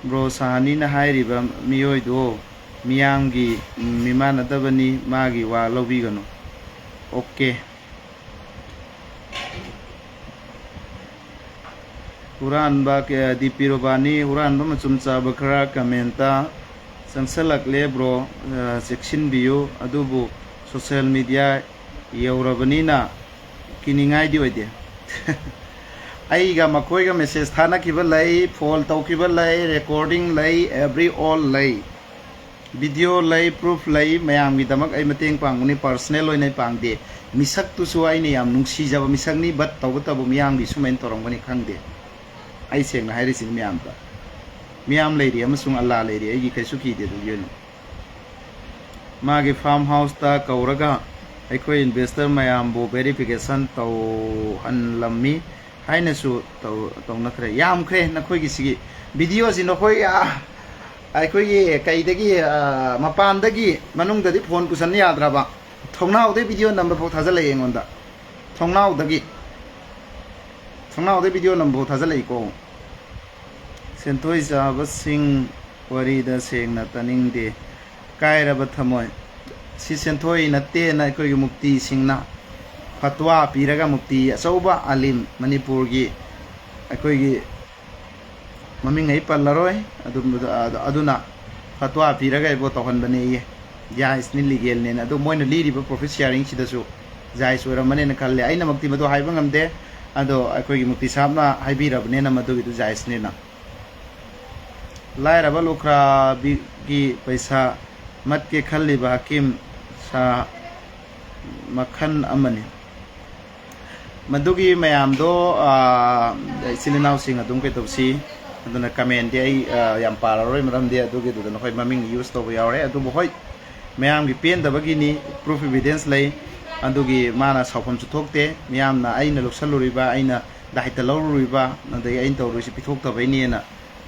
ꯕ꯭ꯔꯣ, ꯁꯍꯥꯅꯤꯅ ꯍꯥꯏꯔꯤꯕ ꯃꯤꯑꯣꯏꯗꯣ ꯃꯤꯌꯥꯝꯒꯤ, ꯎꯝ, ꯃꯤꯃꯥꯟꯅꯗꯕꯅꯤ, ꯃꯥꯒꯤ ꯋꯥ ꯂꯧꯕꯤꯒꯅꯨ꯫ ꯑꯣꯀꯦ꯫ ꯍꯨꯔꯥꯟꯕ, ꯀ-, ꯗꯤ ꯄꯤ ꯔꯣꯕꯥꯅꯤ, ꯍꯨꯔꯥꯟꯕ ꯃꯆꯨꯝ ꯆꯥꯕ ꯈꯔ ꯀꯃꯦꯟꯇ ꯆꯪꯁꯜꯂꯛꯂꯦ ꯕ꯭ꯔꯣ, ꯑ, ꯆꯦꯛꯁꯤꯟꯕꯤꯌꯨ꯫ ꯑꯗꯨꯕꯨ ꯁꯣꯁꯦꯜ ꯃꯤꯗꯤꯌꯥ ꯌꯧꯔꯕꯅꯤꯅ ꯀꯤꯅꯤꯡꯉꯥꯏꯗꯤ ꯑꯣꯏꯗꯦ꯫ ꯑꯩꯒ ꯃꯈꯣꯏꯒ ꯃꯦꯁꯦꯖ ꯊꯥꯅꯈꯤꯕ ꯂꯩ, ꯐꯣꯟ ꯇꯧꯈꯤꯕ ꯂꯩ, ꯔꯦꯀꯣꯔꯗꯤꯡ ꯂꯩ, ꯑꯦꯕ꯭ꯔꯤ ꯑꯣꯜ ꯂꯩ, ꯚꯤꯗꯤꯑꯣ ꯂꯩ, ꯄ꯭ꯔꯨꯐ ꯂꯩ, ꯃꯌꯥꯝꯒꯤꯗꯃꯛ ꯑꯩ ꯃꯇꯦꯡ ꯄꯥꯡꯒꯅꯤ, ꯄꯥꯔꯁꯅꯦꯜ ꯑꯣꯏꯅ ꯑꯩ ꯄꯥꯡꯗꯦ꯫ ꯃꯤꯁꯛꯇꯨꯁꯨ ꯑꯩꯅ ꯌꯥꯝ ꯅꯨꯡꯁꯤꯖꯕ ꯃꯤꯁꯛꯅꯤ, ꯕꯠ ꯇꯧꯕꯇꯕꯨ ꯃꯤꯌꯥꯝꯒꯤ ꯁꯨꯃꯥꯏꯅ ꯇꯧꯔꯝꯒꯅꯤ ꯈꯪꯗꯦ꯫ ꯑꯩ ꯁꯦꯡꯅ ꯍꯥꯏꯔꯤꯁꯤꯅꯤ ꯃꯌꯥꯝꯗ, ꯃꯤꯌꯥꯝ ꯂꯩꯔꯤ ꯑꯃꯁꯨꯡ ꯑꯜꯂꯥ ꯂꯩꯔꯤ, ꯑꯩꯒꯤ ꯀꯩꯁꯨ ꯀꯤꯗꯦ ꯑꯗꯨꯒꯤ ꯑꯣꯏꯅ꯫ ꯃꯥꯒꯤ ꯐꯥꯔꯝ ꯍꯥꯎꯁꯇ ꯀꯧꯔꯒ ꯑꯩꯈꯣꯏ ꯏꯟꯚꯦꯁꯇꯔ ꯃꯌꯥꯝꯕꯨ ꯚꯦꯔꯤꯐꯤꯀꯦꯁꯟ ꯇꯧꯍꯜꯂꯝꯃꯤ ꯍꯥꯏꯅꯁꯨ ꯇꯧ-, ꯇꯧꯅꯈ꯭ꯔꯦ꯫ ꯌꯥꯝꯈ꯭ꯔꯦ ꯅꯈꯣꯏꯒꯤ ꯁꯤꯒꯤ ꯚꯤꯗꯤꯑꯣꯁꯤ꯫ ꯅꯈꯣꯏ, ꯑꯥ, ꯑꯩꯈꯣꯏꯒꯤ ꯀꯩꯗꯒꯤ, ꯑꯥ, ꯃꯄꯥꯟꯗꯒꯤ ꯃꯅꯨꯡꯗꯗꯤ ꯐꯣꯟ ꯄꯨꯁꯟ ꯌꯥꯗ꯭ꯔꯕ, ꯊꯣꯡꯅꯥꯎꯗꯩ ꯚꯤꯗꯤꯑꯣ ꯅꯝꯕ ꯐꯥꯎ ꯊꯥꯖꯤꯜꯂꯛꯑꯦ ꯑꯩꯉꯣꯟꯗ꯫ ꯊꯣꯡꯅꯥꯎꯗꯒꯤ, ꯊꯣꯡꯅꯥꯎꯗꯩ ꯚꯤꯗꯤꯑꯣ ꯅꯝꯕ ꯐꯥꯎ ꯊꯥꯖꯤꯜꯂꯛꯏꯀꯣ꯫ ꯁꯦꯟꯊꯣꯏ ꯆꯥꯕꯁꯤꯡ ꯋꯥꯔꯤꯗ ꯁꯦꯡꯅ ꯇꯥꯅꯤꯡꯗꯦ꯫ ꯀꯥꯏꯔꯕ ꯊꯃꯣꯏ꯫ ꯁꯤ ꯁꯦꯟꯊꯣꯏ ꯅꯠꯇꯦꯅ ꯑꯩꯈꯣꯏꯒꯤ ꯃꯨꯐꯇꯤꯁꯤꯡꯅ ꯐꯠꯋꯥ ꯄꯤꯔꯒ, ꯃꯨꯐꯇꯤ ꯑꯆꯧꯕ ꯑꯥꯂꯤꯝ ꯃꯅꯤꯄꯨꯔꯒꯤ, ꯑꯩꯈꯣꯏꯒꯤ ꯃꯃꯤꯡ ꯑꯩ ꯄꯜꯂꯔꯣꯏ, ꯑꯗꯨꯝꯕꯗꯣ-, ꯑꯗꯨꯅ ꯐꯠꯋꯥ ꯄꯤꯔꯒ ꯑꯩꯕꯨ ꯇꯧꯍꯟꯕꯅꯦꯌꯦ꯫ ꯖꯥꯏꯖꯅꯤ, ꯂꯤꯒꯦꯜꯅꯦꯅ꯫ ꯑꯗꯨ ꯃꯣꯏꯅ ꯂꯤꯔꯤꯕ ꯄ꯭ꯔꯣꯐꯤꯠ ꯁꯤꯌꯥꯔꯤꯡꯁꯤꯗꯁꯨ ꯖꯥꯏꯖ ꯑꯣꯏꯔꯝꯃꯅꯦꯅ ꯈꯜꯂꯦ꯫ ꯑꯩꯅꯃꯛꯇꯤ ꯃꯗꯨ ꯍꯥꯏꯕ ꯉꯝꯗꯦ, ꯑꯗꯣ ꯑꯩꯈꯣꯏꯒꯤ ꯃꯨꯐꯇꯤ ꯁꯥꯍꯕꯅ ꯍꯥꯏꯕꯤꯔꯕꯅꯤꯅ ꯃꯗꯨꯒꯤꯗꯨ ꯖꯥꯏꯖꯅꯦꯅ꯫ ꯂꯥꯏꯔꯕ ꯂꯨꯈ꯭ꯔꯥꯕꯤꯒꯤ ꯄꯩꯁꯥ ꯃꯠꯀꯦ ꯈꯜꯂꯤꯕ ꯍꯀꯤꯝ ꯁꯥ ꯃꯈꯜ ꯑꯃꯅꯤ꯫ ꯃꯗꯨꯒꯤ ꯃꯌꯥꯝꯗꯣ, ꯑꯥ, ꯏꯆꯤꯜ ꯏꯅꯥꯎꯁꯤꯡ ꯑꯗꯨꯝ ꯀꯩꯗꯧꯁꯤ, ꯑꯗꯨꯅ ꯀꯃꯦꯟꯗꯤ ꯑꯩ, ꯑꯥ, ꯌꯥꯝ ꯄꯥꯔꯔꯣꯏ, ꯃꯔꯝꯗꯤ ꯑꯗꯨꯒꯤꯗꯨꯗ ꯅꯈꯣꯏ ꯃꯃꯤꯡ ꯌꯨꯁ ꯇꯧꯕ ꯌꯥꯎꯔꯦ꯫ ꯑꯗꯨꯕꯨ ꯍꯣꯏ, ꯃꯌꯥꯝꯒꯤ ꯄꯦꯟꯗꯕꯒꯤꯅꯤ, ꯄ꯭ꯔꯨꯐ ꯏꯚꯤꯗꯦꯟꯁ ꯂꯩ꯫ ꯑꯗꯨꯒꯤ ꯃꯥꯅ ꯁꯥꯎꯐꯝꯁꯨ ꯊꯣꯛꯇꯦ꯫ ꯃꯤꯌꯥꯝꯅ ꯑꯩꯅ ꯂꯧꯁꯜꯂꯨꯔꯤꯕ, ꯑꯩꯅ ꯗꯥꯏꯇ ꯂꯧꯔꯨꯔꯤꯕ, ꯑꯗꯒꯤ ꯑꯩꯅ ꯇꯧꯔꯨꯔꯤꯁꯤ ꯄꯤꯊꯣꯛꯇꯕꯩꯅꯦꯅ,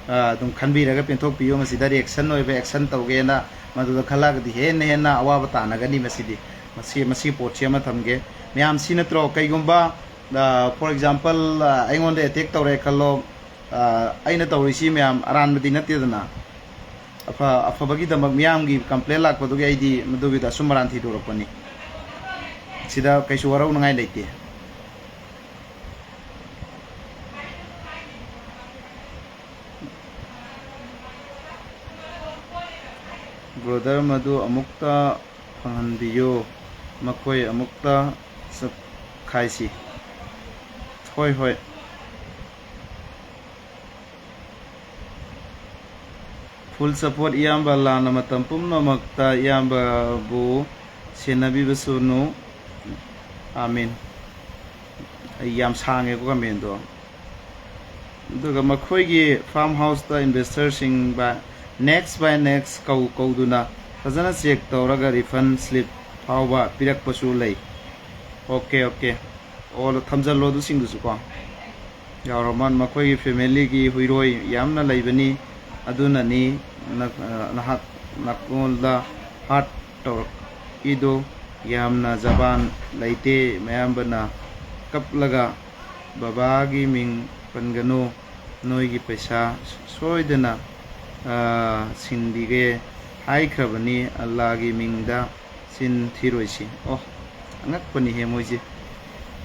ꯑꯥ, ꯑꯗꯨꯝ ꯈꯟꯕꯤꯔꯒ ꯄꯦꯟꯊꯣꯛꯄꯤꯌꯨ꯫ ꯃꯁꯤꯗ ꯔꯤꯑꯦꯛꯁꯟ ꯑꯣꯏꯕ ꯑꯦꯛꯁꯟ ꯇꯧꯒꯦꯅ ꯃꯗꯨꯗ ꯈꯜꯂꯛꯑꯒꯗꯤ ꯍꯦꯟꯅ ꯍꯦꯟꯅ ꯑꯋꯥꯕ ꯇꯥꯟꯅꯒꯅꯤ꯫ ꯃꯁꯤꯗꯤ, ꯃꯁꯤ, ꯃꯁꯤꯒꯤ ꯄꯣꯠꯁꯤ ꯑꯃ ꯊꯝꯒꯦ꯫ ꯃꯌꯥꯝ ꯁꯤ ꯅꯠꯇ꯭ꯔꯣ? ꯀꯩꯒꯨꯝꯕ For example, ꯑꯩꯉꯣꯟꯗ ꯑꯦꯇꯦꯛ ꯇꯧꯔꯦ ꯈꯜꯂꯣ, ꯑꯩꯅ ꯇꯧꯔꯤꯁꯤ ꯃꯌꯥꯝ ꯑꯔꯥꯟꯕꯗꯤ ꯅꯠꯇꯦꯗꯅ꯫ ꯑꯐ ꯑꯐꯕꯒꯤꯗꯃꯛ ꯃꯤꯌꯥꯝꯒꯤ ꯀꯝꯄ꯭ꯂꯦꯟ ꯂꯥꯛꯄꯗꯨꯒꯤ ꯑꯩꯗꯤ ꯃꯗꯨꯒꯤꯗ ꯑꯆꯨꯝ ꯑꯔꯥꯟ ꯊꯤꯗꯣꯔꯛꯄꯅꯤ꯫ ꯁꯤꯗ ꯀꯩꯁꯨ ꯋꯥꯔꯧꯅꯉꯥꯏ ꯂꯩꯇꯦ꯫ ꯕ꯭ꯔꯣꯗꯔ, ꯃꯗꯨ ꯑꯃꯨꯛꯇ ꯐꯪꯍꯟꯕꯤꯌꯨ꯫ ꯃꯈꯣꯏ ꯑꯃꯨꯛꯇ ꯆꯠꯈꯥꯏꯁꯤ꯫ ꯍꯣꯏ, ꯍꯣꯏ꯫ Full support ꯏꯌꯥꯝꯕ꯫ ꯂꯥꯟꯅ ꯃꯇꯝ ꯄꯨꯝꯅꯃꯛꯇ ꯏꯌꯥꯝꯕꯕꯨ ꯁꯦꯟꯅꯕꯤꯕꯁꯨꯅꯨ꯫ ꯑꯥꯃꯤꯟ꯫ ꯑꯩ ꯌꯥꯝ ꯁꯥꯡꯉꯦꯀꯣ ꯀꯃꯦꯟꯗꯣ꯫ ꯑꯗꯨꯒ ꯃꯈꯣꯏꯒꯤ farm houseꯇ investorꯁꯤꯡ by next by next ꯀꯧ ꯀꯧꯗꯨꯅ ꯐꯖꯅ check ꯇꯧꯔꯒ refund slip ꯐꯥꯎꯕ ꯄꯤꯔꯛꯄꯁꯨ ꯂꯩ꯫ Okay, okay꯫ ꯑꯣ, ꯊꯝꯖꯜꯂꯣ ꯑꯗꯨꯁꯤꯡꯗꯨꯁꯨ ꯀꯣ꯫ ꯌꯥꯎꯔꯃꯥꯟ꯫ ꯃꯈꯣꯏꯒꯤ familyꯒꯤ ꯍꯨꯏꯔꯣꯏ ꯌꯥꯝꯅ ꯂꯩꯕꯅꯤ, ꯑꯗꯨꯅꯅꯤ ꯅ-, ꯅꯍꯥꯛ ꯅꯥꯀꯣꯡꯗ heart ꯇꯧꯔꯛꯏꯗꯣ꯫ ꯌꯥꯝꯅ ꯖꯕꯥꯟ ꯂꯩꯇꯦ꯫ ꯃꯌꯥꯝꯕꯅ ꯀꯞꯂꯒ, "ꯕꯕꯥꯒꯤ ꯃꯤꯡ ꯄꯟꯒꯅꯨ, ꯅꯣꯏꯒꯤ ꯄꯩꯁꯥ ꯁꯣꯏꯗꯅ, ꯑ, ꯁꯤꯟꯕꯤꯒꯦ ꯍꯥꯏꯈ꯭ꯔꯕꯅꯤ꯫ ꯑꯜꯂꯥꯒꯤ ꯃꯤꯡꯗ ꯆꯤꯟ ꯊꯤꯔꯣꯏꯁꯤ"꯫ ꯑꯣ, ꯑꯉꯛꯄꯅꯤꯍꯦ ꯃꯣꯏꯁꯦ꯫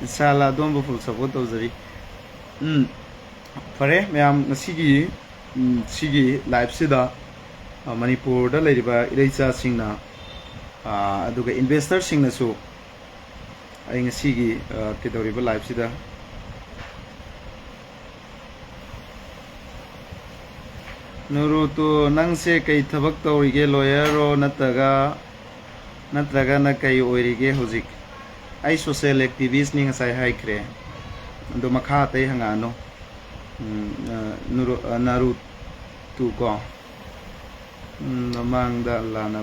ꯏꯟꯁꯥꯜꯂꯥ ꯑꯗꯣꯝꯕꯨ full support ꯇꯧꯖꯔꯤ꯫ ꯎꯝ, ꯐꯔꯦ ꯃꯌꯥꯝ, ꯉꯁꯤꯒꯤ, ꯎꯝ, ꯁꯤꯒꯤ liveꯁꯤꯗ, ꯑ, ꯃꯅꯤꯄꯨꯔꯗ ꯂꯩꯔꯤꯕ ꯏꯔꯩꯆꯥꯁꯤꯡꯅ, ꯑ, ꯑꯗꯨꯒ investorꯁꯤꯡꯅꯁꯨ ꯑꯩ ꯉꯁꯤꯒꯤ, ꯑ, ꯀꯩꯗꯧꯔꯤꯕ liveꯁꯤꯗ ꯅꯨꯔꯨꯇꯨ, ꯅꯪꯁꯦ ꯀꯩ ꯊꯕꯛ ꯇꯧꯔꯤꯒꯦ? Lawyerꯔꯣ ꯅꯠꯇ꯭ꯔꯒ, ꯅꯠꯇ꯭ꯔꯒꯅ ꯀꯩ ꯑꯣꯏꯔꯤꯒꯦ ꯍꯧꯖꯤꯛ? ꯑꯩ social activistꯅꯤ, ꯉꯁꯥꯏ ꯍꯥꯏꯈ꯭ꯔꯦ꯫ ꯑꯗꯣ ꯃꯈꯥ ꯑꯇꯩ ꯍꯪꯉꯛꯑꯅꯨ꯫ ꯎꯝ, ꯑ, ꯅꯨꯔꯨ-, ꯑ, ꯅꯥꯔꯨꯇꯨ ꯀꯣ꯫ ꯎꯝ, ꯃꯃꯥꯡꯗ ꯑꯜꯂꯥꯅ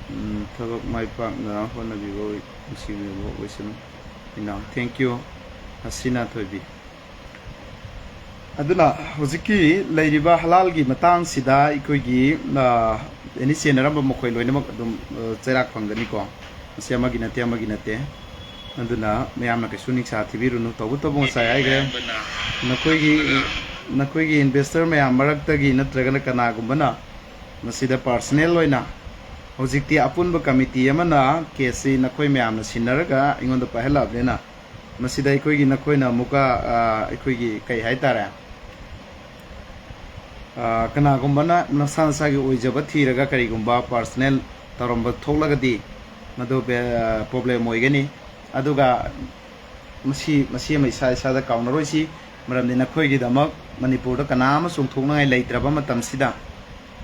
ꯎꯝ, ꯊꯕꯛ ꯃꯥꯏ ꯄꯥꯛꯅ ꯍꯣꯠꯅꯕꯤꯕ ꯑꯣꯏ-, ꯅꯨꯡꯁꯤꯕꯤꯕ ꯑꯣꯏꯁꯅꯨ꯫ ꯏꯅꯥꯎ, thank you, ꯍꯁꯤꯅꯥ ꯊꯣꯏꯕꯤ꯫ ꯑꯗꯨꯅ ꯍꯧꯖꯤꯛꯀꯤ ꯂꯩꯔꯤꯕ ꯍꯂꯥꯜꯒꯤ ꯃꯇꯥꯡꯁꯤꯗ ꯑꯩꯈꯣꯏꯒꯤ, ꯑ, ꯑꯦꯅꯤ ꯆꯦꯟꯅꯔꯝꯕ ꯃꯈꯣꯏ ꯂꯣꯏꯅꯃꯛ ꯑꯗꯨꯝ, ꯑ, ꯆꯩꯔꯥꯛ ꯐꯪꯒꯅꯤꯀꯣ꯫ ꯃꯁꯤ ꯑꯃꯒꯤ ꯅꯠꯇꯦ, ꯑꯃꯒꯤ ꯅꯠꯇꯦ꯫ ꯑꯗꯨꯅ ꯃꯌꯥꯝꯅ ꯀꯩꯁꯨ ꯅꯤꯡꯁꯥ ꯊꯤꯕꯤꯔꯨꯅꯨ꯫ ꯇꯧꯕꯇꯕꯨ ꯉꯁꯥꯏ ꯍꯥꯏꯈ꯭ꯔꯦ, ꯅꯈꯣꯏꯒꯤ, ꯅꯈꯣꯏꯒꯤ investor ꯃꯌꯥꯝ ꯃꯔꯛꯇꯒꯤ ꯅꯠꯇ꯭ꯔꯒꯅ ꯀꯅꯥꯒꯨꯝꯕꯅ ꯃꯁꯤꯗ personal ꯑꯣꯏꯅ, ꯍꯧꯖꯤꯛꯇꯤ ꯑꯄꯨꯟꯕ committee ꯑꯃꯅ caseꯁꯤ ꯅꯈꯣꯏ ꯃꯌꯥꯝꯅ ꯁꯤꯟꯅꯔꯒ ꯑꯩꯉꯣꯟꯗ ꯄꯥꯏꯍꯜꯂꯛꯑꯕꯅꯤꯅ, ꯃꯁꯤꯗ ꯑꯩꯈꯣꯏꯒꯤ, ꯅꯈꯣꯏꯅ ꯑꯃꯨꯛꯀ, ꯑ, ꯑꯩꯈꯣꯏꯒꯤ ꯀꯩ ꯍꯥꯏꯇꯥꯔꯦ, ꯑ, ꯀꯅꯥꯒꯨꯝꯕꯅ ꯅꯁꯥ ꯅꯁꯥꯒꯤ ꯑꯣꯏꯖꯕ ꯊꯤꯔꯒ ꯀꯔꯤꯒꯨꯝꯕ personal ꯇꯧꯔꯝꯕ ꯊꯣꯛꯂꯒꯗꯤ, ꯃꯗꯨ ꯕꯦ-, problem ꯑꯣꯏꯒꯅꯤ꯫ ꯑꯗꯨꯒ ꯃꯁꯤ, ꯃꯁꯤ ꯑꯃ ꯏꯁꯥ ꯏꯁꯥꯗ ꯀꯥꯎꯅꯔꯣꯏꯁꯤ, ꯃꯔꯝꯗꯤ ꯅꯈꯣꯏꯒꯤꯗꯃꯛ ꯃꯅꯤꯄꯨꯔꯗ ꯀꯅꯥ ꯑꯃ ꯆꯣꯡꯊꯣꯛꯅꯉꯥꯏ ꯂꯩꯇ꯭ꯔꯕ ꯃꯇꯝꯁꯤꯗ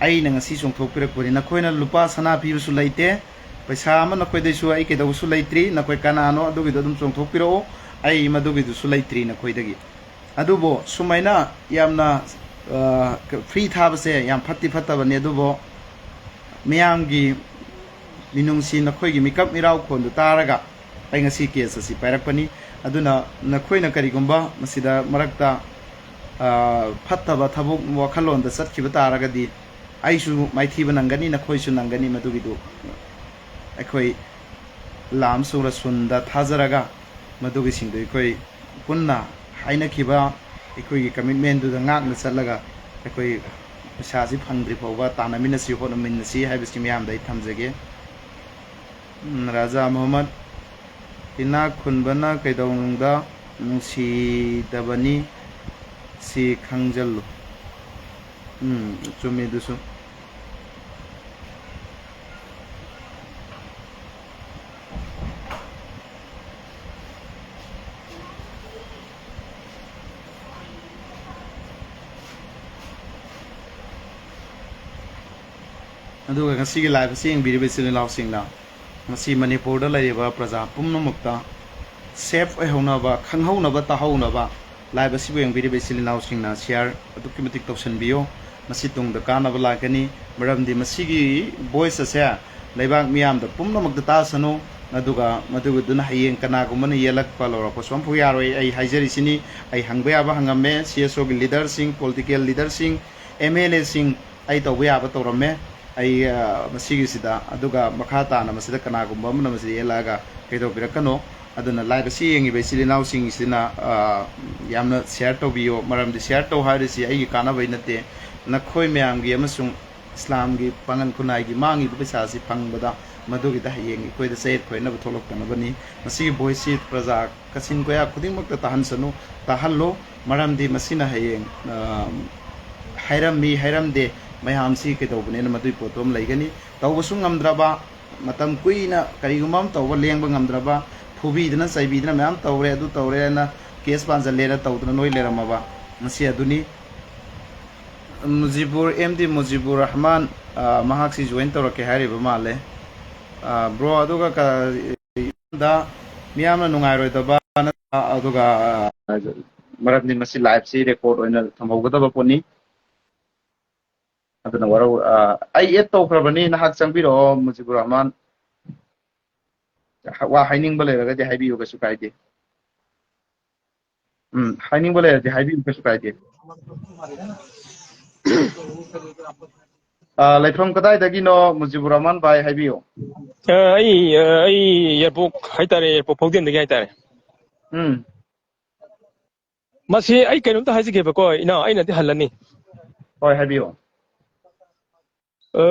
ꯑꯩꯅ ꯉꯁꯤ ꯆꯣꯡꯊꯣꯛꯄꯤꯔꯛꯄꯅꯤ꯫ ꯅꯈꯣꯏꯅ ꯂꯨꯄꯥ ꯁꯅꯥ ꯄꯤꯕꯁꯨ ꯂꯩꯇꯦ, ꯄꯩꯁꯥ ꯑꯃ ꯅꯈꯣꯏꯗꯩꯁꯨ ꯑꯩ ꯀꯩꯗꯧꯕꯁꯨ ꯂꯩꯇ꯭ꯔꯤ꯫ ꯅꯈꯣꯏ ꯀꯅꯥꯅꯣ ꯑꯗꯨꯒꯤꯗꯣ ꯑꯗꯨꯝ ꯆꯣꯡꯊꯣꯛꯄꯤꯔꯛꯑꯣ, ꯑꯩ ꯃꯗꯨꯒꯤꯗꯨꯁꯨ ꯂꯩꯇ꯭ꯔꯤ ꯅꯈꯣꯏꯗꯒꯤ꯫ ꯑꯗꯨꯕꯨ ꯁꯨꯃꯥꯏꯅ ꯌꯥꯝꯅ, ꯑ, free ꯊꯥꯕꯁꯦ ꯌꯥꯝ ꯐꯠꯇꯤ ꯐꯠꯇꯕꯅꯤ, ꯑꯗꯨꯕꯨ ꯃꯤꯌꯥꯝꯒꯤ ꯃꯤꯅꯨꯡꯁꯤ, ꯅꯈꯣꯏꯒꯤ ꯃꯤꯀꯞ ꯃꯤꯔꯥꯎ ꯈꯣꯟꯗꯨ ꯇꯥꯔꯒ ꯑꯩ ꯉꯁꯤ case ꯑꯁꯤ ꯄꯥꯏꯔꯛꯄꯅꯤ꯫ ꯑꯗꯨꯅ ꯅꯈꯣꯏꯅ ꯀꯔꯤꯒꯨꯝꯕ ꯃꯁꯤꯗ ꯃꯔꯛꯇ, ꯑ, ꯐꯠꯇꯕ ꯊꯕꯛ ꯋꯥꯈꯜꯂꯣꯟꯗ ꯆꯠꯈꯤꯕ ꯇꯥꯔꯒꯗꯤ ꯑꯩꯁꯨ ꯃꯥꯏꯊꯤꯕ ꯅꯪꯒꯅꯤ, ꯅꯈꯣꯏꯁꯨ ꯅꯪꯒꯅꯤ꯫ ꯃꯗꯨꯒꯤꯗꯨ ꯑꯩꯈꯣꯏ ꯂꯥꯝ ꯁꯨꯔ ꯁꯨꯟꯗ ꯊꯥꯖꯔꯒ ꯃꯗꯨꯒꯤꯁꯤꯡꯗꯨ ꯑꯩꯈꯣꯏ ꯄꯨꯟꯅ ꯍꯥꯏꯅꯈꯤꯕ ꯑꯩꯈꯣꯏꯒꯤ commitmentꯗꯨꯗ ꯉꯥꯛꯅ ꯆꯠꯂꯒ ꯑꯩꯈꯣꯏ ꯄꯩꯁꯥꯁꯤ ꯐꯪꯗ꯭ꯔꯤ ꯐꯥꯎꯕ ꯇꯥꯟꯅꯃꯤꯟꯅꯁꯤ, ꯍꯣꯠꯅꯃꯤꯟꯅꯁꯤ ꯍꯥꯏꯕꯁꯤ ꯃꯌꯥꯝꯗ ꯑꯩ ꯊꯝꯖꯒꯦ꯫ ꯎꯝ, ꯔꯥꯖꯥ ꯃꯣꯍꯝꯃꯗ, "ꯏꯅꯥꯛ ꯈꯨꯟꯕꯅ ꯀꯩꯗꯧꯅꯨꯡꯗ ꯅꯨꯡꯁꯤꯗꯕꯅꯤ, ꯁꯤ ꯈꯪꯖꯜꯂꯨ"꯫ ꯎꯝ, ꯆꯨꯝꯃꯤ ꯑꯗꯨꯁꯨ꯫ ꯑꯗꯨꯒ ꯉꯁꯤꯒꯤ live ꯑꯁꯤ ꯌꯦꯡꯕꯤꯔꯤꯕ ꯏꯆꯤꯜ ꯏꯅꯥꯎꯁꯤꯡꯅ, ꯉꯁꯤ ꯃꯅꯤꯄꯨꯔꯗ ꯂꯩꯔꯤꯕ ꯄ꯭ꯔꯖꯥ ꯄꯨꯝꯅꯃꯛꯇ safe ꯑꯣꯏꯍꯧꯅꯕ, ꯈꯪꯍꯧꯅꯕ, ꯇꯥꯍꯧꯅꯕ live ꯑꯁꯤꯕꯨ ꯌꯦꯡꯕꯤꯔꯤꯕ ꯏꯆꯤꯜ ꯏꯅꯥꯎꯁꯤꯡꯅ share ꯑꯗꯨꯛꯀꯤ ꯃꯇꯤꯛ ꯇꯧꯁꯤꯟꯕꯤꯌꯨ꯫ ꯃꯁꯤ ꯇꯨꯡꯗ ꯀꯥꯟꯅꯕ ꯂꯥꯛꯀꯅꯤ, ꯃꯔꯝꯗꯤ ꯃꯁꯤꯒꯤ voice ꯑꯁꯦ ꯂꯩꯕꯥꯛ ꯃꯤꯌꯥꯝꯗ ꯄꯨꯝꯅꯃꯛꯇ ꯇꯥꯁꯅꯨ꯫ ꯑꯗꯨꯒ ꯃꯗꯨꯗꯨꯅ ꯍꯌꯦꯡ ꯀꯅꯥꯒꯨꯝꯕꯅ ꯌꯦꯜꯂꯛꯄ ꯂꯧꯔꯛꯄꯁꯨ ꯑꯃꯐꯥꯎ ꯌꯥꯔꯣꯏ꯫ ꯑꯩ ꯍꯥꯏꯖꯔꯤꯁꯤꯅꯤ, ꯑꯩ ꯍꯪꯕ ꯌꯥꯕ ꯍꯪꯉꯝꯃꯦ, CSOꯒꯤ leaderꯁꯤꯡ, political leaderꯁꯤꯡ, MLAꯁꯤꯡ, ꯑꯩ ꯇꯧꯕ ꯌꯥꯕ ꯇꯧꯔꯝꯃꯦ꯫ ꯑꯩ, ꯑ, ꯃꯁꯤꯒꯤꯁꯤꯗ, ꯑꯗꯨꯒ ꯃꯈꯥ ꯇꯥꯅ ꯃꯁꯤꯗ ꯀꯅꯥꯒꯨꯝꯕ ꯑꯃꯅ ꯃꯁꯤꯗ ꯌꯦꯜꯂꯛꯑꯒ ꯀꯩꯗꯧꯕꯤꯔꯛꯀꯅꯣ꯫ ꯑꯗꯨꯅ live ꯑꯁꯤ ꯌꯦꯡꯉꯤꯕ ꯏꯆꯤꯜ ꯏꯅꯥꯎꯁꯤꯡꯁꯤꯅ, ꯑ, ꯌꯥꯝꯅ share ꯇꯧꯕꯤꯌꯣ, ꯃꯔꯝꯗꯤ share ꯇꯧ ꯍꯥꯏꯔꯤꯁꯤ ꯑꯩꯒꯤ ꯀꯥꯟꯅꯕꯩ ꯅꯠꯇꯦ, ꯅꯈꯣꯏ ꯃꯌꯥꯝꯒꯤ ꯑꯃꯁꯨꯡ ꯏꯁꯂꯥꯝꯒꯤ ꯄꯥꯉꯜ ꯈꯨꯟꯅꯥꯏꯒꯤ ꯃꯥꯡꯉꯤꯕ ꯄꯩꯁꯥꯁꯤ ꯐꯪꯕꯗ ꯃꯗꯨꯒꯤꯗ ꯍꯌꯦꯡ ꯑꯩꯈꯣꯏꯗ ꯆꯌꯦꯠ ꯈꯣꯏꯅꯕ ꯊꯣꯛꯂꯛꯇꯅꯕꯅꯤ꯫ ꯃꯁꯤꯒꯤ voice ꯁꯤ ꯄ꯭ꯔꯖꯥ ꯀꯥꯆꯤꯟ ꯀꯣꯌꯥ ꯈꯨꯗꯤꯡꯃꯛꯇ ꯇꯥꯍꯟꯁꯅꯨ, ꯇꯥꯍꯜꯂꯨ꯫ ꯃꯔꯝꯗꯤ ꯃꯁꯤꯅ ꯍꯌꯦꯡ, ꯑ, ꯍꯥꯏꯔꯝꯃꯤ, ꯍꯥꯏꯔꯝꯗꯦ, ꯃꯌꯥꯝꯁꯤ ꯀꯩꯗꯧꯕꯅꯦꯅ ꯃꯗꯨꯒꯤ ꯄꯣꯠꯇꯣ ꯑꯃ ꯂꯩꯒꯅꯤ꯫ ꯇꯧꯕꯁꯨ ꯉꯝꯗ꯭ꯔꯕ, ꯃꯇꯝ ꯀꯨꯏꯅ ꯀꯔꯤꯒꯨꯝꯕ ꯑꯃ ꯇꯧꯕ ꯂꯦꯡꯕ ꯉꯝꯗ꯭ꯔꯕ, ꯐꯨꯕꯤꯗꯅ ꯆꯩꯕꯤꯗꯅ ꯃꯌꯥꯝ ꯇꯧꯔꯦ, ꯑꯗꯨ ꯇꯧꯔꯦꯅ case ꯄꯥꯟꯁꯤꯜꯂꯦꯅ ꯇꯧꯗꯅ ꯅꯣꯏ ꯂꯩꯔꯝꯃꯕ꯫ ꯉꯁꯤ ꯑꯗꯨꯅꯤ꯫ ꯃꯨꯖꯤꯕꯨꯔ, ꯑꯦꯝ ꯗꯤ ꯃꯨꯖꯤꯕꯨꯔ ꯔꯍꯃꯥꯟ, ꯑ, ꯃꯍꯥꯛꯁꯤ join ꯇꯧꯔꯛꯀꯦ ꯍꯥꯏꯔꯤꯕ ꯃꯥꯜꯂꯦ꯫ ꯑ, bro, ꯑꯗꯨꯒ ꯀ-, ꯗ ꯃꯤꯌꯥꯝꯅ ꯅꯨꯡꯉꯥꯏꯔꯣꯏꯗꯕ ꯅꯠꯇ꯭ꯔ-, ꯑꯗꯨꯒ, ꯑ, ꯃꯔꯝꯗꯤ ꯃꯁꯤ live ꯁꯤ record ꯑꯣꯏꯅ ꯊꯝꯍꯧꯒꯗꯕ ꯄꯣꯠꯅꯤ꯫ ꯑꯗꯨꯅ ꯋꯥꯔꯧ-, ꯑ, ꯑꯩ add ꯇꯧꯈ꯭ꯔꯕꯅꯤ, ꯅꯍꯥꯛ ꯆꯪꯕꯤꯔꯛꯑꯣ, ꯃꯨꯖꯤꯕꯨꯔ ꯔꯍꯃꯥꯟ꯫ ꯋꯥ ꯍꯥꯏꯅꯤꯡꯕ ꯂꯩꯔꯒꯗꯤ ꯍꯥꯏꯕꯤꯌꯨ, ꯀꯩꯁꯨ ꯀꯥꯏꯗꯦ꯫ ꯎꯝ, ꯍꯥꯏꯅꯤꯡꯕ ꯂꯩꯔꯗꯤ ꯍꯥꯏꯕꯤꯌꯨ, ꯀꯩꯁꯨ ꯀꯥꯏꯗꯦ꯫ ꯑ, ꯂꯩꯐꯝ ꯀꯗꯥꯏꯗꯒꯤꯅꯣ, ꯃꯨꯖꯤꯕꯨꯔ ꯔꯍꯃꯥꯟ ꯚꯥꯏ, ꯍꯥꯏꯕꯤꯌꯨ꯫ ꯑ, ꯑꯩ, ꯑ, ꯑꯩ ꯌꯥꯏꯔꯤꯄꯣꯛ ꯍꯥꯏꯇꯥꯔꯦ, ꯌꯥꯏꯔꯤꯄꯣꯛ ꯐꯥꯎꯗꯦꯝꯗꯒꯤ ꯍꯥꯏꯇꯥꯔꯦ꯫ ꯎꯝ꯫ ꯃꯁꯤ ꯑꯩ ꯀꯩꯅꯣꯝꯇ ꯍꯥꯏꯖꯒꯦꯕꯀꯣ, ꯏꯅꯥꯎ, ꯑꯩꯅꯗꯤ ꯍꯜꯂꯅꯤ꯫ ꯍꯣꯏ, ꯍꯥꯏꯕꯤꯌꯨ꯫ ꯑ,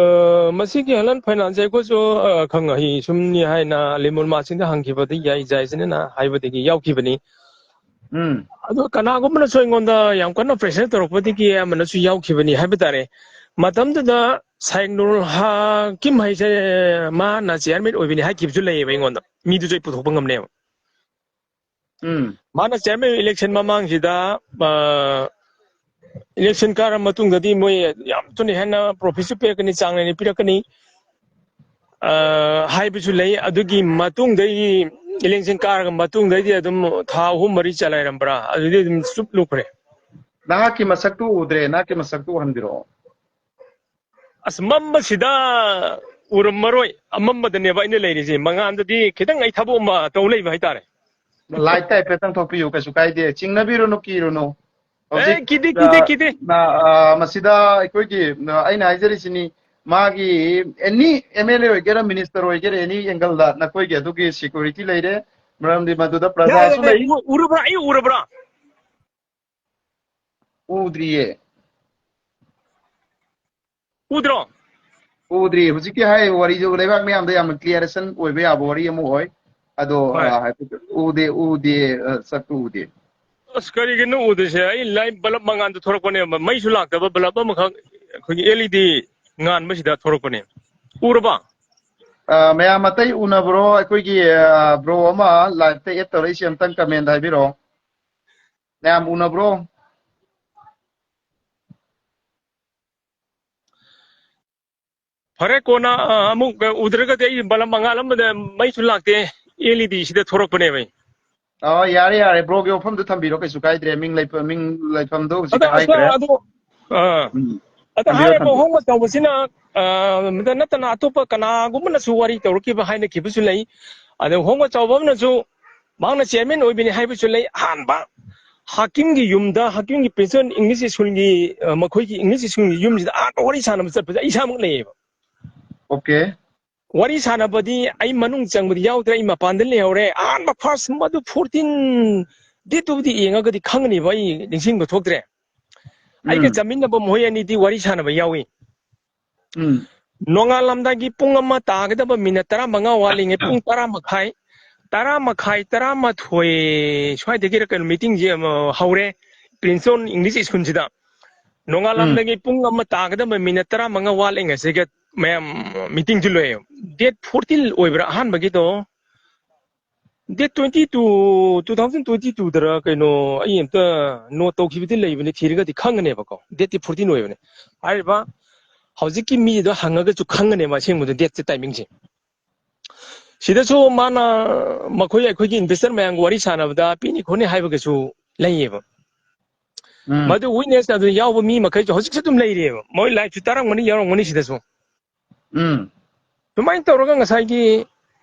ꯃꯁꯤꯒꯤ ꯍꯂꯥꯜ ꯐꯥꯏꯅꯥꯟꯁꯁꯦ ꯑꯩꯈꯣꯏꯁꯨ, ꯑ, ꯈꯪ ꯑꯍꯩ ꯁꯨꯝꯅꯤ ꯍꯥꯏꯅ ꯂꯤꯃꯣꯟ ꯃꯥꯁꯤꯡꯗ ꯍꯪꯈꯤꯕꯗ ꯌꯥꯏ ꯌꯥꯏꯁꯤꯅ ꯍꯥꯏꯕꯗꯒꯤ ꯌꯥꯎꯈꯤꯕꯅꯤ꯫ ꯎꯝ꯫ ꯑꯗꯣ ꯀꯅꯥꯒꯨꯝꯕꯅꯁꯨ ꯑꯩꯉꯣꯟꯗ ꯌꯥꯝ ꯀꯟꯅ pressure ꯇꯧꯔꯛꯄꯗꯒꯤ ꯑꯃꯅꯁꯨ ꯌꯥꯎꯈꯤꯕꯅꯤ ꯍꯥꯏꯕ ꯇꯥꯔꯦ꯫ ꯃꯇꯝꯗꯨꯗ ꯁꯥꯏꯈ ꯅꯨꯔꯨꯜ ꯍꯥꯀꯤꯝ ꯍꯥꯏꯁꯦ ꯃꯥꯅ chairman ꯑꯣꯏꯕꯅꯤ ꯍꯥꯏꯈꯤꯕꯁꯨ ꯂꯩꯌꯦꯕ ꯑꯩꯉꯣꯟꯗ꯫ ꯃꯤꯗꯨꯁꯨ ꯑꯩ ꯄꯨꯊꯣꯛꯄ ꯉꯝꯅꯦꯕ꯫ ꯎꯝ꯫ ꯃꯥꯅ chairman election ꯃꯃꯥꯡꯁꯤꯗ, ꯑ, election ꯀꯥꯔ ꯃꯇꯨꯡꯗꯗꯤ ꯃꯣꯏ ꯌꯥꯝ ꯊꯨꯅ ꯍꯦꯟꯅ profit ꯁꯨ ꯄꯤꯔꯛꯀꯅꯤ, ꯆꯥꯡ ꯅꯥꯏꯅ ꯄꯤꯔꯛꯀꯅꯤ, ꯑ, ꯍꯥꯏꯕꯁꯨ ꯂꯩ꯫ ꯑꯗꯨꯒꯤ ꯃꯇꯨꯡꯗꯒꯤ election ꯀꯥꯔꯒ ꯃꯇꯨꯡꯗꯩꯗꯤ ꯑꯗꯨꯝ ꯊꯥ ꯑꯍꯨꯝ ꯃꯔꯤ ꯆꯂꯥꯏꯔꯝꯕ꯭ꯔꯥ, ꯑꯗꯨꯗꯤ ꯑꯗꯨꯝ ꯆꯨꯞ ꯂꯨꯞꯈ꯭ꯔꯦ꯫ ꯅꯍꯥꯛꯀꯤ ꯃꯁꯛꯇꯨ ꯎꯗ꯭ꯔꯦ, ꯅꯍꯥꯛꯀꯤ ꯃꯁꯛꯇꯨ ꯎꯍꯟꯕꯤꯔꯛꯑꯣ꯫ ꯑꯁ, ꯃꯝꯕꯁꯤꯗ ꯎꯔꯝꯃꯔꯣꯏ, ꯑꯃꯝꯕꯗꯅꯦꯕ ꯑꯩꯅ ꯂꯩꯔꯤꯁꯦ꯫ ꯃꯉꯥꯟꯗꯗꯤ ꯈꯤꯇꯪ ꯑꯩ ꯊꯕꯛ ꯑꯃ ꯇꯧ ꯂꯩꯕ ꯍꯥꯏꯇꯥꯔꯦ꯫ Light ꯇ ꯍꯥꯏꯐꯦꯠꯇꯪ ꯊꯣꯛꯄꯤꯌꯨ, ꯀꯩꯁꯨ ꯀꯥꯏꯗꯦ, ꯆꯤꯡꯅꯕꯤꯔꯨꯅꯨ, ꯀꯤꯔꯨꯅꯨ꯫ ꯍꯧꯖꯤꯛ, ꯑꯦ, ꯀꯤꯗꯦ, ꯀꯤꯗꯦ, ꯑ, ꯀꯤꯗꯦ꯫ ꯅ-, ꯑ, ꯃꯁꯤꯗ ꯑꯩꯈꯣꯏꯒꯤ, ꯑ, ꯑꯩꯅ ꯍꯥꯏꯖꯔꯤꯁꯤꯅꯤ, ꯃꯥꯒꯤ ꯑꯦꯅꯤ ꯑꯦꯝ ꯑꯦꯜ ꯑꯦ ꯑꯣꯏꯒꯦꯔꯥ, ꯃꯤꯅꯤꯁꯇꯔ ꯑꯣꯏꯒꯦꯔꯥ, ꯑꯦꯅꯤ ꯑꯦꯡꯒꯜꯗ ꯅꯈꯣꯏꯒꯤ ꯑꯗꯨꯒꯤ ꯁꯦꯀ꯭ꯌꯨꯔꯤꯇꯤ ꯂꯩꯔꯦ꯫ ꯃꯔꯝꯗꯤ ꯃꯗꯨꯗ ꯄ꯭ꯔꯖꯥꯁꯨ ꯌꯥꯔꯦ, ꯂꯩ꯫ ꯎ-, ꯎꯔꯕ꯭ꯔꯥ? ꯑꯩ ꯎꯔꯕ꯭ꯔꯥ? ꯎꯗ꯭ꯔꯤꯌꯦ꯫ ꯎꯗ꯭ꯔꯣ? ꯎꯗ꯭ꯔꯤ꯫ ꯍꯧꯖꯤꯛꯀꯤ ꯍꯥꯏꯔꯤꯕ ꯋꯥꯔꯤꯗꯨ ꯂꯩꯕꯥꯛ ꯃꯌꯥꯝꯗ ꯌꯥꯝꯅ ꯀ꯭ꯂꯤꯌꯥꯔꯦꯁꯟ ꯑꯣꯏꯕ ꯌꯥꯕ ꯋꯥꯔꯤ ꯑꯃ ꯑꯣꯏ꯫ ꯑꯗꯣ, ꯍꯣꯏ꯫ ꯑ, ꯍꯥꯏꯐꯦꯠ ꯎꯗꯦ, ꯎꯗꯦ, ꯑ, ꯁꯛꯇꯨ ꯎꯗꯦ꯫ ꯑꯁ, ꯀꯔꯤꯒꯤꯅꯣ ꯎꯗ꯭ꯔꯤꯁꯦ? ꯑꯩ ꯂꯥꯏꯠ ꯕꯜꯕ ꯃꯉꯥꯜꯗ ꯊꯣꯔꯛꯄꯅꯦꯕ꯫ ꯃꯩꯁꯨ ꯂꯥꯛꯇꯕ ꯕꯜꯕ ꯑꯃꯈꯛ ꯑꯩꯈꯣꯏꯒꯤ L E D ꯉꯥꯟꯕꯁꯤꯗ ꯊꯣꯔꯛꯄꯅꯦ꯫ ꯎꯔꯕ? ꯑ, ꯃꯌꯥꯝ ꯑꯇꯩ ꯎꯅꯕ꯭ꯔꯣ? ꯑꯩꯈꯣꯏꯒꯤ, ꯑ, ꯕ꯭ꯔꯣ ꯑꯃ ꯂꯥꯏꯚꯇ ꯑꯦꯗ ꯇꯧꯔꯛꯏꯁꯦ ꯑꯝꯇꯪ ꯀꯃꯦꯟꯗ ꯍꯥꯏꯕꯤꯔꯛꯑꯣ꯫ ꯃꯌꯥꯝ ꯎꯅꯕ꯭ꯔꯣ? ꯐꯔꯦ, ꯀꯣꯟꯅ, ꯑ, ꯑꯃꯨꯛ ꯎꯗ꯭ꯔꯒꯗꯤ ꯑꯩ ꯕꯜꯕ ꯃꯉꯥꯜ ꯑꯃꯗ ꯃꯩꯁꯨ ꯂꯥꯛꯇꯦ, L E D ꯁꯤꯗ ꯊꯣꯔꯛꯄꯅꯦꯕ ꯑꯩ꯫ ꯑꯣ, ꯌꯥꯔꯦ, ꯌꯥꯔꯦ, ꯕ꯭ꯔꯣꯒꯤ ꯋꯥꯐꯝꯗꯣ ꯊꯝꯕꯤꯔꯣ, ꯀꯩꯁꯨ ꯀꯥꯏꯗ꯭ꯔꯦ꯫ ꯃꯤꯡ ꯂꯩꯐꯝ, ꯃꯤꯡ ꯂꯩꯐꯝꯗꯣ ꯍꯧꯖꯤꯛ ꯑꯗꯣ, ꯑꯁ, ꯍꯥꯏꯈ꯭ꯔꯦ꯫ ꯑꯗꯣ, ꯑꯥ꯫ ꯎꯝ꯫ ꯑꯗꯣ ꯊꯝꯕꯤꯔꯣ, ꯍꯥꯏꯔꯤꯕ ꯊꯝꯕꯤꯔꯣ꯫ ꯍꯣꯡꯕ ꯆꯥꯎꯕꯁꯤꯅ, ꯑꯥ, ꯅꯠꯇꯅ ꯑꯇꯣꯞꯄ ꯀꯅꯥꯒꯨꯝꯕꯅꯁꯨ ꯋꯥꯔꯤ ꯇꯧꯔꯛꯈꯤꯕ, ꯍꯥꯏꯅꯈꯤꯕꯁꯨ ꯂꯩ꯫ ꯑꯗꯣ ꯍꯣꯡꯕ ꯆꯥꯎꯕ ꯑꯃꯅꯁꯨ ꯃꯍꯥꯛꯅ ꯆꯤꯌꯔꯃꯦꯟ ꯑꯣꯏꯕꯅꯤ ꯍꯥꯏꯕꯁꯨ ꯂꯩ꯫ ꯑꯍꯥꯟꯕ ꯍꯥꯀꯤꯝꯒꯤ ꯌꯨꯝꯗ, ꯍꯥꯀꯤꯝꯒꯤ ꯄ꯭ꯔꯤꯟꯁꯤꯄꯜ ꯏꯪꯂꯤꯁ ꯁ꯭ꯀꯨꯜꯒꯤ, ꯑ, ꯃꯈꯣꯏꯒꯤ ꯏꯪꯂꯤꯁ ꯁ꯭ꯀꯨꯜꯒꯤ ꯌꯨꯝꯁꯤꯗ ꯑꯥꯗ ꯋꯥꯔꯤ ꯁꯥꯟꯅꯕ ꯆꯠꯄꯁꯦ ꯑꯩ ꯏꯁꯥꯃꯛ ꯂꯩꯌꯦꯕ꯫ ꯑꯣꯀꯦ꯫ ꯋꯥꯔꯤ ꯁꯥꯟꯅꯕꯗꯤ ꯑꯩ ꯃꯅꯨꯡ ꯆꯪꯕꯗꯤ ꯌꯥꯎꯗ꯭ꯔꯦ, ꯑꯩ ꯃꯄꯥꯟꯗ ꯂꯩꯍꯧꯔꯦ꯫ ꯑꯍꯥꯟꯕ ꯐꯥꯔꯁ ꯃꯗꯨ ꯐꯣꯔꯇꯤꯟ ꯗꯦꯠꯇꯨꯕꯨꯗꯤ ꯌꯦꯡꯉꯒꯗꯤ ꯈꯪꯒꯅꯤꯕ, ꯑꯩ ꯅꯤꯡꯁꯤꯡꯕ ꯊꯣꯛꯇ꯭ꯔꯦ꯫ ꯑꯩꯒ ꯎꯝ꯫ ꯆꯠꯃꯤꯟꯅꯕ ꯃꯈꯣꯏ ꯑꯅꯤꯗꯤ ꯋꯥꯔꯤ ꯁꯥꯟꯅꯕ ꯌꯥꯎꯏ꯫ ꯎꯝ꯫ ꯅꯣꯡꯉꯥꯜꯂꯝꯗꯥꯏꯒꯤ ꯄꯨꯡ ꯑꯃ ꯇꯥꯒꯗꯕ ꯃꯤꯅꯠ ꯇꯔꯥꯃꯉꯥ ꯋꯥꯠꯂꯤꯉꯩ, ꯄꯨꯡ ꯇꯔꯥ ꯃꯈꯥꯏ, ꯇꯔꯥ ꯃꯈꯥꯏ, ꯇꯔꯥꯃꯥꯊꯣꯏ ꯁ꯭ꯋꯥꯏꯗꯒꯤꯔ ꯀꯩꯅꯣ ꯃꯤꯇꯤꯡꯁꯦ ꯑꯃ ꯍꯧꯔꯦ꯫ ꯄ꯭ꯔꯤꯟꯁꯇꯣꯟ ꯏꯪꯂꯤꯁ ꯁ꯭ꯀꯨꯜꯁꯤꯗ꯫ ꯎꯝ꯫ ꯅꯣꯡꯉꯥꯜꯂꯝꯗꯥꯏꯒꯤ ꯄꯨꯡ ꯑꯃ ꯇꯥꯒꯗꯕ ꯃꯤꯅꯠ ꯇꯔꯥꯃꯉꯥ ꯋꯥꯠꯂꯤꯉꯩꯁꯤꯒ ꯃꯌꯥꯝ ꯃꯤꯇꯤꯡꯁꯤ ꯂꯣꯏꯌꯦ꯫ ꯗꯦꯠ ꯐꯣꯔꯇꯤꯟ ꯑꯣꯏꯕ꯭ꯔꯥ ꯑꯍꯥꯟꯕꯒꯤꯗꯣ? Date twenty two, two thousand twenty ꯇꯨꯗꯔ ꯀꯩꯅꯣ, ꯑꯩ ꯑꯝꯇ ꯅꯣꯠ ꯇꯧꯈꯤꯕꯗꯤ ꯂꯩꯕꯅꯦ, ꯊꯤꯔꯒꯗꯤ ꯈꯪꯒꯅꯦꯕꯀꯣ꯫ ꯗꯦꯠꯇꯤ ꯐꯣꯔꯇꯤꯟ ꯑꯣꯏꯕꯅꯦ꯫ ꯍꯥꯏꯔꯤꯕ ꯍꯧꯖꯤꯛꯀꯤ ꯃꯤꯗꯣ ꯍꯪꯉꯒꯁꯨ ꯈꯪꯒꯅꯦꯕ ꯑꯁꯦꯡꯕꯗꯣ ꯗꯦꯠꯁꯦ, ꯇꯥꯏꯃꯤꯡꯁꯦ꯫ ꯁꯤꯗꯁꯨ ꯃꯥꯅ ꯃꯈꯣꯏ ꯑꯩꯈꯣꯏꯒꯤ ꯏꯟꯚꯦꯁꯇꯔ ꯃꯌꯥꯝꯒ ꯋꯥꯔꯤ ꯁꯥꯟꯅꯕꯗ ꯄꯤꯅꯤ ꯈꯣꯠꯅꯤ ꯍꯥꯏꯕꯒꯁꯨ ꯂꯩꯌꯦꯕ꯫ ꯎꯝ꯫ ꯃꯗꯨ ꯋꯤꯠꯅꯦꯁ ꯑꯗꯨ ꯌꯥꯎꯕ ꯃꯤ ꯃꯈꯩꯁꯨ ꯍꯧꯖꯤꯛꯁꯨ ꯑꯗꯨꯝ ꯂꯩꯔꯤꯑꯕ꯫ ꯃꯣꯏ ꯂꯥꯏꯐꯁꯨ ꯇꯥꯔꯝꯒꯅꯤ, ꯌꯥꯎꯔꯝꯒꯅꯤ ꯁꯤꯗꯁꯨ꯫ ꯎꯝ꯫ ꯁꯨꯃꯥꯏꯅ ꯇꯧꯔꯒ ꯉꯁꯥꯏꯒꯤ,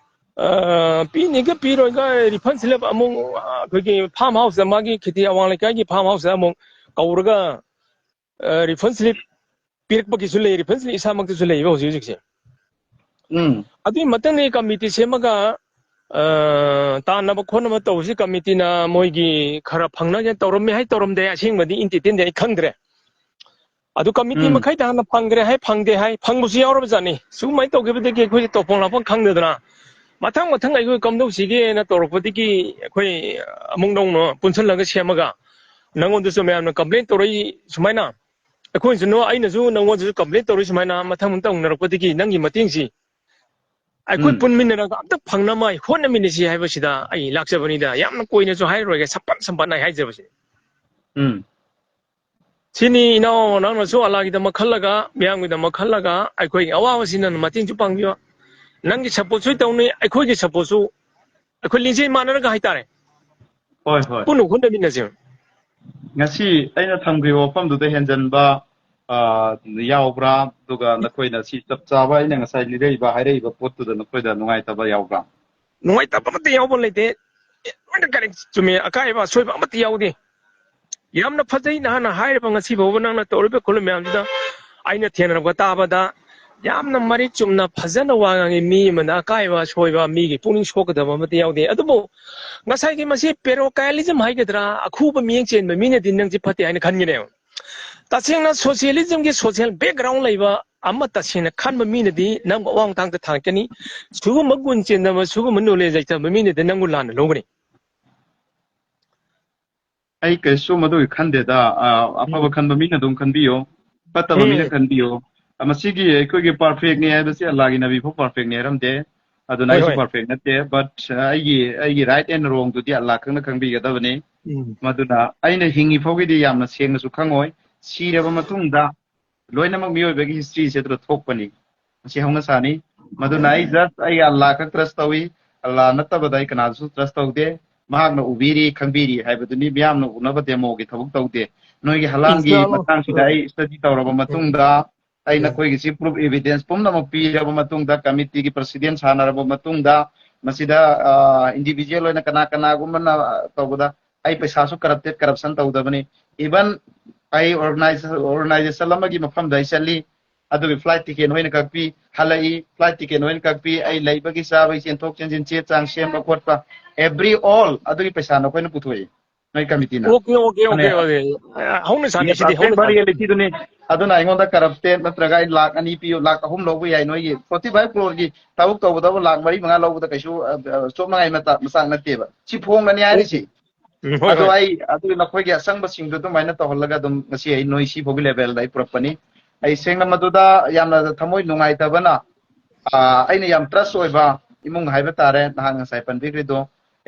ꯑ, ꯄꯤꯅꯤꯒ ꯄꯤꯔꯣꯏꯒ ꯔꯤꯐꯟ ꯁ꯭ꯂꯤꯞ ꯑꯃꯨꯛ, ꯑ, ꯑꯩꯈꯣꯏꯒꯤ ꯐꯥꯔꯝ ꯍꯥꯎꯁꯇ, ꯃꯥꯒꯤ ꯈꯦꯇꯤ ꯑꯋꯥꯡ ꯂꯩꯀꯥꯏꯒꯤ ꯐꯥꯔꯝ ꯍꯥꯎꯁꯇ ꯑꯃꯨꯛ ꯀꯧꯔꯒ, ꯑ, ꯔꯤꯐꯟ ꯁ꯭ꯂꯤꯞ ꯄꯤꯔꯛꯄꯒꯤꯁꯨ ꯂꯩ, reference ꯏꯁꯥꯃꯛꯇꯁꯨ ꯂꯩꯕ ꯍꯧꯖꯤꯛ ꯍꯧꯖꯤꯛꯁꯦ꯫ ꯎꯝ ꯑꯗꯨꯒꯤ ꯃꯇꯨꯡꯗ ꯀꯃꯤꯇꯤ ꯁꯦꯝꯃꯒ, ꯑ, ꯇꯥꯟꯅꯕ ꯈꯣꯠꯅꯕ ꯇꯧꯕꯁꯤ ꯀꯃꯤꯇꯤꯅ ꯃꯣꯏꯒꯤ ꯈꯔ ꯐꯪꯅ ꯇꯧꯔꯝꯃꯤ ꯍꯥꯏ, ꯇꯧꯔꯝꯗꯦ, ꯑꯁꯦꯡꯕꯗꯤ ꯏꯟꯇꯤꯇꯦꯟꯗꯤ ꯑꯩ ꯈꯪꯗ꯭ꯔꯦ꯫ ꯑꯗꯨ ꯀꯃꯤꯇꯤ ꯎꯝ ꯃꯈꯩꯗ ꯍꯥꯟꯅ ꯐꯪꯈ꯭ꯔꯦ ꯍꯥꯏ, ꯐꯪꯗꯦ ꯍꯥꯏ, ꯐꯪꯕꯁꯨ ꯌꯥꯎꯔꯕꯖꯥꯠꯅꯤ꯫ ꯁꯤꯒꯨꯝꯕ ꯇꯧꯈꯤꯕꯗꯒꯤ ꯑꯩꯈꯣꯏꯁꯦ ꯇꯧꯐꯝ ꯂꯥꯛꯐꯝ ꯈꯪꯗꯗꯅ ꯃꯊꯪ ꯃꯊꯪ ꯑꯩꯈꯣꯏ ꯀꯝꯗꯧꯁꯤꯒꯦꯅ ꯇꯧꯔꯛꯄꯗꯒꯤ ꯑꯩꯈꯣꯏ ꯑꯃꯨꯛ ꯅꯧꯅ ꯄꯨꯟꯁꯤꯜꯂꯒ ꯁꯦꯝꯃꯒ ꯅꯪꯉꯣꯟꯗꯁꯨ ꯃꯌꯥꯝꯅ complain ꯇꯧꯔꯛꯏ ꯁꯨꯃꯥꯏꯅ꯫ ꯑꯩꯈꯣꯏꯁꯨ, ꯑꯩꯅꯁꯨ ꯅꯪꯉꯣꯟꯗꯁꯨ complain ꯇꯧꯔꯛꯏ ꯁꯨꯃꯥꯏꯅ ꯃꯊꯪ ꯃꯊꯪ ꯇꯧꯅꯔꯛꯄꯗꯒꯤ ꯅꯪꯒꯤ ꯃꯇꯦꯡꯁꯤ ꯑꯩꯈꯣꯏ ꯎꯝ ꯄꯨꯟꯃꯤꯟꯅꯔꯒ ꯑꯝꯇ ꯐꯪꯅꯕ ꯍꯣꯠꯅꯃꯤꯟꯅꯁꯤ ꯍꯥꯏꯕꯁꯤꯗ ꯑꯩ ꯂꯥꯛꯆꯕꯅꯤꯗ꯫ ꯌꯥꯝꯅ ꯀꯣꯏꯅꯁꯨ ꯍꯥꯏꯔꯔꯣꯏꯒꯦ, ꯁꯝꯄꯠ ꯁꯝꯄꯠꯅ ꯑꯩ ꯍꯥꯏꯖꯕꯁꯦ꯫ ꯎꯝ ꯁꯤꯅꯤ ꯏꯅꯥꯎ, ꯅꯪꯅꯁꯨ ꯑꯜꯂꯥꯒꯤꯗꯃꯛ ꯈꯜꯂꯒ, ꯃꯤꯌꯥꯝꯒꯤꯗꯃꯛ ꯈꯜꯂꯒ, ꯑꯩꯈꯣꯏꯒꯤ ꯑꯋꯥꯕꯁꯤ ꯅꯪꯅ ꯃꯇꯦꯡꯁꯨ ꯄꯥꯡꯕꯤꯌꯨ꯫ ꯅꯪꯒꯤ supportꯁꯨ ꯇꯧꯅꯤ, ꯑꯩꯈꯣꯏꯒꯤ supportꯁꯨ, ꯑꯩꯈꯣꯏ ꯂꯤꯡꯖꯦꯜ ꯃꯥꯟꯅꯔꯒ ꯍꯥꯏꯇꯥꯔꯦ, ꯍꯣꯏ ꯍꯣꯏ ꯄꯨꯟꯅ ꯍꯣꯠꯅꯃꯤꯟꯅꯁꯦ꯫ ꯉꯁꯤ ꯑꯩꯅ ꯊꯝꯈ꯭ꯔꯤꯕ ꯋꯥꯐꯝꯗꯨꯗ ꯍꯦꯟꯖꯟꯕ ꯑ, ꯌꯥꯎꯕ꯭ꯔꯥ? ꯑꯗꯨꯒ ꯅꯈꯣꯏꯅ ꯁꯤ ꯆꯞ ꯆꯥꯕ ꯑꯩꯅ ꯉꯁꯥꯏ ꯂꯤꯔꯛꯏꯕ, ꯍꯥꯏꯔꯛꯏꯕ ꯄꯣꯠꯇꯨꯗ ꯅꯈꯣꯏꯗ ꯅꯨꯡꯉꯥꯏꯇꯕ ꯌꯥꯎꯕ꯭ꯔꯥ? ꯅꯨꯡꯉꯥꯏꯇꯕ ꯑꯃꯠꯇ ꯌꯥꯎꯕ ꯂꯩꯇꯦ꯫ ꯂꯣꯏꯅ correct ꯆꯨꯝꯃꯦ, ꯑꯀꯥꯏꯕ ꯑꯁꯣꯏꯕ ꯑꯃꯠꯇ ꯌꯥꯎꯗꯦ꯫ ꯌꯥꯝꯅ ꯐꯖꯩ ꯅꯍꯥꯟꯅ ꯍꯥꯏꯔꯤꯕ, ꯉꯁꯤ ꯐꯥꯎꯕ ꯅꯪꯅ ꯇꯧꯔꯤꯕ ꯈꯨꯂꯨꯝ ꯃꯌꯥꯝꯁꯤꯗ ꯑꯩꯅ ꯊꯦꯡꯅꯔꯛꯄ ꯇꯥꯕꯗ ꯌꯥꯝꯅ ꯃꯔꯤꯛ ꯆꯨꯝꯅ ꯐꯖꯅ ꯋꯥ ꯉꯥꯡꯉꯤ꯫ ꯃꯤ ꯑꯃꯗ ꯑꯀꯥꯏꯕ ꯑꯁꯣꯏꯕ, ꯃꯤꯒꯤ ꯄꯨꯛꯅꯤꯡ ꯁꯣꯛꯀꯗꯕ ꯑꯃꯠꯇ ꯌꯥꯎꯗꯦ꯫ ꯑꯗꯨꯕꯨ ꯉꯁꯥꯏꯒꯤ ꯃꯁꯤ parochialism ꯍꯥꯏꯒꯗ꯭ꯔꯥ, ꯑꯈꯨꯕ ꯃꯤꯠꯌꯦꯡ ꯆꯦꯟꯕ ꯃꯤꯅꯗꯤ ꯅꯪꯁꯦ ꯐꯠꯇꯦ ꯍꯥꯏꯅ ꯈꯟꯒꯅꯦꯕ꯫ ꯇꯁꯦꯡꯅ socialismꯒꯤ social background ꯂꯩꯕ ꯑꯃ ꯇꯁꯦꯡꯅ ꯈꯟꯕ ꯃꯤꯅꯗꯤ ꯅꯪꯕꯨ ꯑꯋꯥꯡ ꯊꯥꯛꯇ ꯊꯥꯡꯒꯠꯀꯅꯤ꯫ ꯁꯤꯒꯨꯝꯕ ꯒꯨꯟ ꯆꯦꯟꯗꯕ, ꯁꯤꯒꯨꯝꯕ knowledge ꯂꯩꯇꯕ ꯃꯤꯅꯗꯤ ꯅꯪꯕꯨ ꯂꯥꯟꯅ ꯂꯧꯒꯅꯤ꯫ ꯑꯩ ꯀꯩꯁꯨ ꯃꯗꯨꯒꯤ ꯈꯟꯗꯦꯗ꯫ ꯑ, ꯑꯐꯕ ꯎꯝ꯫ ꯈꯟꯕ ꯃꯤꯅ ꯑꯗꯨꯝ ꯈꯟꯕꯤꯌꯣ, ꯐꯠꯇꯕ ꯃꯤꯅ ꯎꯝ꯫ ꯈꯟꯕꯤꯌꯣ꯫ ꯑ, ꯃꯁꯤꯒꯤ ꯑꯩꯈꯣꯏꯒꯤ perfectꯅꯤ ꯍꯥꯏꯕꯁꯤ ꯑꯜꯂꯥꯒꯤ ꯅꯕꯤ ꯐꯥꯎ perfecꯅꯤ ꯍꯥꯏꯔꯝꯗꯦ꯫ ꯑꯗꯨꯅ ꯍꯣꯏ, ꯑꯩꯁꯨ ꯍꯣꯏ꯫ Perfect ꯅꯠꯇꯦ, but ꯑ, ꯑꯩꯒꯤ ꯑꯩꯒꯤ right and wrongꯗꯨꯗꯤ ꯑꯜꯂꯥ ꯈꯛꯅ ꯈꯪꯕꯤꯒꯗꯕꯅꯤ꯫ ꯎꯝ꯫ ꯃꯗꯨꯅ ꯑꯩꯅ ꯍꯤꯡꯉꯤ ꯐꯥꯎꯒꯤꯗꯤ ꯌꯥꯝꯅ ꯁꯦꯡꯅꯁꯨ ꯈꯪꯉꯣꯏ꯫ ꯁꯤꯔꯕ ꯃꯇꯨꯡꯗ ꯂꯣꯏꯅꯃꯛ ꯃꯤꯑꯣꯏꯕꯒꯤ historyꯁꯦ ꯑꯗꯨꯗ ꯊꯣꯛꯄꯅꯤ꯫ ꯃꯁꯤ ꯍꯧꯅ ꯁꯥꯅꯤ꯫ ꯃꯗꯨꯅ ꯑꯩ just ꯑꯩ ꯑꯜꯂꯥ ꯈꯛ trust ꯇꯧꯏ, ꯑꯜꯂꯥ ꯅꯠꯇꯕꯗ ꯑꯩ ꯀꯅꯥꯁꯨ trust ꯇꯧꯗꯦ꯫ ꯃꯍꯥꯛꯅ ꯎꯕꯤꯔꯤ, ꯈꯪꯕꯤꯔꯤ ꯍꯥꯏꯕꯗꯨꯅꯤ꯫ ꯃꯤꯌꯥꯝꯅ ꯎꯅꯕ demoꯒꯤ ꯊꯕꯛ ꯇꯧꯗꯦ꯫ ꯅꯣꯏꯒꯤ ꯍꯂꯥꯟꯒꯤ ꯏꯟꯁꯥ ꯑꯜꯂꯥ꯫ ꯃꯇꯥꯡꯁꯤꯗ ꯎꯝ꯫ ꯑꯩ study ꯇꯧꯔꯕ ꯎꯝ꯫ ꯃꯇꯨꯡꯗ, ꯑꯩ ꯎꯝ꯫ ꯅꯈꯣꯏꯒꯤꯁꯤ proof evidence ꯄꯨꯝꯅꯃꯛ ꯄꯤꯔꯕ ꯃꯇꯨꯡꯗ, committeeꯒꯤ president ꯁꯥꯟꯅꯔꯕ ꯃꯇꯨꯡꯗ, ꯃꯁꯤꯗ ꯑ, individual ꯑꯣꯏꯅ ꯀꯅꯥ ꯀꯅꯥꯒꯨꯝꯕꯅ ꯇꯧꯕꯗ, ꯑꯩ ꯄꯩꯁꯥꯁꯨ corrupted, corruption ꯇꯧꯗꯕꯅꯤ꯫ Even ꯑꯩ organization ꯑꯃꯒꯤ ꯃꯐꯝꯗ ꯑꯩ ꯆꯠꯂꯤ꯫ ꯑꯗꯨꯒꯤ flight ticket ꯅꯣꯏꯅ ꯀꯛꯄꯤ꯫ ꯍꯜꯂꯛꯏ, flight ticket ꯅꯣꯏꯅ ꯀꯛꯄꯤ꯫ ꯑꯩ ꯂꯩꯕꯒꯤ, ꯆꯥꯕꯒꯤ, ꯆꯦꯟꯊꯣꯛ ꯆꯦꯟꯁꯤꯟ, ꯆꯦ ꯆꯥꯡ ꯁꯦꯝꯕ ꯈꯣꯠꯄ, every all ꯑꯗꯨꯒꯤ ꯄꯩꯁꯥ ꯅꯈꯣꯏꯅ ꯄꯨꯊꯣꯛꯏ, ꯅꯣꯏ committee ꯅ꯫ ꯑꯣꯀꯦ ꯑꯣꯀꯦ ꯑꯣꯀꯦ ꯑꯗꯨꯅꯦ꯫ ꯑꯣꯀꯦ꯫ ꯍꯧꯅ ꯁꯥꯟꯅꯩꯁꯤꯗꯤ, ꯑꯁꯦꯡꯕ ꯍꯧꯅ ꯁꯥꯟꯅꯩ꯫ Reality ꯗꯨꯅꯤ꯫ ꯑꯗꯨꯅ ꯑꯩꯉꯣꯟꯗ ꯀꯔꯞꯇꯦ ꯅꯠꯇ꯭ꯔꯒ ꯑꯩ ꯂꯥꯛ ꯑꯅꯤ ꯄꯤꯌꯨ, ꯂꯥꯛ ꯑꯍꯨꯝ ꯂꯧꯕ ꯌꯥꯏ꯫ ꯅꯣꯏꯒꯤ forty five crore ꯒꯤ ꯊꯕꯛ ꯇꯧꯕꯗꯕꯨ ꯂꯥꯛ ꯃꯔꯤ ꯃꯉꯥ ꯂꯧꯕꯗ ꯀꯩꯁꯨ, ꯑ, ꯑ, ꯆꯣꯞꯅꯉꯥꯏ ꯃꯇꯥ-, ꯃꯆꯥꯛ ꯅꯠꯇꯦꯕ꯫ ꯁꯤ ꯐꯣꯡꯒꯅꯤ ꯍꯥꯏꯔꯤꯁꯤ꯫ ꯎꯝ, ꯍꯣꯏ, ꯑꯗꯣ ꯍꯣꯏ꯫ ꯑꯩ ꯑꯗꯨ ꯅꯈꯣꯏꯒꯤ ꯑꯆꯪꯕꯁꯤꯡꯗꯣ ꯑꯗꯨꯃꯥꯏꯅ ꯇꯧꯍꯜꯂꯒ ꯑꯗꯨꯝ ꯉꯁꯤ ꯑꯩ ꯅꯣꯏ ꯁꯤꯐꯥꯎꯒꯤ level ꯗ ꯑꯩ ꯄꯨꯔꯛꯄꯅꯤ꯫ ꯑꯩ ꯁꯦꯡꯅ ꯃꯗꯨꯗ ꯌꯥꯝꯅ ꯊꯃꯣꯏ ꯅꯨꯡꯉꯥꯏꯇꯕꯅ, ꯑ, ꯑꯩꯅ ꯌꯥꯝ trust ꯑꯣꯏꯕ ꯏꯃꯨꯡ ꯍꯥꯏꯕ ꯇꯥꯔꯦ, ꯅꯍꯥꯛ ꯉꯁꯥꯏ ꯄꯟꯕꯤꯈ꯭ꯔꯤꯗꯣ,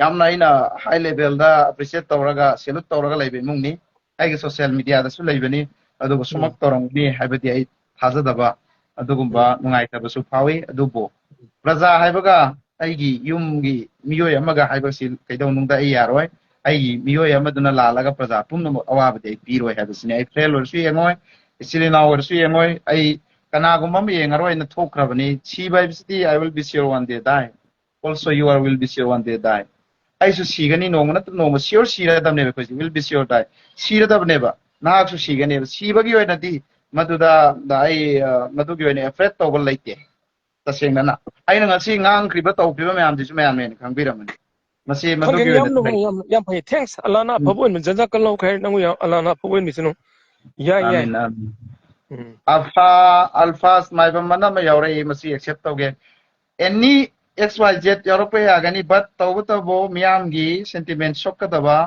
ꯌꯥꯝꯅ ꯑꯩꯅ high level ꯗ appreciate ꯇꯧꯔꯒ, salute ꯇꯧꯔꯒ ꯂꯩꯕ ꯏꯃꯨꯡꯅꯤ꯫ ꯑꯩꯒꯤ social media ꯗꯁꯨ ꯂꯩꯕꯅꯤ, ꯑꯗꯨꯒ ꯁꯨꯃꯛ ꯎꯝ꯫ ꯇꯧꯔꯝꯒꯅꯤ ꯍꯥꯏꯕꯗꯤ ꯑꯩ ꯊꯥꯖꯗꯕ ꯑꯗꯨꯒꯨꯝꯕ ꯎꯝ꯫ ꯅꯨꯡꯉꯥꯏꯇꯕꯁꯨ ꯐꯥꯎꯏ꯫ ꯑꯗꯨꯕꯨ ꯄ꯭ꯔꯖꯥ ꯍꯥꯏꯕꯒ ꯑꯩꯒꯤ ꯌꯨꯝꯒꯤ ꯃꯤꯑꯣꯏ ꯑꯃꯒ ꯍꯥꯏꯕꯁꯤ ꯀꯩꯗꯧꯅꯨꯡꯗ ꯑꯩ ꯌꯥꯔꯣꯏ꯫ ꯑꯩꯒꯤ ꯃꯤꯑꯣꯏ ꯑꯃꯗꯨꯅ ꯂꯥꯜꯂꯒ ꯄ꯭ꯔꯖꯥ ꯄꯨꯝꯅꯃꯛ ꯑꯋꯥꯕꯗꯤ ꯑꯩ ꯄꯤꯔꯣꯏ ꯍꯥꯏꯕꯁꯤꯅꯤ꯫ ꯑꯩ friend ꯑꯣꯏꯔꯁꯨ ꯌꯦꯡꯉꯣꯏ, ꯏꯆꯤꯜ ꯏꯅꯥꯎ ꯑꯣꯏꯔꯁꯨ ꯌꯦꯡꯉꯣꯏ, ꯑꯩ ꯀꯅꯥꯒꯨꯝꯕ ꯑꯃ ꯌꯦꯡꯉꯔꯣꯏꯅ ꯊꯣꯛꯈ꯭ꯔꯕꯅꯤ꯫ ꯁꯤꯕ ꯍꯥꯏꯕꯁꯤꯗꯤ I will be sure one day die. Also you are will be sure one day die. ꯑꯩꯁꯨ ꯁꯤꯒꯅꯤ, ꯅꯣꯡꯃ ꯅꯠꯇ꯭ꯔ ꯅꯣꯡꯃ sure ꯁꯤꯔꯗꯕꯅꯦꯕ ꯑꯩꯈꯣꯏꯁꯦ, will be sure die. ꯁꯤꯔꯗꯕꯅꯦꯕ, ꯅꯍꯥꯛꯁꯨ ꯁꯤꯒꯅꯦꯕ꯫ ꯁꯤꯕꯒꯤ ꯑꯣꯏꯅꯗꯤ ꯃꯗꯨꯗ ꯑꯩ, ꯑ, ꯃꯗꯨꯒꯤ ꯑꯣꯏꯅ afraid ꯇꯧꯕ ꯂꯩꯇꯦ꯫ ꯇꯁꯦꯡꯅꯅ ꯑꯩꯅ ꯉꯁꯤ ꯉꯥꯡꯈ꯭ꯔꯤꯕ ꯇꯧꯈ꯭ꯔꯤꯕ ꯃꯌꯥꯝꯁꯤꯁꯨ ꯃꯌꯥꯝꯅ ꯍꯦꯟꯅ ꯈꯪꯕꯤꯔꯝꯃꯅꯤ꯫ ꯃꯁꯤ ꯃꯗꯨꯒꯤ ꯈꯪꯒꯦ, ꯌꯥꯝ ꯑꯣꯏꯅꯗꯤ ꯅꯨꯡꯉꯥꯏ, ꯂꯩꯇꯦ꯫ ꯌꯥꯝ, ꯌꯥꯝ ꯐꯩ꯫ Thanks. ꯑꯜꯂꯥꯅ ꯎꯝ꯫ ꯑꯐꯕ ꯑꯣꯏꯅ ꯖꯖꯥꯀꯜꯂꯥꯍꯨ ꯈꯩꯔ, ꯅꯪꯕꯨ ꯌꯥꯝ ꯑꯜꯂꯥꯅ ꯑꯐꯕ ꯑꯣꯏꯅ ꯃꯤꯁꯅꯨ꯫ ꯌꯥꯏ, ꯌꯥꯏ꯫ ꯑꯃꯤꯟ, ꯑꯃꯤꯟ꯫ ꯎꯝ꯫ ꯑꯜꯐꯥ, ꯑꯜꯐꯥꯁ ꯃꯥꯏꯕꯝ ꯑꯅ ꯑꯃ ꯌꯥꯎꯔꯛꯏ, ꯃꯁꯤ accept ꯇꯧꯒꯦ꯫ Any X Y Z ꯌꯥꯎꯔꯛꯄ ꯌꯥꯒꯅꯤ, but ꯇꯧꯕꯇꯕꯨ ꯃꯤꯌꯥꯝꯒꯤ sentiment ꯁꯣꯛꯀꯗꯕ,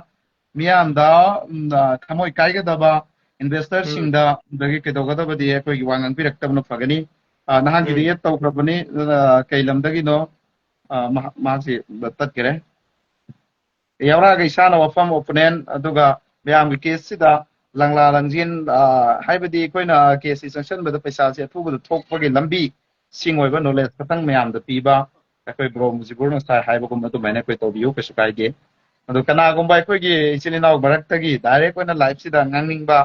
ꯃꯤꯌꯥꯝꯗ, ꯎꯝ, ꯑ, ꯊꯃꯣꯏ ꯀꯥꯏꯒꯗꯕ, investor ꯎꯝ꯫ ꯁꯤꯡꯗ ꯑꯗꯒꯤ ꯀꯩꯗꯧꯒꯗꯕꯗꯤ ꯑꯩꯈꯣꯏꯒꯤ ꯋꯥ ꯉꯥꯡꯕꯤꯔꯛꯇꯕꯅ ꯐꯒꯅꯤ꯫ ꯑ, ꯅꯍꯥꯟꯒꯤꯗꯤ ꯎꯝ꯫ add ꯇꯧꯈ꯭ꯔꯕꯅꯤ, ꯑ, ꯀꯩ ꯂꯝꯗꯒꯤꯅꯣ? ꯑ, ꯃꯍꯥꯛ, ꯃꯍꯥꯛꯁꯤ ꯇꯠꯈꯔꯦ꯫ ꯌꯥꯎꯔꯛꯑꯒ ꯏꯁꯥꯅ ꯋꯥꯐꯝ opponent ꯑꯗꯨꯒ ꯃꯌꯥꯝꯒꯤ case ꯁꯤꯗ ꯂꯪꯂꯥ ꯂꯪꯖꯦꯟ, ꯑ, ꯍꯥꯏꯕꯗꯤ ꯑꯩꯈꯣꯏꯅ case ꯁꯤ ꯆꯪꯁꯤꯟꯕꯗ ꯄꯩꯁꯥꯁꯦ ꯑꯊꯨꯕꯗ ꯊꯣꯛꯄꯒꯤ ꯂꯝꯕꯤ ꯁꯤꯡ ꯑꯣꯏꯕ knowledge ꯈꯇꯪ ꯃꯌꯥꯝꯗ ꯄꯤꯕ, ꯑꯩꯈꯣꯏ bro ꯃꯨꯖꯤꯕꯨꯔ ꯉꯁꯥꯏ ꯍꯥꯏꯕꯒꯨꯝꯕ ꯑꯗꯨꯃꯥꯏꯅ ꯑꯩꯈꯣꯏ ꯇꯧꯕꯤꯌꯨ, ꯀꯩꯁꯨ ꯀꯥꯏꯗꯦ꯫ ꯑꯗꯣ ꯀꯅꯥꯒꯨꯝꯕ ꯑꯩꯈꯣꯏꯒꯤ ꯏꯆꯤꯜ ꯏꯅꯥꯎ ꯃꯔꯛꯇꯒꯤ direct ꯑꯣꯏꯅ live ꯁꯤꯗ ꯉꯥꯡꯅꯤꯡꯕ,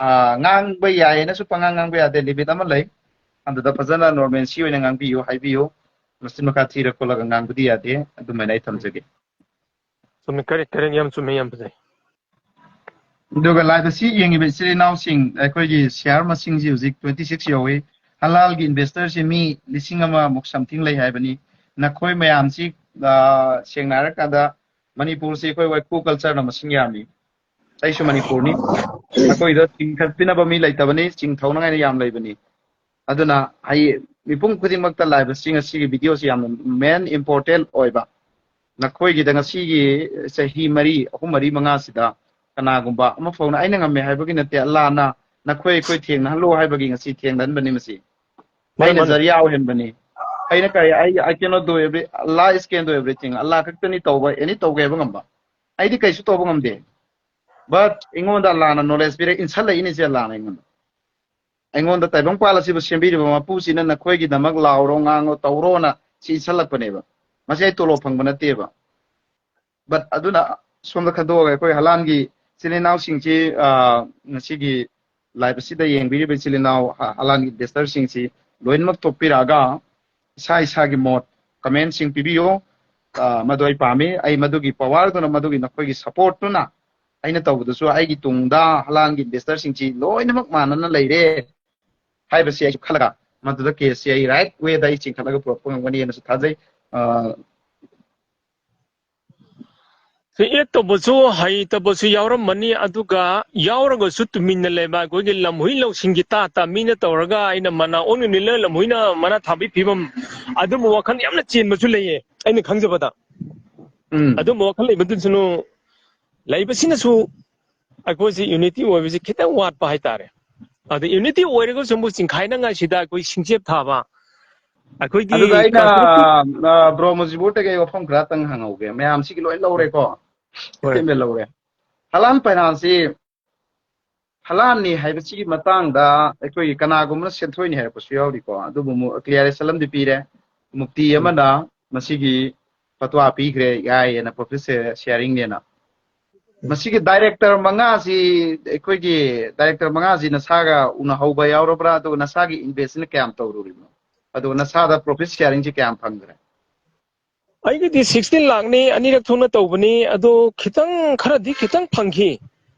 ꯑ, ꯉꯥꯡꯕ ꯌꯥꯏꯌꯦꯅꯁꯨ ꯄꯉꯥꯡ ꯉꯥꯡꯕ ꯌꯥꯗꯦ, limit ꯑꯃ ꯂꯩ꯫ ꯑꯗꯨꯗ ꯐꯖꯅ normalcy ꯑꯣꯏꯅ ꯉꯥꯡꯕꯤꯌꯨ, ꯍꯥꯏꯕꯤꯌꯨ꯫ ꯃꯆꯤꯟ ꯃꯈꯥ ꯊꯤꯔ ꯈꯣꯠꯂꯒ ꯉꯥꯡꯕꯗꯤ ꯌꯥꯗꯦ꯫ ꯑꯗꯨꯃꯥꯏꯅ ꯑꯩ ꯊꯝꯖꯒꯦ꯫ ꯆꯨꯝꯃꯤ, correct, correct, ꯌꯥꯝ ꯆꯨꯝꯃꯤ, ꯌꯥꯝ ꯐꯖꯩ꯫ ꯑꯗꯨꯒ ꯂꯥꯏꯚ ꯑꯁꯤ ꯌꯦꯡꯉꯤꯕ ꯏꯆꯤꯜ ꯏꯅꯥꯎꯁꯤꯡ, ꯑꯩꯈꯣꯏꯒꯤ ꯁꯤꯌꯥꯔ ꯃꯁꯤꯡꯁꯤ ꯍꯧꯖꯤꯛ twenty six ꯌꯧꯏ꯫ ꯍꯂꯥꯜꯒꯤ ꯏꯟꯚꯦꯁꯇꯔꯁꯤ ꯃꯤ ꯂꯤꯁꯤꯡ ꯑꯃꯃꯨꯛ something ꯂꯩ ꯍꯥꯏꯕꯅꯤ꯫ ꯅꯈꯣꯏ ꯃꯌꯥꯝꯁꯤ, ꯑ, ꯁꯦꯡꯅ ꯍꯥꯏꯔꯀꯥꯟꯗ, ꯃꯅꯤꯄꯨꯔꯁꯤ ꯑꯩꯈꯣꯏ ꯋꯥꯏꯈꯨ ꯀꯜꯆꯔꯅ ꯃꯁꯤꯡ ꯌꯥꯝꯃꯤ꯫ ꯑꯩꯁꯨ ꯃꯅꯤꯄꯨꯔꯅꯤ꯫ ꯑꯩꯈꯣꯏꯗ ꯆꯤꯡꯈꯠꯄꯤꯅꯕ ꯃꯤ ꯂꯩꯇꯕꯅꯤ, ꯆꯤꯡꯊꯧꯅꯉꯥꯏꯅ ꯌꯥꯝ ꯂꯩꯕꯅꯤ꯫ ꯑꯗꯨꯅ ꯍꯌꯦꯡ ꯃꯤꯄꯨꯝ ꯈꯨꯗꯤꯡꯃꯛꯇ ꯂꯥꯏꯚ ꯑꯁꯤ ꯉꯁꯤꯒꯤ ꯚꯤꯗꯤꯑꯣꯁꯤ ꯌꯥꯝꯅ main important ꯑꯣꯏꯕ꯫ ꯅꯈꯣꯏꯒꯤꯗ ꯉꯁꯤꯒꯤ ꯆꯍꯤ ꯃꯔꯤ, ꯑꯍꯨꯝ, ꯃꯔꯤ, ꯃꯉꯥꯁꯤꯗ ꯀꯅꯥꯒꯨꯝꯕ ꯑꯃ ꯐꯥꯎꯅ ꯑꯩꯅ ꯉꯝꯃꯦ ꯍꯥꯏꯕꯒꯤ ꯅꯠꯇꯦ, ꯑꯜꯂꯥꯅ ꯅꯈꯣꯏ ꯑꯩꯈꯣꯏ ꯊꯦꯡꯅꯍꯜꯂꯣ ꯍꯥꯏꯕꯒꯤ ꯉꯁꯤ ꯊꯦꯡꯅꯍꯟꯕꯅꯤ ꯃꯁꯤ꯫ ꯑꯩꯅ ꯃꯥꯅꯤ꯫ ꯖꯔꯤꯌꯥ ꯑꯣꯏꯍꯟꯕꯅꯤ꯫ ꯑꯩꯅ ꯀꯔꯤ, ꯑꯩ, I cannot do every, Allah is can do everything. ꯑꯜꯂꯥ ꯈꯛꯇꯅꯤ ꯇꯧꯕ, ꯑꯦꯅꯤ ꯇꯧꯒꯦ ꯍꯥꯏꯕ ꯉꯝꯕ꯫ ꯑꯩꯗꯤ ꯀꯩꯁꯨ ꯇꯧꯕ ꯉꯝꯗꯦ꯫ But ꯑꯩꯉꯣꯟꯗ ꯑꯜꯂꯥꯅ knowledge ꯄꯤꯔꯦ, ꯏꯟꯁꯜꯂꯛꯏꯅꯤꯁꯦ ꯑꯜꯂꯥꯅ ꯑꯩꯉꯣꯟꯗ꯫ ꯑꯩꯉꯣꯟꯗ ꯇꯥꯏꯕꯪꯄꯥꯜ ꯑꯁꯤꯕꯨ ꯁꯦꯝꯕꯤꯔꯤꯕ ꯃꯄꯨꯁꯤꯅ ꯅꯈꯣꯏꯒꯤꯗꯃꯛ ꯂꯥꯎꯔꯣ, ꯉꯥꯡꯉꯣ, ꯇꯧꯔꯣꯅ ꯁꯤ ꯏꯟꯁꯜꯂꯛꯄꯅꯦꯕ꯫ ꯃꯁꯤ ꯑꯩ ꯇꯣꯂꯣꯞ ꯐꯪꯕ ꯅꯠꯇꯦꯕ꯫ But ꯑꯗꯨꯅ ꯁꯣꯝꯗ ꯈꯟꯗꯣꯛꯑꯒ ꯑꯩꯈꯣꯏ ꯍꯂꯥꯟꯒꯤ ꯏꯆꯤꯜ ꯏꯅꯥꯎꯁꯤꯡꯁꯤ, ꯑ, ꯉꯁꯤꯒꯤ ꯂꯥꯏꯚ ꯑꯁꯤꯗ ꯌꯦꯡꯕꯤꯔꯤꯕ ꯏꯆꯤꯜ ꯏꯅꯥꯎ ꯍ-, ꯍꯂꯥꯟꯒꯤ ꯏꯟꯚꯦꯁꯇꯔꯁꯤꯡꯁꯤ ꯂꯣꯏꯅꯃꯛ ꯇꯣꯛꯄꯤꯔꯛꯑꯒ ꯏꯁꯥ ꯏꯁꯥꯒꯤ ꯃꯣꯠ ꯀꯃꯦꯟꯁꯤꯡ ꯄꯤꯕꯤꯌꯨ꯫ ꯑ, ꯃꯗꯨ ꯑꯩ ꯄꯥꯝꯃꯤ꯫ ꯑꯩ ꯃꯗꯨꯒꯤ ꯄꯋꯥꯔꯗꯨꯅ, ꯃꯗꯨꯒꯤ ꯅꯈꯣꯏꯒꯤ ꯁꯄꯣꯔꯠꯇꯨꯅ ꯑꯩꯅ ꯇꯧꯕꯗꯁꯨ ꯑꯩꯒꯤ ꯇꯨꯡꯗ ꯍꯂꯥꯟꯒꯤ ꯏꯟꯚꯦꯁꯇꯔꯁꯤꯡꯁꯤ ꯂꯣꯏꯅꯃꯛ ꯃꯥꯟꯅꯅ ꯂꯩꯔꯦ ꯍꯥꯏꯕꯁꯤ ꯑꯩꯁꯨ ꯈꯜꯂꯒ ꯃꯗꯨꯗ ꯀꯦꯁꯁꯤ ꯑꯩ ꯔꯥꯏꯠ ꯋꯦꯗ ꯑꯩ ꯆꯤꯡꯈꯠꯂꯒ ꯄꯨꯔꯛꯄ ꯉꯝꯒꯅꯤ ꯍꯥꯏꯅꯁꯨ ꯊꯥꯖꯩ꯫ ꯑ, ꯁꯤ ꯑꯦꯠ ꯇꯧꯕꯁꯨ ꯍꯩꯇꯕꯁꯨ ꯌꯥꯎꯔꯝꯃꯅꯤ, ꯑꯗꯨꯒ ꯌꯥꯎꯔꯒꯁꯨ ꯇꯨꯃꯤꯟꯅ ꯂꯩꯕ ꯑꯩꯈꯣꯏꯒꯤ ꯂꯝꯍꯨꯏ ꯂꯧꯁꯤꯡꯒꯤ ꯇꯥꯇ ꯃꯤꯅ ꯇꯧꯔꯒ ꯑꯩꯅ ꯃꯅꯥ ꯑꯣꯟꯒꯅꯤꯅ ꯂꯝꯍꯨꯏꯅ ꯃꯅꯥ ꯊꯥꯕꯤ ꯐꯤꯕꯝ, ꯑꯗꯨꯝꯕ ꯋꯥꯈꯜ ꯌꯥꯝꯅ ꯆꯦꯟꯕꯁꯨ ꯂꯩꯌꯦ ꯑꯩꯅ ꯈꯪꯖꯕꯗ꯫ ꯎꯝ꯫ ꯑꯗꯨꯝꯕ ꯋꯥꯈꯜ ꯂꯩꯕꯗꯨꯁꯨ ꯂꯩꯕꯁꯤꯅꯁꯨ ꯑꯩꯈꯣꯏꯁꯤ ꯌꯨꯅꯤꯇꯤ ꯑꯣꯏꯕꯁꯤ ꯈꯤꯇꯪ ꯋꯥꯠꯄ ꯍꯥꯏꯇꯥꯔꯦ꯫ ꯑꯗ ꯌꯨꯅꯤꯇꯤ ꯑꯣꯏꯔꯒꯁꯨ ꯑꯃꯨꯛ ꯆꯤꯡꯈꯥꯏꯅꯉꯥꯏꯁꯤꯗ ꯑꯩꯈꯣꯏ ꯁꯤꯡꯆꯦꯞ ꯊꯥꯕ, ꯑꯩꯈꯣꯏꯒꯤ ꯑꯗꯨꯗ ꯑꯩꯅ, constructive ꯑ, ꯕ꯭ꯔꯣ ꯃꯨꯖꯤꯕꯨꯔꯇꯒꯤ ꯑꯩ ꯋꯥꯐꯝ ꯈꯔꯇꯪ ꯍꯪꯍꯧꯒꯦ꯫ ꯃꯌꯥꯝꯁꯤꯒꯤ ꯂꯣꯏ ꯂꯧꯔꯦꯀꯣ꯫ ꯍꯣꯏ꯫ Statement ꯂꯧꯔꯦ꯫ ꯍꯂꯥꯟ ꯐꯥꯏꯅꯥꯟꯁꯁꯤ ꯍꯂꯥꯟꯅꯤ ꯍꯥꯏꯕꯁꯤꯒꯤ ꯃꯇꯥꯡꯗ ꯑꯩꯈꯣꯏꯒꯤ ꯀꯅꯥꯒꯨꯝꯕꯅ ꯁꯦꯟꯊꯣꯏꯅꯤ ꯍꯥꯏꯔꯛꯄꯁꯨ ꯌꯥꯎꯔꯤꯀꯣ꯫ ꯑꯗꯨꯕꯨ ꯑꯃꯨꯛ clarification ꯑꯃꯗꯤ ꯄꯤꯔꯦ꯫ ꯃꯨꯐꯇꯤ ꯑꯃꯅ ꯃꯁꯤꯒꯤ ꯐꯠꯋꯥ ꯄꯤꯈ꯭ꯔꯦ, ꯌꯥꯏꯌꯦꯅ, profit sharingꯅꯦꯅ꯫ ꯃꯁꯤꯒꯤ director ꯃꯉꯥꯁꯤ, ꯑꯩꯈꯣꯏꯒꯤ director ꯃꯉꯥꯁꯤ ꯅꯁꯥꯒ ꯎꯅꯍꯧꯕ ꯌꯥꯎꯔꯕ꯭ꯔꯥ? ꯑꯗꯨꯒ ꯅꯁꯥꯒꯤ investꯁꯤꯅ ꯀꯌꯥꯝ ꯇꯧꯔꯨꯔꯤꯕꯅꯣ? ꯑꯗꯨꯒ ꯅꯁꯥꯗ profit sharingꯁꯤ ꯀꯌꯥꯝ ꯐꯪꯈ꯭ꯔꯦ? ꯑꯩꯒꯤꯗꯤ sixteen ꯂꯥꯛꯅꯤ, ꯑꯅꯤꯔꯛ ꯊꯣꯛꯅ ꯇꯧꯕꯅꯤ, ꯑꯗꯣ ꯈꯤꯇꯪ ꯈꯔꯗꯤ ꯈꯤꯇꯪ ꯐꯪꯈꯤ꯫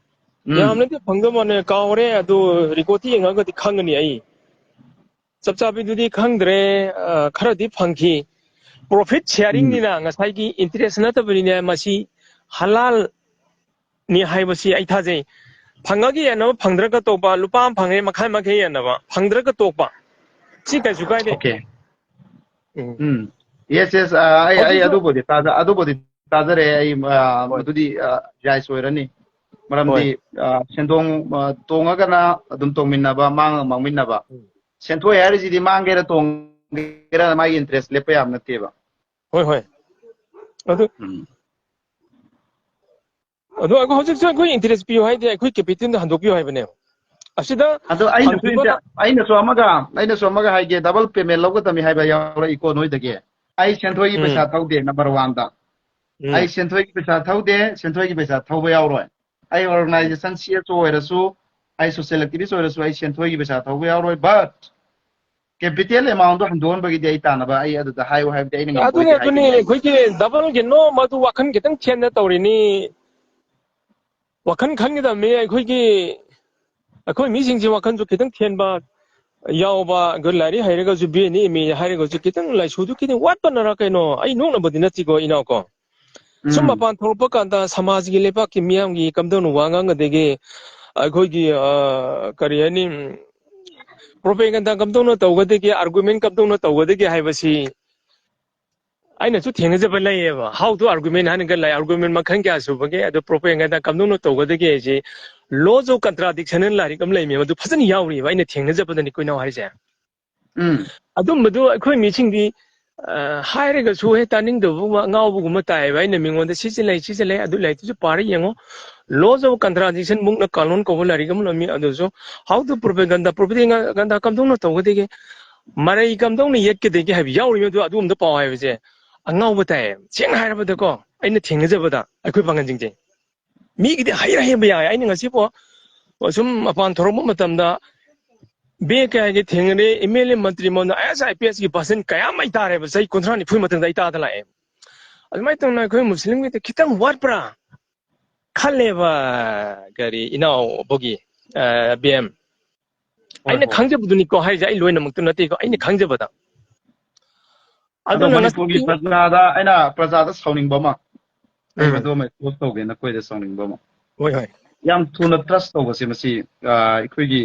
ꯎꯝ꯫ ꯌꯥꯝꯅꯗꯤ ꯐꯪꯗꯧ ꯃꯥꯜꯂꯦ, ꯀꯥꯎꯔꯦ, ꯑꯗꯨ ꯔꯦꯀꯣꯔꯗꯇꯤ ꯌꯦꯡꯉꯒꯗꯤ ꯈꯪꯒꯅꯤ ꯑꯩ꯫ ꯆꯞ ꯆꯥꯕꯤꯗꯨꯗꯤ ꯈꯪꯗ꯭ꯔꯦ, ꯑ, ꯈꯔꯗꯤ ꯐꯪꯈꯤ꯫ ꯄ꯭ꯔꯣꯐꯤꯠ ꯎꯝ꯫ ꯁꯤꯌꯥꯔꯤꯡꯅꯤꯅ ꯉꯁꯥꯏꯒꯤ ꯏꯟꯇꯔꯦꯁ ꯅꯠꯇꯕꯅꯤꯅ ꯃꯁꯤ ꯍꯂꯥꯜꯅꯤ ꯍꯥꯏꯕꯁꯤ ꯑꯩ ꯊꯥꯖꯩ꯫ ꯐꯪꯉꯒ ꯌꯦꯟꯅꯕ, ꯐꯪꯗ꯭ꯔꯒ ꯇꯣꯛꯄ, ꯂꯨꯄꯥ ꯑꯃ ꯐꯪꯉꯦ, ꯃꯈꯥꯏ ꯃꯈꯩ ꯌꯦꯟꯅꯕ, ꯐꯪꯗ꯭ꯔꯒ ꯇꯣꯛꯄ꯫ ꯁꯤ ꯀꯩꯁꯨ ꯀꯥꯏꯗꯦ꯫ Okay꯫ ꯎꯝ꯫ ꯎꯝ꯫ Yes, yes, ꯑ, ꯑꯩ, ꯑꯩ ꯍꯧꯖꯤꯛꯁꯨ ꯑꯗꯨꯕꯨꯗꯤ ꯇꯥꯖ-, ꯑꯗꯨꯕꯨꯗꯤ ꯇꯥꯖꯔꯦ꯫ ꯑꯩ, ꯑ, ꯍꯣꯏ꯫ ꯃꯗꯨꯗꯤ, ꯑ, ꯖꯥꯏꯖ ꯑꯣꯏꯔꯅꯤ꯫ ꯃꯔꯝꯗꯤ, ꯍꯣꯏ꯫ ꯑ, ꯁꯦꯟꯗꯣꯡ, ꯑ, ꯇꯣꯡꯉꯒꯅ ꯑꯗꯨꯝ ꯇꯣꯡꯃꯤꯟꯅꯕ, ꯃꯥꯡꯉ ꯃꯥꯡꯃꯤꯟꯅꯕ꯫ ꯎꯝ꯫ ꯁꯦꯟꯊꯣꯛꯑꯦ ꯍꯥꯏꯔꯤꯁꯤꯗꯤ ꯃꯥꯡꯒꯦꯔꯥ ꯇꯣꯡꯒꯦꯔꯥ ꯃꯥꯒꯤ ꯏꯟꯇꯔꯦꯁ ꯂꯦꯞꯄ ꯌꯥꯕ ꯅꯠꯇꯦꯕ꯫ ꯍꯣꯏ, ꯍꯣꯏ꯫ ꯑꯗꯨ ꯎꯝ꯫ ꯑꯗꯣ ꯑꯩꯈꯣꯏ ꯍꯧꯖꯤꯛꯁꯨ ꯑꯩꯈꯣꯏ ꯏꯟꯇꯔꯦꯁ ꯄꯤꯌꯨ ꯍꯥꯏꯗꯦ, ꯑꯩꯈꯣꯏ ꯀꯦꯄꯤꯇꯦꯜꯗ ꯍꯟꯗꯣꯛꯄꯤꯌꯨ ꯍꯥꯏꯕꯅꯦꯕ꯫ ꯑꯁꯤꯗ ꯑꯗꯣ ꯑꯩꯅꯁꯨ ꯍꯟꯈꯤꯕ ꯏꯟꯇ-, ꯑꯩꯅꯁꯨ ꯑꯃꯒ, ꯑꯩꯅꯁꯨ ꯑꯃꯒ ꯍꯥꯏꯒꯦ, ꯗꯕꯜ ꯄꯦꯃꯦꯟ ꯂꯧꯒꯗꯕꯅꯤ ꯍꯥꯏꯕ ꯌꯥꯎꯔꯛꯏꯀꯣ ꯅꯣꯏꯗꯒꯤ꯫ ꯑꯩ ꯁꯦꯟꯊꯣꯏꯒꯤ ꯎꯝ꯫ ꯄꯩꯁꯥ ꯊꯧꯗꯦ, ꯅꯝꯕꯔ ꯋꯥꯟꯗ꯫ ꯎꯝ꯫ ꯑꯩ ꯁꯦꯟꯊꯣꯏꯒꯤ ꯄꯩꯁꯥ ꯊꯧꯗꯦ, ꯁꯦꯟꯊꯣꯏꯒꯤ ꯄꯩꯁꯥ ꯊꯧꯕ ꯌꯥꯎꯔꯣꯏ꯫ ꯑꯩ organization C S O ꯑꯣꯏꯔꯁꯨ, ꯑꯩ social activist ꯑꯣꯏꯔꯁꯨ, ꯑꯩ ꯁꯦꯟꯊꯣꯏꯒꯤ ꯄꯩꯁꯥ ꯊꯧꯕ ꯌꯥꯎꯔꯣꯏ, but capital amount ꯗꯣ ꯍꯟꯗꯣꯛꯍꯟꯕꯒꯤꯗꯤ ꯑꯩ ꯇꯥꯅꯕ, ꯑꯩ ꯑꯗꯨꯗ ꯍꯥꯏꯌꯨ ꯍꯥꯏꯕꯗꯤ ꯑꯩꯅ ꯑꯗꯨꯅꯦ, ꯉꯝꯕꯣꯏꯗꯤ ꯑꯗꯨꯅꯦ, ꯍꯥꯏꯒꯅꯤ ꯑꯩ꯫ ꯑꯩꯈꯣꯏꯒꯤ ꯗꯕꯜꯒꯤ ꯅꯣ, ꯃꯗꯨ ꯋꯥꯈꯜ ꯈꯤꯇꯪ ꯊꯦꯟꯅ ꯇꯧꯔꯤꯅꯤ꯫ ꯋꯥꯈꯜ ꯈꯟꯒꯗꯕꯅꯤ꯫ ꯑꯩꯈꯣꯏꯒꯤ, ꯑꯩꯈꯣꯏ ꯃꯤꯁꯤꯡꯁꯦ ꯋꯥꯈꯜꯁꯨ ꯈꯤꯇꯪ ꯊꯦꯟꯕ ꯌꯥꯎꯕ, ꯑꯩꯈꯣꯏ ꯂꯥꯏꯔꯤꯛ ꯍꯩꯔꯒꯁꯨ B A ꯅꯤ, M A ꯍꯥꯏꯔꯒꯁꯨ ꯈꯤꯇꯪ ꯂꯥꯏꯁꯨꯗꯨ ꯈꯤꯇꯪ ꯋꯥꯠꯄꯅꯔ ꯀꯩꯅꯣ? ꯑꯩ ꯅꯣꯛꯅꯕꯗꯤ ꯅꯠꯇꯦꯀꯣ, ꯏꯅꯥꯎꯀꯣ꯫ ꯁꯨꯝ ꯎꯝ꯫ ꯃꯄꯥꯟ ꯊꯣꯛꯂꯛꯄ ꯀꯥꯟꯗ ꯁꯃꯥꯖꯒꯤ, ꯂꯩꯕꯥꯛꯀꯤ ꯃꯤꯌꯥꯝꯒꯤ ꯀꯝꯗꯧꯅ ꯋꯥ ꯉꯥꯡꯒꯗꯒꯦ, ꯑꯩꯈꯣꯏꯒꯤ, ꯑ, ꯀꯔꯤ ꯍꯥꯏꯅꯤ, propaganda ꯀꯝꯗꯧꯅ ꯇꯧꯒꯗꯒꯦ, argument ꯀꯝꯗꯧꯅ ꯇꯧꯒꯗꯒꯦ ꯍꯥꯏꯕꯁꯤ ꯑꯩꯅꯁꯨ ꯊꯦꯡꯅꯖꯕ ꯂꯩꯌꯦꯕ꯫ How to argument ꯍꯥꯏꯅꯒ ꯂꯩ, argument ꯃꯈꯜ ꯀꯌꯥ ꯁꯨꯕꯒꯦ, ꯑꯗꯣ propaganda ꯀꯝꯗꯧꯅ ꯇꯧꯒꯗꯒꯦ ꯍꯥꯏꯁꯤ, laws of contradiction ꯍꯥꯏꯅ ꯂꯥꯏꯔꯤꯛ ꯑꯃ ꯂꯩꯃꯦ, ꯃꯗꯨ ꯐꯖꯅ ꯌꯥꯎꯔꯤꯕ, ꯑꯩꯅ ꯊꯦꯡꯅꯖꯕꯗꯅꯤꯀꯣ ꯏꯅꯥꯎ ꯍꯥꯏꯁꯦ꯫ ꯎꯝ꯫ ꯑꯗꯨꯝꯕꯗꯨ ꯑꯩꯈꯣꯏ ꯃꯤꯁꯤꯡꯗꯤ, ꯑ, ꯍꯥꯏꯔꯒꯁꯨ ꯍꯦꯛ ꯇꯥꯅꯤꯡꯗꯕꯒꯨꯝꯕ, ꯑꯉꯥꯎꯕꯒꯨꯝꯕ ꯇꯥꯏꯌꯦꯕ꯫ ꯑꯩꯅ ꯃꯤꯉꯣꯟꯗ ꯁꯤꯁꯤ ꯂꯩ, ꯁꯤꯁꯤ ꯂꯩ, ꯑꯗꯨ ꯂꯩ, ꯑꯗꯨꯁꯨ ꯄꯥꯔ ꯌꯦꯡꯉꯣ꯫ Laws of contradiction ꯃꯨꯛꯅ ꯀꯥꯅꯣꯟ ꯀꯧꯕ ꯂꯥꯏꯔꯤꯛ ꯑꯃ ꯂꯩꯔꯝꯃꯤ, ꯑꯗꯨꯁꯨ how to propaganda, propaganda ꯀꯝꯗꯧꯅ ꯇꯧꯒꯗꯒꯦ, ꯃꯔꯩ ꯀꯝꯗꯧꯅ ꯌꯦꯠꯀꯗꯒꯦ ꯍꯥꯏꯕ ꯌꯥꯎꯔꯤꯕ, ꯑꯗꯨ ꯑꯗꯨꯒꯨꯝꯕꯗ ꯄꯥꯎ ꯍꯥꯏꯕꯁꯦ ꯑꯉꯥꯎꯕ ꯇꯥꯏꯌꯦ꯫ ꯁꯦꯡꯅ ꯍꯥꯏꯔꯕꯗꯀꯣ, ꯑꯩꯅ ꯊꯦꯡꯅꯖꯕꯗ ꯑꯩꯈꯣꯏ ꯄꯥꯡꯒꯜꯁꯤꯡꯁꯦ ꯃꯤꯒꯤꯗꯤ ꯍꯩꯔ ꯍꯩꯕ ꯌꯥꯏ꯫ ꯑꯩꯅ ꯉꯁꯤꯕꯨ ꯁꯨꯝ ꯃꯄꯥꯟ ꯊꯣꯔꯛꯄ ꯃꯇꯝꯗ ꯕꯦ ꯀꯌꯥꯒꯤ ꯊꯦꯡꯅꯔꯦ, M L A ꯃꯟꯇ꯭ꯔꯤ ꯃꯣꯟꯗ IAS IPS ꯀꯤ ꯄꯥꯔꯁꯟ ꯀꯌꯥ ꯑꯃ ꯑꯩ ꯇꯥꯔꯦꯕ, ꯆꯍꯤ ꯀꯨꯟꯊ꯭ꯔꯥ ꯅꯤꯐꯨ ꯃꯇꯝꯗ ꯑꯩ ꯇꯥꯗ ꯂꯥꯛꯑꯦ꯫ ꯑꯗꯨꯃꯥꯏꯅ ꯇꯧꯅ ꯑꯩꯈꯣꯏ ꯃꯨꯁꯂꯤꯝꯒꯤꯗꯤ ꯈꯤꯇꯪ ꯋꯥꯠꯄ꯭ꯔꯥ? ꯈꯜꯂꯦꯕ꯫ ꯀꯔꯤ ꯏꯅꯥꯎꯕꯒꯤ ꯕꯤ ꯑꯦꯝ꯫ ꯍꯣꯏ, ꯑꯩꯅ ꯍꯣꯏ꯫ ꯈꯪꯖꯕꯗꯨꯅꯤꯀꯣ ꯍꯥꯏꯁꯦ, ꯑꯩ ꯂꯣꯏꯅꯃꯛꯇ ꯅꯠꯇꯦꯀꯣ, ꯑꯩꯅ ꯈꯪꯖꯕꯗ꯫ ꯑꯗꯣ ꯑꯗꯨꯅ ꯃꯅꯤꯄꯨꯔꯒꯤ ꯉꯁꯥꯏꯒꯤ ꯄ꯭ꯔꯖꯥꯗ ꯑꯩꯅ ꯄ꯭ꯔꯖꯥꯗ ꯁꯥꯎꯅꯤꯡꯕ ꯑꯃ, ꯑꯩ ꯎꯝ꯫ ꯃꯗꯨ ꯑꯃ expose ꯇꯧꯒꯦ ꯅꯈꯣꯏꯗ ꯁꯥꯎꯅꯤꯡꯕ ꯑꯃ꯫ ꯍꯣꯏ, ꯍꯣꯏ꯫ ꯌꯥꯝ ꯊꯨꯅ trust ꯇꯧꯕꯁꯦ ꯃꯁꯤ, ꯑ, ꯑꯩꯈꯣꯏꯒꯤ,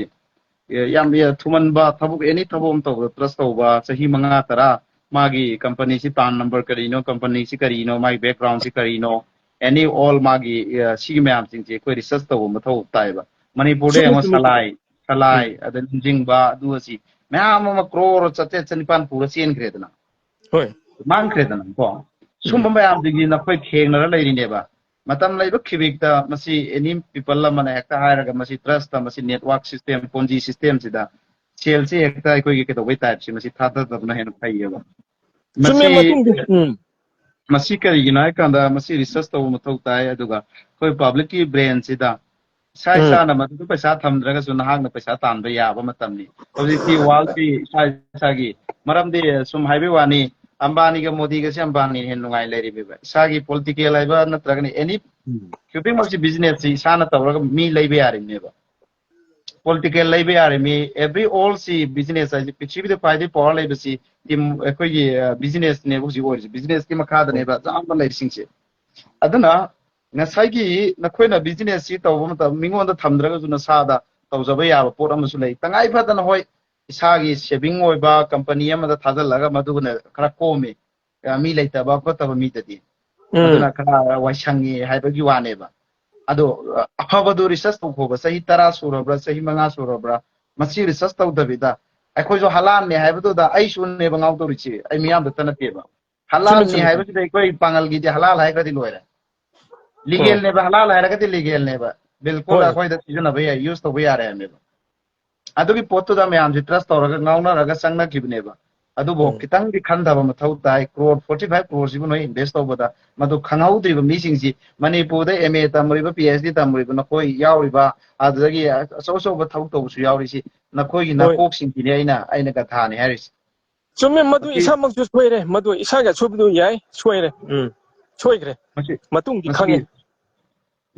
ꯑ, ꯌꯥꯝ, ꯑ, ꯊꯨꯃꯟꯕ ꯊꯕꯛ, any ꯊꯕꯛ ꯑꯃ ꯇꯧꯕꯗ trust ꯇꯧꯕ, ꯆꯍꯤ ꯃꯉꯥ, ꯇꯔꯥ, ꯃꯥꯒꯤ company ꯁꯤ turn number ꯀꯔꯤꯅꯣ, company ꯁꯤ ꯀꯔꯤꯅꯣ, ꯃꯥꯒꯤ background ꯁꯤ ꯀꯔꯤꯅꯣ, any all ꯃꯥꯒꯤ, ꯑ, ꯁꯤꯒꯤ ꯃꯌꯥꯝꯁꯤꯡꯁꯦ ꯑꯩꯈꯣꯏ research ꯇꯧꯕ ꯃꯊꯧ ꯇꯥꯏꯕ꯫ ꯃꯅꯤꯄꯨꯔꯗ ꯆꯨꯝꯃꯤ, ꯌꯦꯡꯉꯣ, ꯆꯨꯝꯃꯤ, ꯆꯨꯝꯃꯤ꯫ ꯁꯂꯥꯏ, ꯁꯂꯥꯏ, ꯎꯝ꯫ ꯑꯗ ꯂꯨꯝꯖꯤꯡꯕ, ꯑꯗꯨ ꯑꯁꯤ ꯃꯌꯥꯝ ꯑꯃ ꯀ꯭ꯔꯣꯔ ꯆꯥꯇ꯭ꯔꯦꯠ ꯆꯅꯤꯄꯥꯟ ꯄꯨꯔ ꯆꯦꯟꯈ꯭ꯔꯦꯗꯅ꯫ ꯍꯣꯏ꯫ ꯃꯥꯡꯈ꯭ꯔꯦꯗꯅꯀꯣ꯫ ꯁꯨꯝꯕ ꯎꯝ꯫ ꯃꯌꯥꯝꯁꯤꯡꯁꯤ ꯅꯈꯣꯏ ꯊꯦꯡꯅꯔ ꯂꯩꯔꯤꯅꯦꯕ꯫ ꯃꯇꯝ ꯂꯩꯕ ꯈꯤꯕꯤꯛꯇ ꯃꯁꯤ any people ꯑꯃꯅ ꯍꯦꯛꯇ ꯍꯥꯏꯔꯒ ꯃꯁꯤ trust ꯇ, ꯃꯁꯤ network system, Ponzi system ꯁꯤꯗ ꯁꯦꯜꯁꯤ ꯍꯦꯛꯇ ꯑꯩꯈꯣꯏꯒꯤ ꯀꯩꯗꯧꯕꯩ type ꯁꯤ ꯃꯁꯤ ꯊꯥꯗꯗꯕꯅ ꯍꯦꯟꯅ ꯐꯩꯌꯦꯕ꯫ ꯆꯨꯝꯃꯦ, ꯃꯁꯤ, ꯃꯇꯨꯡꯗꯤ꯫ ꯎꯝ꯫ ꯃꯁꯤ ꯀꯔꯤꯒꯤꯅꯣ ꯍꯥꯏ ꯀꯥꯟꯗ ꯃꯁꯤ research ꯇꯧꯕ ꯃꯊꯧ ꯇꯥꯏ꯫ ꯑꯗꯨꯒ ꯑꯩꯈꯣꯏ public ꯀꯤ brain ꯁꯤꯗ ꯏꯁꯥ ꯎꯝ꯫ ꯏꯁꯥꯅ ꯃꯗꯨꯗ ꯄꯩꯁꯥ ꯊꯝꯗ꯭ꯔꯒꯁꯨ ꯅꯍꯥꯛꯅ ꯄꯩꯁꯥ ꯇꯥꯟꯕ ꯌꯥꯕ ꯃꯇꯝꯅꯤ꯫ ꯍꯧꯖꯤꯛꯇꯤ world ꯀꯤ ꯏꯁꯥ ꯏꯁꯥꯒꯤ, ꯃꯔꯝꯗꯤ ꯁꯨꯝ ꯍꯥꯏꯕꯩ ꯋꯥꯅꯤ, ꯑꯝꯕꯥꯅꯤꯒ ꯃꯣꯗꯤꯒꯁꯦ ꯑꯝꯕꯥꯅꯤꯅ ꯍꯦꯟꯅ ꯅꯨꯡꯉꯥꯏ ꯂꯩꯔꯤꯕ꯫ ꯏꯁꯥꯒꯤ political ꯍꯥꯏꯕ ꯅꯠꯇ꯭ꯔꯒꯅ any ꯎꯝ꯫ ꯈꯨꯗꯤꯡꯃꯛꯁꯤ business ꯁꯤ ꯏꯁꯥꯅ ꯇꯧꯔꯒ ꯃꯤ ꯂꯩꯕ ꯌꯥꯔꯤꯕꯅꯦꯕ꯫ Political ꯂꯩꯕ ꯌꯥꯔꯤꯕꯅꯤ, every all ꯁꯤ business ꯍꯥꯏꯁꯦ ꯄ꯭ꯔꯤꯊꯤꯕꯤꯗ ꯈ꯭ꯋꯥꯏꯗꯒꯤ power ꯂꯩꯕꯁꯤ team, ꯑꯩꯈꯣꯏꯒꯤ, ꯑ, business ꯅꯦꯕ ꯍꯧꯖꯤꯛ ꯑꯣꯏꯔꯤꯁꯦ, business ꯀꯤ ꯃꯈꯥꯗꯅꯦꯕ ꯑꯌꯥꯝꯕ ꯂꯩꯔꯤꯁꯤꯡꯁꯦ꯫ ꯑꯗꯨꯅ ꯉꯁꯥꯏꯒꯤ ꯅꯈꯣꯏꯅ business ꯁꯤ ꯇꯧꯕ ꯃꯇꯝ ꯃꯤꯉꯣꯟꯗ ꯊꯝꯗ꯭ꯔꯒꯁꯨ ꯅꯁꯥꯗ ꯇꯧꯖꯕ ꯌꯥꯕ ꯄꯣꯠ ꯑꯃꯁꯨ ꯂꯩ꯫ ꯇꯉꯥꯏ ꯐꯗꯅ ꯍꯣꯏ ꯏꯁꯥꯒꯤ saving ꯑꯣꯏꯕ company ꯑꯃꯗ ꯊꯥꯖꯤꯜꯂꯒ ꯃꯗꯨꯅ ꯈꯔ ꯀꯣꯝꯃꯤ, ꯑ, ꯃꯤ ꯂꯩꯇꯕ ꯈꯣꯠꯇꯕ ꯃꯤꯗꯗꯤ꯫ ꯎꯝ꯫ ꯑꯗꯨꯅ ꯈꯔ ꯋꯥꯏꯁꯪꯉꯤ ꯍꯥꯏꯕꯒꯤ ꯋꯥꯅꯦꯕ꯫ ꯑꯗꯣ, ꯑ, ꯑꯐꯕꯗꯨ research ꯇꯧꯊꯣꯛꯑꯣꯕ꯫ ꯆꯍꯤ ꯇꯔꯥ ꯁꯨꯔꯕ꯭ꯔꯥ, ꯆꯍꯤ ꯃꯉꯥ ꯁꯨꯔꯕ꯭ꯔꯥ, ꯃꯁꯤ research ꯇꯧꯗꯕꯤꯗ ꯑꯩꯈꯣꯏꯁꯨ ꯍꯂꯥꯟꯅꯦ ꯍꯥꯏꯕꯗꯨꯗ ꯑꯩꯁꯨꯅꯦꯕ ꯉꯥꯎꯗꯧꯔꯤꯁꯦ, ꯑꯩ ꯃꯤꯌꯥꯝꯗ ꯅꯠꯇꯦꯕ꯫ ꯆꯨꯝꯃꯤ, ꯍꯂꯥꯟꯅꯤ ꯆꯨꯝꯃꯤ, ꯆꯨꯝꯃꯤ꯫ ꯍꯥꯏꯕꯁꯤꯗ ꯑꯩꯈꯣꯏ ꯄꯥꯡꯒꯜꯒꯤꯗꯤ ꯍꯂꯥꯜ ꯍꯥꯏꯈ꯭ꯔꯗꯤ ꯂꯣꯏꯔꯦ꯫ ꯎꯝ꯫ ꯂꯤꯒꯦꯜꯅꯦꯕ, ꯍꯂꯥꯜ ꯍꯥꯏꯔꯒꯗꯤ ꯂꯤꯒꯦꯜꯅꯦꯕ꯫ ꯕꯤꯜꯀꯨꯜ ꯍꯣꯏ꯫ ꯑꯩꯈꯣꯏꯗ ꯁꯤꯖꯤꯟꯅꯕ ꯌꯥꯏ, use ꯇꯧꯕ ꯌꯥꯔꯦ ꯍꯥꯏꯕꯅꯦꯕ꯫ ꯑꯗꯨꯒꯤ ꯄꯣꯠꯇꯨꯗ ꯃꯌꯥꯝꯁꯦ trust ꯇꯧꯔꯒ ꯉꯥꯎꯅꯔꯒ ꯆꯪꯅꯈꯤꯕꯅꯦꯕ꯫ ꯑꯗꯨꯕꯨ ꯎꯝ꯫ ꯈꯤꯇꯪꯗꯤ ꯈꯟꯊꯕ ꯃꯊꯧ ꯇꯥꯏ꯫ ꯀ꯭ꯔꯣꯔ forty five ꯀ꯭ꯔꯣꯔꯁꯤꯕꯨ ꯅꯣꯏ invest ꯇꯧꯕꯗ ꯃꯗꯨ ꯈꯪꯍꯧꯗ꯭ꯔꯤꯕ ꯃꯤꯁꯤꯡꯁꯤ, ꯃꯅꯤꯄꯨꯔꯗ M A ꯇꯝꯃꯨꯔꯤꯕ, P H D ꯇꯝꯃꯨꯔꯤꯕ ꯅꯈꯣꯏ ꯌꯥꯎꯔꯤꯕ, ꯑꯗꯨꯗꯒꯤ ꯑꯆꯧ ꯑꯆꯧꯕ ꯊꯕꯛ ꯇꯧꯕꯁꯨ ꯌꯥꯎꯔꯤꯁꯤ, ꯅꯈꯣꯏꯒꯤ ꯍꯣꯏ꯫ ꯅꯀꯣꯛꯁꯤꯡꯁꯤꯅꯦ ꯑꯩꯅ, ꯑꯩꯅ ꯒꯙꯥꯅꯦ ꯍꯥꯏꯔꯤꯁꯦ꯫ ꯆꯨꯝꯃꯦ, ꯃꯗꯨ ꯃꯁꯤ ꯏꯁꯥꯃꯛꯁꯨ ꯁꯣꯏꯔꯦ, ꯃꯗꯨ ꯏꯁꯥꯒꯤ ꯑꯁꯣꯏꯕꯗꯨ ꯌꯥꯏ, ꯁꯣꯏꯔꯦ꯫ ꯎꯝ꯫ ꯁꯣꯏꯈ꯭ꯔꯦ꯫ ꯃꯁꯤ, ꯃꯇꯨꯡꯗꯤ ꯃꯁꯤ, ꯈꯪꯉꯦ꯫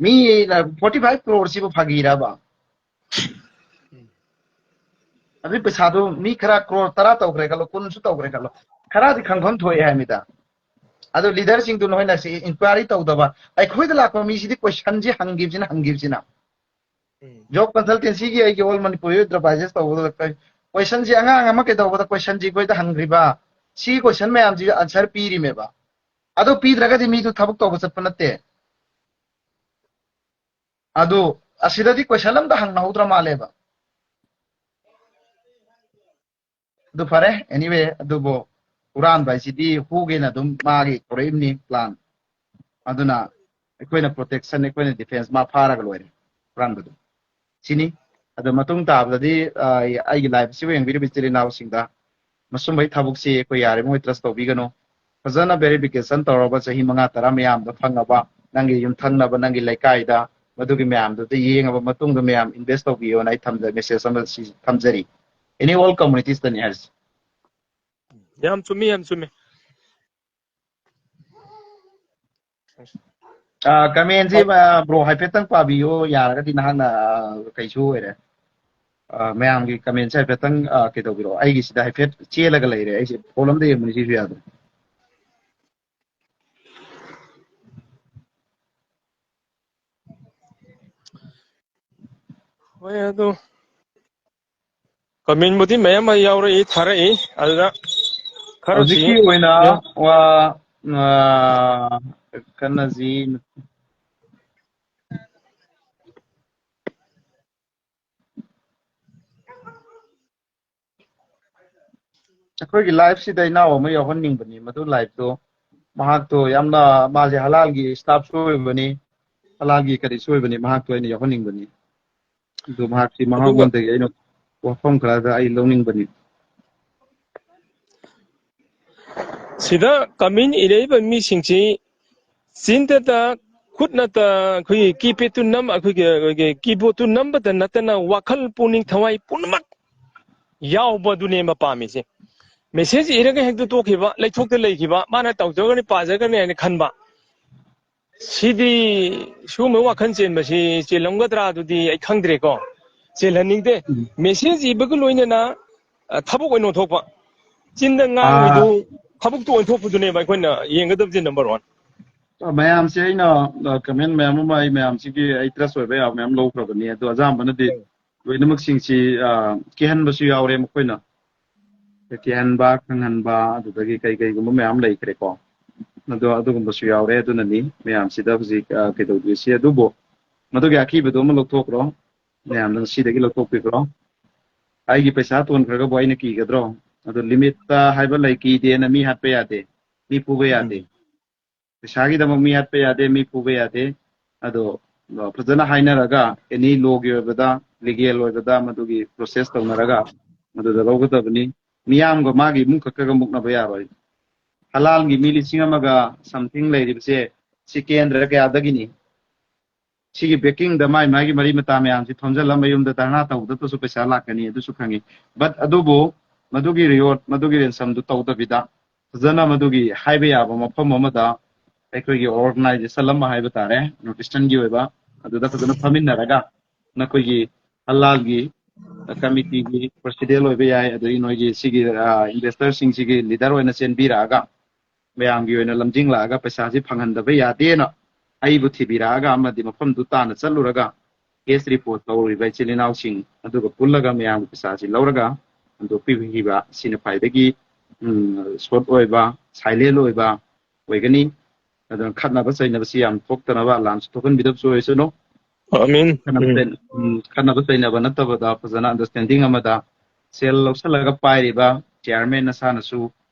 ꯃꯤꯅ forty five crore ꯁꯤꯕꯨ ꯐꯥꯒꯤꯔꯕ? ꯑꯗꯨꯏ ꯄꯩꯁꯥꯗꯨ ꯃꯤ ꯈꯔ ꯀ꯭ꯔꯣꯔ ꯇꯔꯥ ꯇꯧꯈ꯭ꯔꯦ ꯈꯜꯂꯣ, ꯀꯨꯟꯁꯨ ꯇꯧꯈ꯭ꯔꯦ ꯈꯜꯂꯣ, ꯈꯔꯗꯤ ꯈꯪꯐꯝ ꯊꯣꯛꯑꯦ ꯍꯥꯏꯃꯤꯗ꯫ ꯑꯗꯣ ꯂꯤꯗꯔꯁꯤꯡꯗꯨ ꯅꯣꯏꯅ ꯁꯤ ꯏꯟꯀ꯭ꯋꯥꯏꯔꯤ ꯇꯧꯗꯕ, ꯑꯩꯈꯣꯏꯗ ꯂꯥꯛꯄ ꯃꯤꯁꯤꯗꯤ ꯀꯣꯏꯁꯟꯁꯤ ꯍꯪꯈꯤꯕꯁꯤꯅ ꯍꯪꯈꯤꯕꯁꯤꯅ꯫ ꯎꯝ꯫ ꯖꯣꯕ ꯀꯟꯁꯜꯇꯦꯟꯁꯤꯒꯤ ꯑꯩꯒꯤ ꯑꯣꯜ ꯃꯅꯤꯄꯨꯔ ꯌꯨꯠ ꯑꯦꯟꯇꯔꯄ꯭ꯔꯥꯏꯖꯦꯁ ꯇꯧꯕꯗ ꯀꯣꯏꯁꯟꯁꯤ ꯑꯉꯥꯡ ꯑꯃ ꯀꯩꯗꯧꯕꯗ ꯀꯣꯏꯁꯟꯁꯤ ꯑꯩꯈꯣꯏꯗ ꯍꯪꯈ꯭ꯔꯤꯕ, ꯁꯤ ꯀꯣꯏꯁꯟ ꯃꯌꯥꯝꯁꯤ ꯑꯟꯁꯔ ꯄꯤꯔꯤꯃꯦꯕ꯫ ꯑꯗꯨ ꯄꯤꯗ꯭ꯔꯒꯗꯤ ꯃꯤꯗꯨ ꯊꯕꯛ ꯇꯧꯕ ꯆꯠꯄ ꯅꯠꯇꯦ꯫ ꯑꯗꯨ ꯑꯁꯤꯗꯗꯤ ꯀꯣꯏꯁꯟ ꯑꯝꯇ ꯍꯪꯅꯍꯧꯗ꯭ꯔ ꯃꯥꯜꯂꯦꯕ꯫ ꯑꯗꯨ ꯐꯔꯦ, anyway, ꯑꯗꯨꯕꯨ ꯍꯨꯔꯥꯟꯕ ꯍꯥꯏꯁꯤꯗꯤ ꯍꯨꯒꯦꯅ ꯑꯗꯨꯝ ꯃꯥꯒꯤ ꯀꯧꯔꯛꯏꯕꯅꯤ plan꯫ ꯑꯗꯨꯅ ꯑꯩꯈꯣꯏꯅ protection, ꯑꯩꯈꯣꯏꯅ defence, ꯃꯥ ꯐꯥꯔꯒ ꯂꯣꯏꯔꯦ ꯍꯨꯔꯥꯟꯕꯗꯨ꯫ ꯁꯤꯅꯤ꯫ ꯑꯗꯣ ꯃꯇꯨꯡ ꯇꯥꯕꯗꯗꯤ, ꯑ, ꯑꯩꯒꯤ live ꯑꯁꯤꯕꯨ ꯌꯦꯡꯕꯤꯔꯤꯕ ꯏꯆꯤꯜ ꯏꯅꯥꯎꯁꯤꯡꯗ ꯃꯁꯨꯝꯕꯒꯤ ꯊꯕꯛꯁꯤ ꯑꯩꯈꯣꯏ ꯌꯥꯔꯤꯕꯃꯈꯩ trust ꯇꯧꯕꯤꯒꯅꯨ꯫ ꯐꯖꯅ verification ꯇꯧꯔꯕ ꯆꯍꯤ ꯃꯉꯥ ꯇꯔꯥ ꯃꯌꯥꯝꯗ ꯐꯪꯉꯕ ꯅꯪꯒꯤ ꯌꯨꯝꯊꯪꯅꯕ, ꯅꯪꯒꯤ ꯂꯩꯀꯥꯏꯗ ꯃꯗꯨꯒꯤ ꯃꯌꯥꯝꯗꯨꯗ ꯌꯦꯡꯉꯕ ꯃꯇꯨꯡꯗ ꯃꯌꯥꯝ invest ꯇꯧꯕꯤꯌꯣꯅ ꯑꯩ ꯊꯝꯖ-, message ꯑꯃ ꯁꯤ ꯊꯝꯖꯔꯤ꯫ Any all communities ꯇꯅꯤ ꯍꯥꯏꯔꯤꯁꯦ꯫ ꯌꯥꯝ ꯆꯨꯝꯃꯤ, ꯌꯥꯝ ꯆꯨꯝꯃꯤ꯫ ꯑ, comment ꯁꯤ, ꯑ, bro ꯍꯥꯏꯐꯦꯠꯇꯪ ꯄꯥꯕꯤꯌꯣ, ꯌꯥꯔꯒꯗꯤ ꯅꯍꯥꯛꯅ, ꯑ, ꯀꯩꯁꯨ ꯑꯣꯏꯔꯦ꯫ ꯑ, ꯃꯌꯥꯝꯒꯤ comment ꯁꯦ ꯍꯥꯏꯐꯦꯠꯇꯪ, ꯑ, ꯀꯩꯗꯧꯕꯤꯔꯣ? ꯑꯩꯒꯤꯁꯤꯗ ꯍꯥꯏꯐꯦꯠ ꯆꯦꯜꯂꯒ ꯂꯩꯔꯦ꯫ ꯑꯩꯁꯦ phone ꯑꯝꯗ ꯌꯦꯡꯕꯅꯤ, ꯁꯤꯁꯨ ꯌꯥꯗ꯭ꯔꯦ꯫ ꯍꯣꯏ, ꯑꯗꯨ comment ꯕꯨꯗꯤ ꯃꯌꯥꯝ ꯑꯃ ꯌꯥꯎꯔꯛꯏ, ꯊꯥꯔꯛꯏ꯫ ꯑꯗꯨꯗ ꯈꯔꯁꯤ ꯍꯧꯖꯤꯛꯀꯤ ꯑꯣꯏꯅ ꯌꯥꯎ- ꯋꯥ, ꯑ, ꯀꯟꯅꯁꯤ ꯑꯩꯈꯣꯏꯒꯤ live ꯁꯤꯗ ꯏꯅꯥꯎ ꯑꯃ ꯌꯥꯎꯍꯟꯅꯤꯡꯕꯅꯤ꯫ ꯃꯗꯨ live ꯇꯣ ꯃꯍꯥꯛꯇꯣ ꯌꯥꯝꯅ, ꯃꯥꯁꯦ ꯍꯂꯥꯜꯒꯤ staff ꯁꯨ ꯑꯣꯏꯕꯅꯤ, ꯍꯂꯥꯜꯒꯤ ꯀꯔꯤꯁꯨ ꯑꯣꯏꯕꯅꯤ, ꯃꯍꯥꯛꯇꯣ ꯑꯩꯅ ꯌꯥꯎꯍꯟꯅꯤꯡꯕꯅꯤ꯫ ꯑꯗꯨ ꯃꯍꯥꯛꯁꯤ ꯑꯗꯨꯒ ꯃꯍꯥꯛꯉꯣꯟꯗꯒꯤ ꯑꯩꯅ ꯋꯥꯐꯝ ꯈꯔꯗ ꯑꯩ ꯂꯧꯅꯤꯡꯕꯅꯤ꯫ ꯁꯤꯗ comment ꯏꯔꯛꯏꯕ ꯃꯤꯁꯤꯡꯁꯤ ꯆꯤꯟꯗꯇ, ꯈꯨꯠꯅꯇ ꯑꯩꯈꯣꯏꯒꯤ keypad ꯇꯨ ꯅꯝ-, ꯑꯩꯈꯣꯏꯒꯤ, ꯑꯩꯈꯣꯏꯒꯤ keyboard ꯇꯨ ꯅꯝꯕꯇ ꯅꯠꯇꯅ ꯋꯥꯈꯜ, ꯄꯨꯛꯅꯤꯡ, ꯊꯋꯥꯏ ꯄꯨꯝꯅꯃꯛ ꯌꯥꯎꯕꯗꯨꯅꯦꯕ ꯄꯥꯝꯃꯤꯁꯦ꯫ Message ꯏꯔꯒ ꯍꯦꯛꯇ ꯇꯣꯛꯈꯤꯕ, ꯂꯩꯊꯣꯛꯇ ꯂꯩꯈꯤꯕ, ꯃꯥꯅ ꯇꯧꯖꯒꯅꯤ, ꯄꯥꯖꯒꯅꯤ ꯍꯥꯏꯅ ꯈꯟꯕ꯫ ꯁꯤꯗꯤ ꯁꯤꯒꯨꯝꯕ ꯋꯥꯈꯜ ꯆꯦꯟꯕꯁꯤ ꯆꯦꯜꯂꯝꯒꯗ꯭ꯔꯥ? ꯑꯗꯨꯗꯤ ꯑꯩ ꯈꯪꯗ꯭ꯔꯦꯀꯣ꯫ ꯆꯦꯜꯍꯟꯅꯤꯡꯗꯦ꯫ ꯎꯝ. ꯃꯦꯁꯦꯖ ꯏꯕꯒ ꯂꯣꯏꯅꯅ, ꯑ, ꯊꯕꯛ ꯑꯣꯏꯅ ꯑꯣꯟꯊꯣꯛꯄ꯫ ꯆꯤꯟꯗ ꯉꯥꯡꯕꯤꯗꯨ ꯊꯕꯛꯇ ꯑꯣꯟꯊꯣꯛꯄꯗꯨꯅꯦꯕ ꯑꯩꯈꯣꯏꯅ ꯌꯦꯡꯒꯗꯕꯁꯦ, ꯅꯝꯕꯔ ꯋꯥꯟ꯫ ꯃꯌꯥꯝꯁꯦ ꯑꯩꯅ ꯀꯃꯦꯟ ꯃꯌꯥꯝ ꯑꯃ ꯑꯩ ꯃꯌꯥꯝꯁꯤꯒꯤ ꯑꯩ ꯇ꯭ꯔꯁ ꯑꯣꯏꯕ ꯌꯥꯕ ꯃꯌꯥꯝ ꯂꯧꯈ꯭ꯔꯕꯅꯤ꯫ ꯑꯗꯣ ꯑꯌꯥꯝꯕꯅꯗꯤ ꯂꯣꯏꯅꯃꯛꯁꯤꯡꯁꯤ, ꯑ, ꯀꯤꯍꯟꯕꯁꯨ ꯌꯥꯎꯔꯦ ꯃꯈꯣꯏꯅ꯫ ꯀꯤꯍꯟꯕ, ꯈꯪꯍꯟꯕ, ꯑꯗꯨꯗꯒꯤ ꯀꯩ ꯀꯩꯒꯨꯝꯕ ꯃꯌꯥꯝ ꯂꯩꯈ꯭ꯔꯦꯀꯣ꯫ ꯑꯗꯣ ꯑꯗꯨꯒꯨꯝꯕꯁꯨ ꯌꯥꯎꯔꯦ꯫ ꯑꯗꯨꯅꯅꯤ ꯃꯌꯥꯝꯁꯤꯗ ꯍꯧꯖꯤꯛ, ꯑ, ꯀꯩꯗꯧꯗꯣꯏꯁꯤ꯫ ꯑꯗꯨꯕꯨ ꯃꯗꯨꯒꯤ ꯑꯀꯤꯕꯗꯣ ꯑꯃ ꯂꯧꯊꯣꯛꯈ꯭ꯔꯣ꯫ ꯃꯌꯥꯝꯅ ꯉꯁꯤꯗꯒꯤ ꯂꯧꯊꯣꯛꯄꯤꯈ꯭ꯔꯣ꯫ ꯑꯩꯒꯤ ꯄꯩꯁꯥ ꯇꯣꯟꯈ꯭ꯔꯒꯕꯨ ꯑꯩꯅ ꯀꯤꯒꯗ꯭ꯔꯣ? ꯑꯗꯣ ꯂꯤꯃꯤꯠꯇ ꯍꯥꯏꯕ ꯂꯩ, ꯀꯤꯗꯦꯅ ꯃꯤ ꯍꯥꯠꯄ ꯌꯥꯗꯦ, ꯃꯤ ꯐꯨꯕ ꯌꯥꯗꯦ꯫ ꯄꯩꯁꯥꯒꯤꯗꯃꯛ ꯃꯤ ꯍꯥꯠꯄ ꯌꯥꯗꯦ, ꯃꯤ ꯐꯨꯕ ꯌꯥꯗꯦ꯫ ꯑꯗꯣ, ꯑ, ꯐꯖꯅ ꯍꯥꯏꯅꯔꯒ ꯑꯦꯅꯤ ꯂꯣꯒꯤ ꯑꯣꯏꯕꯗ, ꯂꯤꯒꯦꯜ ꯑꯣꯏꯕꯗ ꯃꯗꯨꯒꯤ ꯄ꯭ꯔꯣꯁꯦꯁ ꯇꯧꯅꯔꯒ ꯃꯗꯨꯗ ꯂꯧꯒꯗꯕꯅꯤ꯫ ꯃꯤꯌꯥꯝꯒ ꯃꯥꯒꯤ ꯏꯃꯨꯡ ꯈꯛꯇꯒ ꯃꯨꯛꯅꯕ ꯌꯥꯔꯣꯏ꯫ ꯍꯂꯥꯜꯒꯤ ꯃꯤ ꯂꯤꯁꯤꯡ ꯑꯃꯒ ꯁꯝꯊꯤꯡ ꯂꯩꯔꯤꯕꯁꯦ ꯁꯤ ꯀꯦꯟꯗ꯭ꯔ ꯀꯌꯥꯗꯒꯤꯅꯤ? ꯁꯤꯒꯤ ꯕꯦꯀꯤꯡꯗ ꯃꯥꯏ ꯃꯥꯒꯤ ꯃꯔꯤ ꯃꯇꯥ ꯃꯌꯥꯝꯁꯤ ꯊꯣꯝꯖꯤꯜꯂ ꯃꯌꯨꯝꯗ ꯙꯔꯅꯥ ꯇꯧꯕꯗꯁꯨ ꯄꯩꯁꯥ ꯂꯥꯛꯀꯅꯤ, ꯑꯗꯨꯁꯨ ꯈꯪꯉꯤ꯫ ꯕꯠ ꯑꯗꯨꯕꯨ ꯃꯗꯨꯒꯤ ꯔꯤꯋꯥꯔꯗ, ꯃꯗꯨꯒꯤ ꯔꯦꯟꯁꯝꯗꯨ ꯇꯧꯗꯕꯤꯗ ꯐꯖꯅ ꯃꯗꯨꯒꯤ ꯍꯥꯏꯕ ꯌꯥꯕ ꯃꯐꯝ ꯑꯃꯗ ꯑꯩꯈꯣꯏꯒꯤ ꯑꯣꯔꯒꯅꯥꯏꯖꯦꯁꯟ ꯑꯃ ꯍꯥꯏꯕ ꯇꯥꯔꯦ, ꯅꯣꯔꯠ ꯏꯁꯇꯔꯟꯒꯤ ꯑꯣꯏꯕ, ꯑꯗꯨꯗ ꯐꯖꯅ ꯐꯝꯃꯤꯟꯅꯔꯒ ꯅꯈꯣꯏꯒꯤ ꯍꯂꯥꯜꯒꯤ ꯀꯃꯤꯇꯤꯒꯤ ꯄ꯭ꯔꯁꯤꯗꯦꯟ ꯑꯣꯏꯕ ꯌꯥꯏ, ꯑꯗꯒꯤ ꯅꯣꯏꯒꯤ ꯁꯤꯒꯤ, ꯑ, ꯏꯟꯚꯦꯁꯇꯔꯁꯤꯡꯁꯤꯒꯤ ꯂꯤꯗꯔ ꯑꯣꯏꯅ ꯆꯦꯟꯕꯤꯔꯛꯑꯒ ꯃꯌꯥꯝꯒꯤ ꯑꯣꯏꯅ ꯂꯝꯖꯤꯡꯂꯛꯑꯒ ꯄꯩꯁꯥꯁꯤ ꯐꯪꯍꯟꯗꯕ ꯌꯥꯗꯦꯅ ꯑꯩꯕꯨ ꯊꯤꯕꯤꯔꯛꯑꯒ ꯑꯃꯗꯤ ꯃꯐꯝꯗꯨ ꯇꯥꯟꯅ ꯆꯠꯂꯨꯔꯒ ꯀꯦꯁ ꯔꯤꯄꯣꯔꯠ ꯇꯧꯔꯤꯕ ꯏꯆꯤꯜ ꯏꯅꯥꯎꯁꯤꯡ ꯑꯗꯨꯒ ꯄꯨꯜꯂꯒ ꯃꯌꯥꯝꯒꯤ ꯄꯩꯁꯥꯁꯤ ꯂꯧꯔꯒ ꯍꯟꯗꯣꯛꯄꯤꯈꯤꯕ ꯑꯁꯤꯅ ꯈ꯭ꯋꯥꯏꯗꯒꯤ, ꯎꯝ, ꯁꯣꯔꯠ ꯑꯣꯏꯕ, ꯁꯥꯏꯂꯦꯟ ꯑꯣꯏꯕ ꯑꯣꯏꯒꯅꯤ꯫ ꯑꯗꯨꯅ ꯈꯠꯅꯕ ꯆꯩꯅꯕꯁꯤ ꯌꯥꯝ ꯊꯣꯛꯇꯅꯕ, ꯂꯥꯟꯁꯨ ꯊꯣꯛꯍꯟꯕꯤꯗꯕꯁꯨ ꯑꯣꯏꯁꯅꯨ꯫ ꯑꯃꯤꯟ꯫ ꯈꯠꯅꯕ ꯆꯩ-, ꯎꯝ, ꯈꯠꯅꯕ ꯆꯩꯅꯕ ꯅꯠꯇꯕꯗ ꯐꯖꯅ ꯑꯟꯗꯔꯁꯇꯦꯟꯗꯤꯡ ꯑꯃꯗ ꯁꯦꯜ ꯂꯧꯁꯤꯜꯂꯒ ꯄꯥꯏꯔꯤꯕ ꯆꯤꯌꯥꯔꯃꯦꯟ ꯅꯁꯥꯅꯁꯨ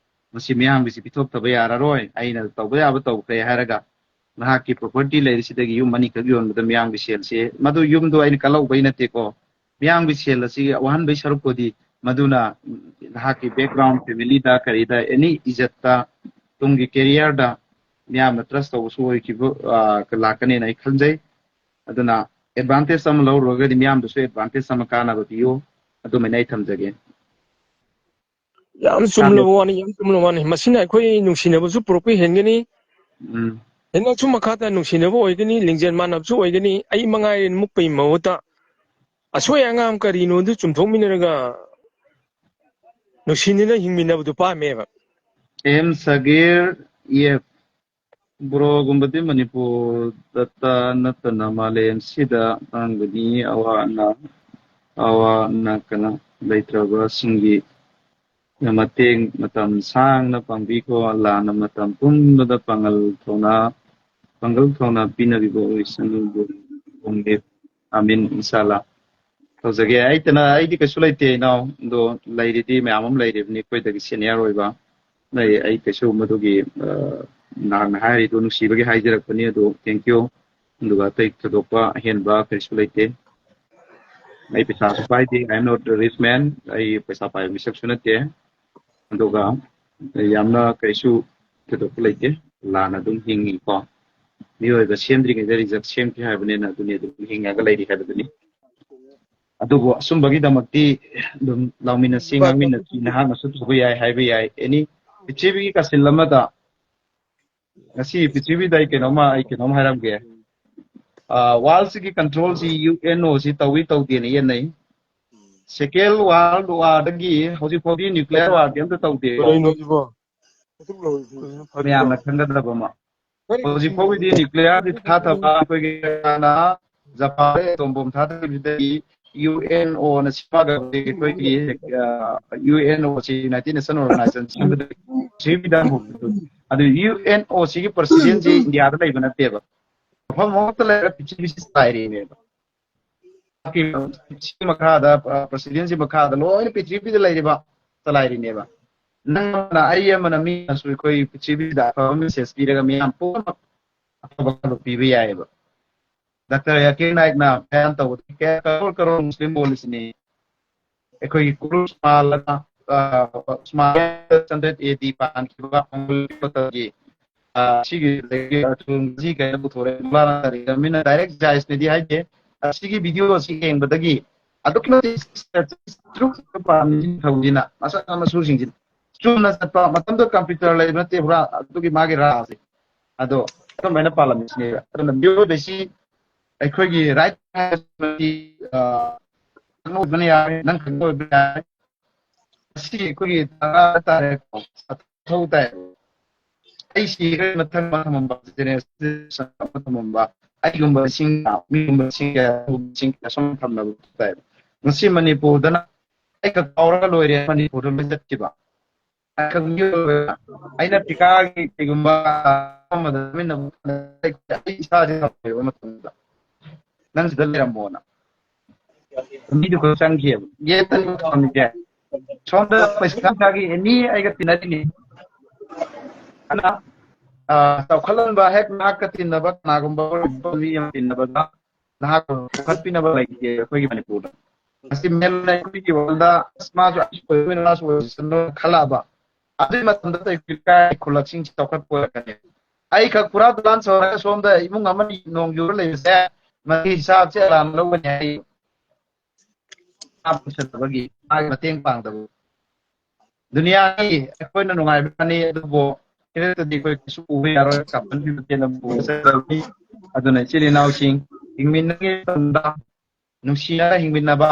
ꯃꯁꯤ ꯃꯤꯌꯥꯝꯒꯤꯁꯤ ꯄꯤꯊꯣꯛꯇꯕ ꯌꯥꯔꯔꯣꯏ, ꯑꯩꯅ ꯇꯧꯕ ꯌꯥꯕ ꯇꯧꯈ꯭ꯔꯦ ꯍꯥꯏꯔꯒ ꯅꯍꯥꯛꯀꯤ ꯄ꯭ꯔꯣꯄꯔꯇꯤ ꯂꯩꯔꯤꯁꯤꯗꯒꯤ ꯌꯨꯝ ꯑꯅꯤꯈꯛ ꯌꯣꯟꯕꯗ ꯃꯤꯌꯥꯝꯒꯤ ꯁꯦꯜꯁꯦ, ꯃꯗꯨ ꯌꯨꯝꯗꯣ ꯑꯩꯅ ꯀꯜꯍꯧꯕꯩ ꯅꯠꯇꯦꯀꯣ, ꯃꯤꯌꯥꯝꯒꯤ ꯁꯦꯜ ꯑꯁꯤ ꯋꯥꯍꯟꯕꯩ ꯁꯔꯨꯛꯄꯨꯗꯤ ꯃꯗꯨꯅ, ꯎꯝ, ꯅꯍꯥꯛꯀꯤ ꯕꯦꯛꯒ꯭ꯔꯥꯎꯟ ꯐꯦꯃꯤꯂꯤꯗ ꯀꯔꯤꯗ ꯑꯦꯅꯤ ꯏꯖꯠꯇ ꯇꯨꯡꯒꯤ ꯀꯦꯔꯤꯌꯔꯗ ꯃꯤꯌꯥꯝꯅ ꯇ꯭ꯔꯁ ꯇꯧꯕꯁꯨ ꯑꯣꯏꯈꯤꯕ, ꯑ, ꯂꯥꯛꯀꯅꯦꯅ ꯑꯩ ꯈꯟꯖꯩ꯫ ꯑꯗꯨꯅ ꯑꯦꯗꯚꯥꯟꯇꯦꯖ ꯑꯃ ꯂꯧꯔꯨꯔꯒꯗꯤ ꯃꯤꯌꯥꯝꯗꯁꯨ ꯑꯦꯗꯚꯥꯟꯇꯦꯖ ꯑꯃ ꯀꯥꯟꯅꯕ ꯄꯤꯌꯨ꯫ ꯑꯗꯨꯃꯥꯏꯅ ꯑꯩ ꯊꯝꯖꯒꯦ꯫ ꯌꯥꯝ ꯆꯨꯝꯂꯕ ꯋꯥꯅꯤ, ꯌꯥꯝ ꯆꯨꯝꯂꯕ ꯋꯥꯅꯤ꯫ ꯃꯁꯤꯅ ꯑꯩꯈꯣꯏ ꯅꯨꯡꯁꯤꯅꯕꯁꯨ ꯄꯨꯔꯛꯄ ꯍꯦꯟꯒꯅꯤ꯫ ꯎꯝ꯫ ꯍꯦꯟꯅꯁꯨ ꯃꯈꯥ ꯇꯥꯅ ꯅꯨꯡꯁꯤꯅꯕ ꯑꯣꯏꯒꯅꯤ, ꯂꯤꯡꯖꯦꯜ ꯃꯥꯟꯅꯕꯁꯨ ꯑꯣꯏꯒꯅꯤ꯫ ꯑꯩ ꯃꯉꯥꯏꯔꯦ ꯃꯨꯛꯄꯒꯤ ꯃꯍꯨꯠꯇ ꯑꯁꯣꯏ ꯑꯉꯥꯝ ꯀꯔꯤꯅꯣꯗꯨ ꯆꯨꯝꯊꯣꯛꯃꯤꯟꯅꯔꯒ ꯅꯨꯡꯁꯤꯅꯅ ꯍꯤꯡꯃꯤꯟꯅꯕꯗꯨ ꯄꯥꯝꯃꯦꯕ꯫ ꯑꯦꯝ ꯁꯒꯤꯔ ꯑꯦꯐ, ꯕ꯭ꯔꯣꯒꯨꯝꯕꯗꯤ ꯃꯅꯤꯄꯨꯔꯗꯇ ꯅꯠꯇꯅ ꯃꯥꯂꯦꯝꯁꯤꯗ ꯇꯥꯡꯒꯅꯤ꯫ ꯑꯋꯥ ꯑꯅꯥ ꯑꯋꯥ ꯑꯅꯥ ꯀꯩꯅꯣ ꯂꯩꯇ꯭ꯔꯕꯁꯤꯡꯒꯤ ꯃꯇꯦꯡ ꯃꯇꯝ ꯁꯥꯡꯅ ꯄꯥꯡꯕꯤꯈꯣ꯫ ꯂꯥꯟꯅ ꯃꯇꯝ ꯄꯨꯝꯕꯗ ꯄꯥꯡꯒꯜ ꯊꯧꯅꯥ ꯄꯥꯡꯒꯜ ꯊꯧꯅꯥ ꯄꯤꯅꯕꯤꯕ ꯑꯣꯏꯁꯅꯨ꯫ ꯑꯃꯤꯟ, ꯏꯟꯁꯥꯜꯂꯥ꯫ ꯇꯧꯖꯒꯦ꯫ ꯑꯩꯇꯅ ꯑꯩꯗꯤ ꯀꯩꯁꯨ ꯂꯩꯇꯦ ꯏꯅꯥꯎ, ꯑꯗꯣ ꯂꯩꯔꯤꯗꯤ ꯃꯌꯥꯝ ꯑꯃ ꯂꯩꯔꯤꯕꯅꯤ ꯑꯩꯈꯣꯏꯗꯒꯤ ꯁꯦꯅꯤꯌꯔ ꯑꯣꯏꯕ꯫ ꯑꯩ ꯑꯩ ꯀꯩꯁꯨ ꯃꯗꯨꯒꯤ ꯅꯍꯥꯛꯅ ꯍꯥꯏꯔꯤꯗꯣ ꯅꯨꯡꯁꯤꯕꯒꯤ ꯍꯥꯏꯖꯔꯛꯄꯅꯤ꯫ ꯑꯗꯣ ꯊꯦꯡꯀ꯭ꯌꯨ꯫ ꯑꯗꯨꯒ ꯑꯇꯩ ꯊꯣꯏꯗꯣꯛꯄ ꯑꯍꯦꯟꯕ ꯀꯔꯤꯁꯨ ꯂꯩꯇꯦ꯫ ꯑꯩ ꯄꯩꯁꯥꯁꯨ ꯄꯥꯏꯗꯦ꯫ I am not rich man. ꯑꯩ ꯄꯩꯁꯥ ꯄꯥꯏꯕ ꯃꯤꯁꯛꯁꯨ ꯅꯠꯇꯦ꯫ ꯑꯗꯨꯒ ꯌꯥꯝꯅ ꯀꯩꯁꯨ ꯊꯣꯏꯗꯣꯛꯄ ꯂꯩꯇꯦ꯫ ꯂꯥꯟꯅ ꯑꯗꯨꯝ ꯍꯤꯡꯉꯤꯀꯣ꯫ ꯃꯤꯑꯣꯏꯕ ꯁꯦꯝꯗ꯭ꯔꯤꯉꯩꯗ ꯔꯤꯖꯜ ꯁꯦꯝꯈꯤ ꯍꯥꯏꯕꯅꯤꯅ ꯑꯗꯨꯅꯤ ꯑꯗꯨꯝ ꯍꯤꯡꯉꯒ ꯂꯩꯔꯤ ꯍꯥꯏꯕꯗꯨꯅꯤ꯫ ꯑꯗꯨꯕꯨ ꯑꯁꯨꯝꯕꯒꯤꯗꯃꯛꯇꯤ ꯑꯗꯨꯝ ꯂꯥꯎꯃꯤꯟꯅꯁꯤ, ꯉꯥꯡꯃꯤꯟꯅꯁꯤ꯫ ꯅꯍꯥꯛꯅꯁꯨ ꯇꯧꯕ ꯌꯥꯏ, ꯍꯥꯏꯕ ꯌꯥꯏ꯫ ꯑꯦꯅꯤ ꯄ꯭ꯔꯤꯊꯤꯕꯤꯒꯤ ꯀꯥꯆꯤꯟ ꯑꯃꯗ ꯉꯁꯤ ꯄ꯭ꯔꯤꯊꯤꯕꯤꯗ ꯑꯩ ꯀꯩꯅꯣꯝꯃ ꯑꯩ ꯀꯩꯅꯣꯝ ꯍꯥꯏꯔꯝꯒꯦ꯫ ꯋꯥꯔꯜꯁꯤꯒꯤ ꯀꯟꯇ꯭ꯔꯣꯜꯁꯤ ꯌꯨ ꯑꯦꯟ ꯑꯣꯁꯤ ꯇꯧꯏ ꯇꯧꯗꯦꯅ ꯌꯦꯠꯅꯩ꯫ ꯁꯦꯀꯦꯟ ꯋꯥꯔꯜ ꯋꯥꯔꯗꯒꯤ ꯍꯧꯖꯤꯛ ꯐꯥꯎꯗꯤ ꯅ꯭ꯌꯨꯀ꯭ꯂꯤꯌꯔ ꯋꯥꯔꯗꯤ ꯑꯝꯇ ꯇꯧꯗꯦ꯫ ꯀꯩꯅꯣ ꯍꯥꯏꯁꯤꯕꯣ? ꯃꯌꯥꯝꯅ ꯈꯪꯒꯗꯕ ꯑꯃ, ꯍꯧꯖꯤꯛ ꯐꯥꯎꯒꯤꯗꯤ ꯅ꯭ꯌꯨꯀ꯭ꯂꯤꯌꯔꯗꯤ ꯊꯥꯊꯕ ꯑꯩꯈꯣꯏꯒꯤ ꯖꯄꯥꯟꯗ ꯑꯦꯇꯣꯝ ꯕꯣꯝ ꯊꯥꯗꯕꯁꯤꯗꯒꯤ ꯌꯨ ꯑꯦꯟ ꯑꯣꯅ ꯁꯤꯐꯥꯒ ꯑꯩꯈꯣꯏꯒꯤ ꯌꯨ ꯑꯦꯟ ꯑꯣ ꯁꯤ ꯌꯨꯅꯥꯏꯇꯦꯠ ꯅꯦꯁꯟ ꯑꯣꯔꯒꯅꯥꯏꯖꯦꯁꯟ ꯁꯦꯝꯕꯗꯒꯤ ꯁꯤꯕꯤꯗ ꯑꯗꯨ ꯌꯨ ꯑꯦꯟ ꯑꯣ ꯁꯤꯒꯤ ꯄ꯭ꯔꯁꯤꯗꯦꯟꯁꯤ ꯏꯟꯗꯤꯌꯥꯗ ꯂꯩꯕ ꯅꯠꯇꯦꯕ꯫ ꯃꯐꯝ ꯑꯃꯈꯛꯇ ꯂꯩꯔꯒ ꯄ꯭ꯔꯤꯊꯤꯕꯤꯁꯤ ꯆꯂꯥꯏꯔꯤꯅꯦꯕ꯫ ꯁꯤꯒꯤ ꯃꯈꯥꯗ ꯄ꯭ꯔꯁꯤꯗꯦꯟꯁꯤ ꯃꯈꯥꯗ ꯂꯣꯏꯅ ꯄ꯭ꯔꯤꯊꯤꯕꯤꯗ ꯂꯩꯔꯤꯕ ꯆꯂꯥꯏꯔꯤꯅꯦꯕ꯫ ꯅꯪ ꯑꯃꯅ ꯑꯩ ꯑꯃꯅ ꯃꯤ ꯑꯃꯁꯨ ꯑꯩꯈꯣꯏ ꯄ꯭ꯔꯤꯊꯤꯕꯤꯗ ꯑꯐꯕ ꯃꯦꯁꯦꯖ ꯄꯤꯔꯒ ꯃꯤꯌꯥꯝ ꯄꯨꯝꯅꯃꯛ ꯑꯐꯕ ꯈꯟꯗꯣꯛꯄꯤꯕ ꯌꯥꯏꯑꯕ꯫ ꯗꯥꯛꯇꯔ ꯌꯥꯀꯤꯔ ꯅꯥꯏꯛꯅ ꯕꯌꯥꯟ ꯇꯧꯕꯗ ꯀꯌꯥ ꯀꯔꯣꯔ ꯀꯔꯣꯔ ꯃꯨꯁꯂꯤꯝ ꯑꯣꯜꯂꯤꯁꯤꯅꯤ꯫ ꯑꯩꯈꯣꯏꯒꯤ ꯀꯨꯔꯨꯁ ꯃꯥꯜꯂꯒ ꯎꯁꯃꯥꯟ ꯆꯟꯗ꯭ꯔꯦꯠ ꯑꯦ ꯗꯤ ꯄꯥꯟꯈꯤꯕ ꯃꯇꯝꯒꯤ ꯁꯤꯒꯤ ꯀꯩꯅ ꯄꯨꯊꯣꯔꯛꯑꯦ꯫ ꯃꯤꯅ ꯗꯥꯏꯔꯦꯛ ꯖꯥꯏꯁꯅꯦꯗꯤ ꯍꯥꯏꯗꯦ꯫ ꯑꯁꯤꯒꯤ ꯚꯤꯗꯤꯑꯣ ꯑꯁꯤ ꯌꯦꯡꯕꯗꯒꯤ ꯑꯗꯨꯛꯀꯤ ꯃꯇꯤꯛ ꯊꯧꯁꯤꯅ ꯃꯁꯛ ꯃꯁꯨꯁꯤꯡꯁꯤꯅ ꯆꯨꯝꯅ ꯆꯠꯄ ꯃꯇꯝꯗ ꯀꯝꯄ꯭ꯌꯨꯇꯔ ꯂꯩꯕ ꯅꯠꯇꯦ ꯍꯨꯔꯥ ꯑꯗꯨꯒꯤ ꯃꯥꯒꯤ ꯔꯥꯁꯦ꯫ ꯑꯗꯣ ꯑꯗꯨꯃꯥꯏꯅ ꯄꯥꯜꯂꯝꯃꯤꯁꯤꯅꯦꯕ꯫ ꯑꯗꯨꯅ ꯃꯤꯑꯣꯏꯕꯁꯤ ꯑꯩꯈꯣꯏꯒꯤ ꯔꯥꯏꯠ ꯍꯥꯏꯕꯁꯤ, ꯑ, ꯈꯪꯕ ꯑꯣꯏꯕꯅ ꯌꯥꯔꯦ, ꯅꯪ ꯈꯪꯕ ꯑꯣꯏꯕꯅ ꯌꯥꯔꯦ꯫ ꯃꯁꯤ ꯑꯩꯈꯣꯏꯒꯤ ꯗꯔꯀꯥꯔ ꯇꯥꯔꯦꯀꯣ, ꯃꯊꯧ ꯇꯥꯏ꯫ ꯑꯩ ꯁꯤꯈ꯭ꯔꯦ, ꯃꯊꯪ ꯑꯃ ꯊꯝꯃꯝꯕ, ꯖꯦꯅꯦꯔꯦꯁꯟ ꯑꯃ ꯊꯝꯃꯝꯕ, ꯑꯩꯒꯨꯝꯕ ꯂꯤꯁꯤꯡ ꯀꯌꯥ, ꯃꯤꯒꯨꯝꯕ ꯂꯤꯁꯤꯡ ꯀꯌꯥ, ꯂꯤꯁꯤꯡ ꯀꯌꯥ ꯁꯨꯝ ꯊꯝꯅꯕ ꯃꯊꯧ ꯇꯥꯏ꯫ ꯉꯁꯤ ꯃꯅꯤꯄꯨꯔꯗꯅ ꯑꯩ ꯈꯛ ꯀꯥꯎꯔꯒ ꯂꯣꯏꯔꯦ, ꯃꯅꯤꯄꯨꯔꯗ ꯂꯣꯏ ꯆꯠꯈꯤꯕ꯫ ꯑꯩꯅ ꯐꯤꯀꯥꯒꯤ ꯀꯩꯒꯨꯝꯕ ꯑꯃꯗ ꯆꯠꯃꯤꯟꯅꯕ ꯃꯇꯝꯗ ꯑꯩ ꯏꯁꯥꯁꯦ ꯉꯝꯃꯣꯏꯕ ꯃꯇꯝꯗ, "ꯅꯪ ꯁꯤꯗ ꯂꯩꯔꯝꯃꯣꯅ", ꯃꯤꯗꯨ ꯈꯛ ꯆꯪꯈꯤꯑꯕ꯫ ꯌꯦꯠꯇꯅꯤ ꯊꯝꯃꯤꯁꯦ꯫ ꯁꯣꯝꯗ ꯄꯩꯁꯥ ꯅꯨꯡꯁꯥꯒꯤ ꯑꯦꯅꯤ ꯑꯩꯒ ꯇꯤꯟꯅꯔꯤꯅꯤ꯫ ꯑꯗꯨꯅ, ꯑ, ꯆꯥꯎꯈꯠꯂꯝꯕ ꯍꯦꯛ ꯅꯍꯥꯛꯀ ꯇꯤꯟꯅꯕ ꯀꯅꯥꯒꯨꯝꯕ ꯑꯣꯏꯔꯝꯕ ꯃꯤ ꯑꯃ ꯇꯤꯟꯅꯕꯗ ꯅꯍꯥꯛꯄꯨ ꯆꯥꯎꯈꯠꯄꯤꯅꯕ ꯂꯩꯇꯦ ꯑꯩꯈꯣꯏꯒꯤ ꯃꯅꯤꯄꯨꯔꯗ꯫ ꯉꯁꯤ ꯃꯦꯟ ꯑꯣꯏꯅ ꯑꯩꯈꯣꯏꯒꯤ ꯋꯥꯔꯜꯗ ꯑꯁ ꯃꯥꯁꯨ ꯑꯩ ꯑꯣꯏꯕꯅ ꯃꯥꯁꯨ ꯑꯣꯏꯁꯅꯨ ꯈꯜꯂꯛꯑꯕ, ꯑꯗꯨꯒꯤ ꯃꯇꯝꯗ ꯑꯩꯈꯣꯏ ꯂꯩꯀꯥꯏ ꯈꯨꯜꯂꯛꯁꯤꯡꯁꯤ ꯆꯥꯎꯈꯠꯄ ꯑꯣꯏꯔꯛꯀꯅꯤ꯫ ꯑꯩ ꯈꯛ ꯄꯨꯔꯥ ꯗꯨꯂꯥꯟ ꯁꯧꯔꯒ ꯁꯣꯝꯗ ꯏꯃꯨꯡ ꯑꯃꯅꯤ ꯅꯣꯡ ꯌꯨꯔ ꯂꯩꯕꯁꯦ, ꯃꯁꯤ ꯍꯤꯁꯥꯞꯁꯦ ꯑꯂꯥꯟ ꯂꯧꯒꯅꯤ ꯍꯥꯏ꯫ ꯃꯥ ꯄꯨꯁꯟꯅꯕꯒꯤ, ꯃꯥꯒꯤ ꯃꯇꯦꯡ ꯄꯥꯡꯗꯕ꯫ ꯗꯨꯅꯤꯌꯥꯒꯤ ꯑꯩꯈꯣꯏꯅ ꯅꯨꯡꯉꯥꯏꯕ ꯐꯅꯤ, ꯑꯗꯨꯕꯨ ꯍꯤꯔꯦꯠꯇꯗꯤ ꯑꯩꯈꯣꯏ ꯀꯩꯁꯨ ꯎꯕ ꯌꯥꯔꯣꯏ꯫ ꯀꯥꯞꯍꯟꯕꯤꯕ ꯆꯦꯟꯅꯕ ꯄꯨꯒꯗꯕꯅꯤ꯫ ꯑꯗꯨꯅ ꯏꯆꯤꯜ ꯏꯅꯥꯎꯁꯤꯡ, ꯍꯤꯡꯃꯤꯟꯅꯉꯩ ꯃꯇꯝꯗ ꯅꯨꯡꯁꯤꯅꯅ ꯍꯤꯡꯃꯤꯟꯅꯕ,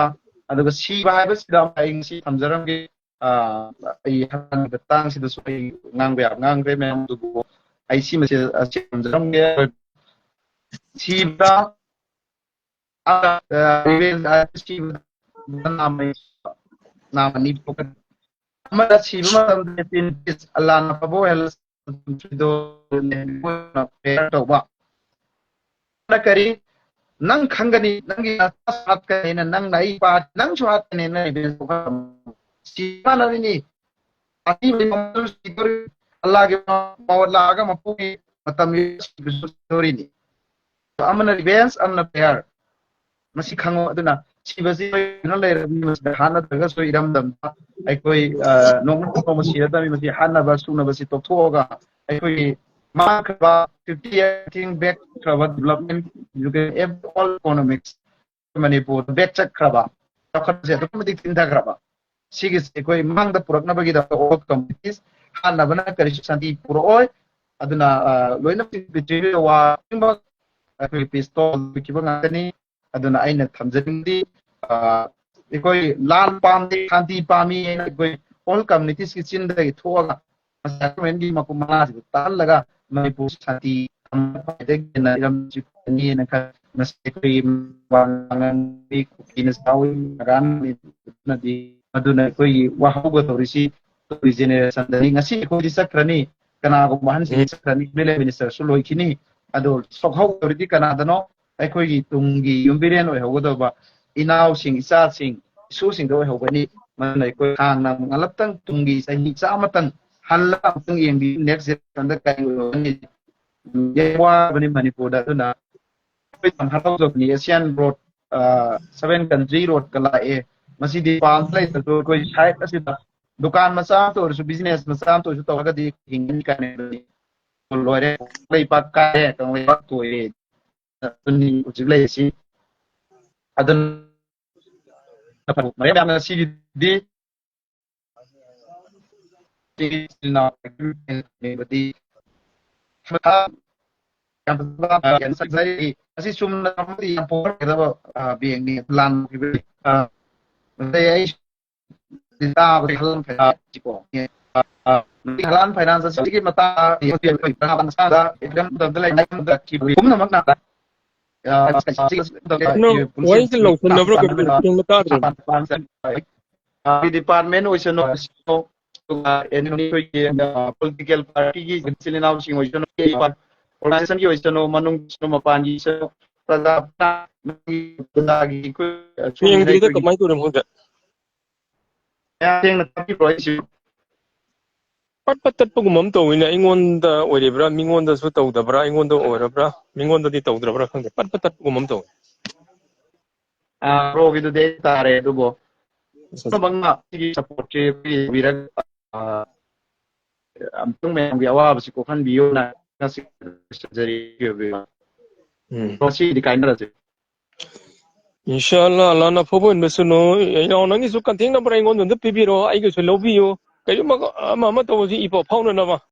ꯑꯗꯨꯒ ꯁꯤꯕ ꯍꯥꯏꯕꯁꯤꯗ ꯑꯃ ꯑꯩ ꯉꯁꯤ ꯊꯝꯖꯔꯝꯒꯦ꯫ ꯑ, ꯑꯩ ꯍꯥꯟꯅ ꯃꯇꯥꯡꯁꯤꯗꯁꯨ ꯑꯩ ꯉꯥꯡꯕ ꯌꯥꯕ ꯉꯥꯡꯈ꯭ꯔꯦ ꯃꯌꯥꯝ, ꯑꯗꯨꯕꯨ ꯑꯩ ꯁꯤꯃꯁꯦ ꯑꯁꯤ ꯊꯝꯖꯔꯝꯒꯦ꯫ ꯁꯤꯕꯗ, ꯑ, ꯑ, ꯁꯤꯕꯗ ꯅꯥꯝꯃ, ꯅꯥꯝꯃ ꯑꯅꯤ ꯊꯣꯛꯀꯅꯤ꯫ ꯑꯃꯗ ꯁꯤꯕ ꯃꯇꯝꯗ ꯇꯤꯟ ꯄꯤꯁ ꯑꯜꯂꯥꯅ ꯑꯐꯕ ꯑꯣꯏꯍꯜꯂꯁꯤ, ꯄ꯭ꯔꯦꯌꯔ ꯇꯧꯕ꯫ ꯑꯃꯅ ꯀꯔꯤ? ꯅꯪ ꯈꯪꯒꯅꯤ, ꯅꯪꯒꯤ ꯅꯁꯥꯁꯨ ꯍꯥꯠꯀꯅꯤꯅ, ꯅꯪꯅ ꯑꯩ ꯄꯥ-, ꯅꯪꯁꯨ ꯍꯥꯠꯀꯅꯤꯅ revenge ꯂꯧꯈꯠꯂꯝꯃꯤ꯫ ꯁꯤ ꯃꯥꯟꯅꯔꯤꯅꯤ꯫ ꯑꯊꯤꯕꯒꯤ ꯃꯑꯣꯡꯗ ꯁꯤꯗꯣꯔꯤ꯫ ꯑꯜꯂꯥꯒꯤ ꯃꯑꯣꯡ ꯂꯥꯛꯑꯒ ꯃꯄꯨꯒꯤ ꯃꯇꯝ ꯁꯤꯗꯣꯔꯤꯅꯤ꯫ ꯑꯃꯅ revenge, ꯑꯃꯅ prayer꯫ ꯃꯁꯤ ꯈꯪꯉꯣ꯫ ꯑꯗꯨꯅ ꯁꯤꯕꯁꯤ ꯂꯣꯏꯅ ꯂꯩꯔꯕꯅꯤ꯫ ꯃꯁꯤꯗ ꯍꯥꯠꯅꯗ꯭ꯔꯒꯁꯨ ꯏꯔꯝꯗꯝꯗ ꯑꯩꯈꯣꯏ, ꯑ, ꯅꯣꯡꯃ ꯅꯣꯡꯃ ꯁꯤꯔꯗꯕꯅꯤ꯫ ꯃꯁꯤ ꯍꯥꯠꯅꯕ ꯁꯨꯅꯕꯁꯤ ꯇꯣꯛꯊꯣꯛꯑꯒ ꯑꯩꯈꯣꯏꯒꯤ ꯃꯥꯡꯈ꯭ꯔꯕ fifty year ꯊꯤꯡ back ꯆꯠꯈ꯭ꯔꯕ development, education, all economics ꯃꯅꯤꯄꯨꯔꯗ back ꯆꯠꯈ꯭ꯔꯕ, ꯆꯥꯎꯈꯠꯄꯁꯦ ꯑꯗꯨꯛꯀꯤ ꯃꯇꯤꯛ ꯊꯤꯟꯊꯈ꯭ꯔꯕ꯫ ꯁꯤꯒꯤꯁꯦ ꯑꯩꯈꯣꯏ ꯃꯥꯡꯗ ꯄꯨꯔꯛꯅꯕꯒꯤꯗꯃꯛꯇ all communities ꯍꯥꯠꯅꯕꯅ ꯀꯔꯤꯁꯨ ꯁꯥꯟꯇꯤ ꯄꯨꯔꯛꯑꯣꯏ꯫ ꯑꯗꯨꯅ, ꯑ, ꯂꯣꯏꯅ ꯄ꯭ꯔꯤꯊꯤꯕꯤꯗ ꯋꯥ ꯈꯨꯗꯤꯡꯃꯛ ꯑꯩꯈꯣꯏꯒꯤ ꯄꯤꯁꯇꯣꯜ ꯂꯣꯏꯈꯤꯕ ꯉꯥꯛꯇꯅꯤ꯫ ꯑꯗꯨꯅ ꯑꯩꯅ ꯊꯝꯖꯅꯤꯡꯕꯗꯤ, ꯑ, ꯑꯩꯈꯣꯏ ꯂꯥꯟ ꯄꯥꯝꯗꯦ, ꯁꯥꯟꯇꯤ ꯄꯥꯝꯃꯤ ꯍꯥꯏꯅ ꯑꯩꯈꯣꯏ ꯑꯣꯜ ꯀꯝꯃꯨꯅꯤꯇꯤꯁꯀꯤ ꯆꯤꯟꯗꯒꯤ ꯊꯣꯛꯑꯒ ꯃꯁꯤ ꯒꯣꯔꯃꯦꯟꯒꯤ ꯃꯄꯨꯡ ꯃꯅꯥꯁꯤꯕꯨ ꯇꯥꯍꯜꯂꯒ ꯃꯅꯤꯄꯨꯔ ꯁꯥꯟꯇꯤ ꯊꯝꯕ ꯈ꯭ꯋꯥꯏꯗꯒꯤ ꯍꯦꯟꯅ ꯏꯔꯝ ꯅꯛꯁꯤ ꯐꯅꯤꯅ ꯈꯜꯂꯤ꯫ ꯃꯁꯤ ꯑꯩꯈꯣꯏꯒꯤ ꯋꯥ ꯉꯥꯡꯕꯤ ꯀꯨꯀꯤꯅ ꯆꯥꯎꯏ, ꯅꯥꯒꯥꯅ ꯃꯅꯤꯄꯨꯔꯅꯗꯤ꯫ ꯑꯗꯨꯅ ꯑꯩꯈꯣꯏꯒꯤ ꯋꯥꯍꯧꯒꯗꯧꯔꯤꯁꯤ ꯇꯨꯡꯒꯤ ꯖꯦꯅꯦꯔꯦꯁꯟꯗꯅꯤ꯫ ꯉꯁꯤ ꯑꯩꯈꯣꯏꯗꯤ ꯆꯠꯈ꯭ꯔꯅꯤ, ꯀꯅꯥꯒꯨꯝꯕ ꯑꯍꯟꯁꯤꯡ ꯆꯠꯈ꯭ꯔꯅꯤ, ꯑꯦꯝ ꯑꯦꯜ ꯑꯦ ꯃꯤꯅꯤꯁꯇꯔꯁꯨ ꯂꯣꯏꯈꯤꯅꯤ꯫ ꯑꯗꯣ ꯁꯣꯛꯍꯧꯗꯧꯔꯤꯗꯤ ꯀꯅꯥꯗꯅꯣ? ꯑꯩꯈꯣꯏꯒꯤ ꯇꯨꯡꯒꯤ ꯌꯨꯝꯕꯤꯔꯦꯟ ꯑꯣꯏꯍꯧꯒꯗꯧꯕ ꯏꯅꯥꯎꯁꯤꯡ, ꯏꯆꯥꯁꯤꯡ, ꯏꯁꯨꯁꯤꯡꯗ ꯑꯣꯏꯍꯧꯒꯅꯤ꯫ ꯃꯗꯨꯅ ꯑꯩꯈꯣꯏ ꯍꯥꯟꯅ ꯉꯜꯂꯞꯇꯪ ꯇꯨꯡꯒꯤ ꯆꯍꯤ ꯆꯥꯝꯃꯇꯪ ꯍꯜꯂꯒ ꯑꯃꯨꯛꯇꯪ ꯌꯦꯡꯕꯤꯌꯨ, ꯅꯦꯛꯁ ꯖꯦꯅꯦꯔꯦꯁꯟꯗ ꯀꯔꯤ ꯑꯣꯏꯍꯧꯒꯅꯤ꯫ ꯌꯥꯝ ꯋꯥꯕꯅꯤ ꯃꯅꯤꯄꯨꯔꯗ꯫ ꯑꯗꯨꯅ ꯑꯩꯈꯣꯏ ꯌꯥꯝ ꯍꯔꯥꯎꯖꯕꯅꯤ, ꯑꯦꯁꯤꯌꯥꯟ ꯔꯣꯗ, ꯁꯚꯦꯟ ꯀꯟꯇ꯭ꯔꯤ ꯔꯣꯗꯀ ꯂꯥꯛꯑꯦ꯫ ꯃꯁꯤꯗꯤ ꯄꯥꯝ ꯂꯩꯇ꯭ꯔꯁꯨ ꯑꯩꯈꯣꯏ ꯁꯥꯏꯠ ꯑꯁꯤꯗ ꯗꯨꯀꯥꯟ ꯃꯆꯥ ꯑꯃꯇ ꯑꯣꯏꯔꯁꯨ, ꯕꯤꯖꯤꯅꯦꯁ ꯃꯆꯥ ꯑꯃꯇ ꯑꯣꯏꯔꯁꯨ ꯇꯧꯔꯒꯗꯤ ꯍꯤꯡꯒꯅꯤ ꯀꯥꯏꯅ꯫ ꯂꯣꯏꯔꯦ, ꯂꯩꯕꯥꯛ ꯀꯥꯏꯔꯦ, ꯀꯪꯂꯩꯄꯥꯛ ꯇꯣꯏꯔꯦ꯫ ꯑꯗꯨꯅꯤ ꯍꯧꯖꯤꯛ ꯂꯩꯔꯤꯁꯤ꯫ ꯑꯗꯨꯅ ꯃꯔꯝ ꯌꯥꯝꯅ ꯁꯤꯒꯤꯗꯤ ꯏꯆꯤꯜ ꯏꯅꯥꯎ ꯌꯥꯝ ꯐꯖꯕ, ꯌꯥꯝ ꯆꯥꯏ꯫ ꯑꯁꯤ ꯆꯨꯝꯅ ꯑꯃꯗꯤ ꯌꯥꯝ ꯄꯣꯛꯍꯟꯒꯗꯕ, ꯑ, ꯕꯦꯡꯅꯤ꯫ ꯂꯥꯟꯈꯤꯕꯒꯤ, ꯑ, ꯑꯗꯩ ꯑꯩ ꯇꯥꯕꯗ ꯍꯂꯥꯟ ꯐꯥꯏꯅꯥꯟꯁꯀꯣ, ꯑ, ꯍꯂꯥꯟ ꯐꯥꯏꯅꯥꯟꯁ ꯑꯁꯤꯒꯤ ꯃꯇꯥꯡꯗ ꯑꯩꯈꯣꯏ ꯃꯇꯝꯗ ꯂꯩ, ꯄꯨꯝꯅꯃꯛꯅ, ꯑ, ꯅꯪ ꯋꯥꯔꯤꯁꯦ ꯂꯧꯁꯤꯟꯅꯕ꯭ꯔꯥ ꯀꯩꯅꯣ? ꯁꯦꯡꯅ ꯇꯥꯗ꯭ꯔꯦ꯫ ꯑ, department ꯑꯣꯏꯁꯅꯨ, ꯑꯗꯨꯒ ꯑꯩꯈꯣꯏꯒꯤ, ꯑ, political party ꯒꯤ ꯏꯆꯤꯜ ꯏꯅꯥꯎꯁꯤꯡ ꯑꯣꯏꯁꯅꯨ, organization ꯒꯤ ꯑꯣꯏꯁꯅꯨ, ꯃꯅꯨꯡꯒꯤ ꯑꯣꯏꯁꯅꯨ, ꯃꯄꯥꯟꯒꯤ ꯑꯣꯏꯁꯅꯨ, ꯄ꯭ꯔꯖꯥ ꯄ꯭ꯔꯖꯥꯒꯤ ꯑꯩꯈꯣꯏ, ꯑ, ꯌꯦꯡꯗ꯭ꯔꯤꯗ ꯀꯃꯥꯏꯅ ꯇꯧꯔꯤꯅꯣ ꯈꯪꯗꯦ꯫ ꯃꯌꯥꯝ ꯁꯦꯡꯅ ꯇꯥꯕꯤꯕ꯭ꯔꯣ ꯑꯩꯁꯤꯕꯨ? ꯄꯠ ꯄꯠ ꯇꯠꯄꯒꯨꯝꯕ ꯑꯃ ꯇꯧꯋꯤꯅꯦ꯫ ꯑꯩꯉꯣꯟꯗ ꯑꯣꯏꯔꯤꯕ꯭ꯔꯥ, ꯃꯤꯉꯣꯟꯗꯁꯨ ꯇꯧꯗꯕ꯭ꯔꯥ, ꯑꯩꯉꯣꯟꯗ ꯑꯣꯏꯔꯕ꯭ꯔꯥ, ꯃꯤꯉꯣꯟꯗꯗꯤ ꯇꯧꯗ꯭ꯔꯕ꯭ꯔꯥ ꯈꯪꯗꯦ, ꯄꯠ ꯄꯠ ꯇꯠꯄꯒꯨꯝꯕ ꯑꯃ ꯇꯧꯋꯤ꯫ ꯑ, ꯕ꯭ꯔꯣꯒꯤꯗꯨꯗꯤ ꯑꯩ ꯇꯥꯔꯦ, ꯑꯗꯨꯕꯨ ꯄꯨꯝꯅꯃꯛꯅ ꯁꯤꯒꯤ support ꯁꯦ ꯄꯤꯕꯤꯔꯒ, ꯑ, ꯑꯃꯨꯛꯇꯪ ꯃꯌꯥꯝꯒꯤ ꯑꯋꯥꯕꯁꯤ ꯀꯣꯛꯍꯟꯕꯤꯌꯣꯅ ꯉꯁꯤ ꯁꯔꯖꯔꯤ ꯑꯣꯏꯕꯤꯕ꯫ ꯎꯝ꯫ ꯕ꯭ꯔꯣ, ꯁꯤꯒꯤꯗꯤ ꯀꯥꯏꯅꯔꯁꯦ꯫ ꯏꯟꯁꯥ ꯑꯜꯂꯥ, ꯑꯜꯂꯥꯅ ꯑꯐꯕ ꯑꯣꯏꯍꯟꯕꯁꯅꯨ꯫ ꯏꯅꯥꯎ, ꯅꯪꯒꯤꯁꯨ contact number ꯑꯩꯉꯣꯟꯗ ꯑꯝꯇ ꯄꯤꯕꯤꯔꯣ, ꯑꯩꯒꯤꯁꯨ ꯂꯧꯕꯤꯌꯨ꯫ ꯀꯔꯤꯒꯨꯝꯕ ꯑꯃ ꯑꯃ ꯇꯧꯕꯁꯤ ꯏ ꯄꯥꯎ ꯐꯥꯎꯅꯅꯕ꯫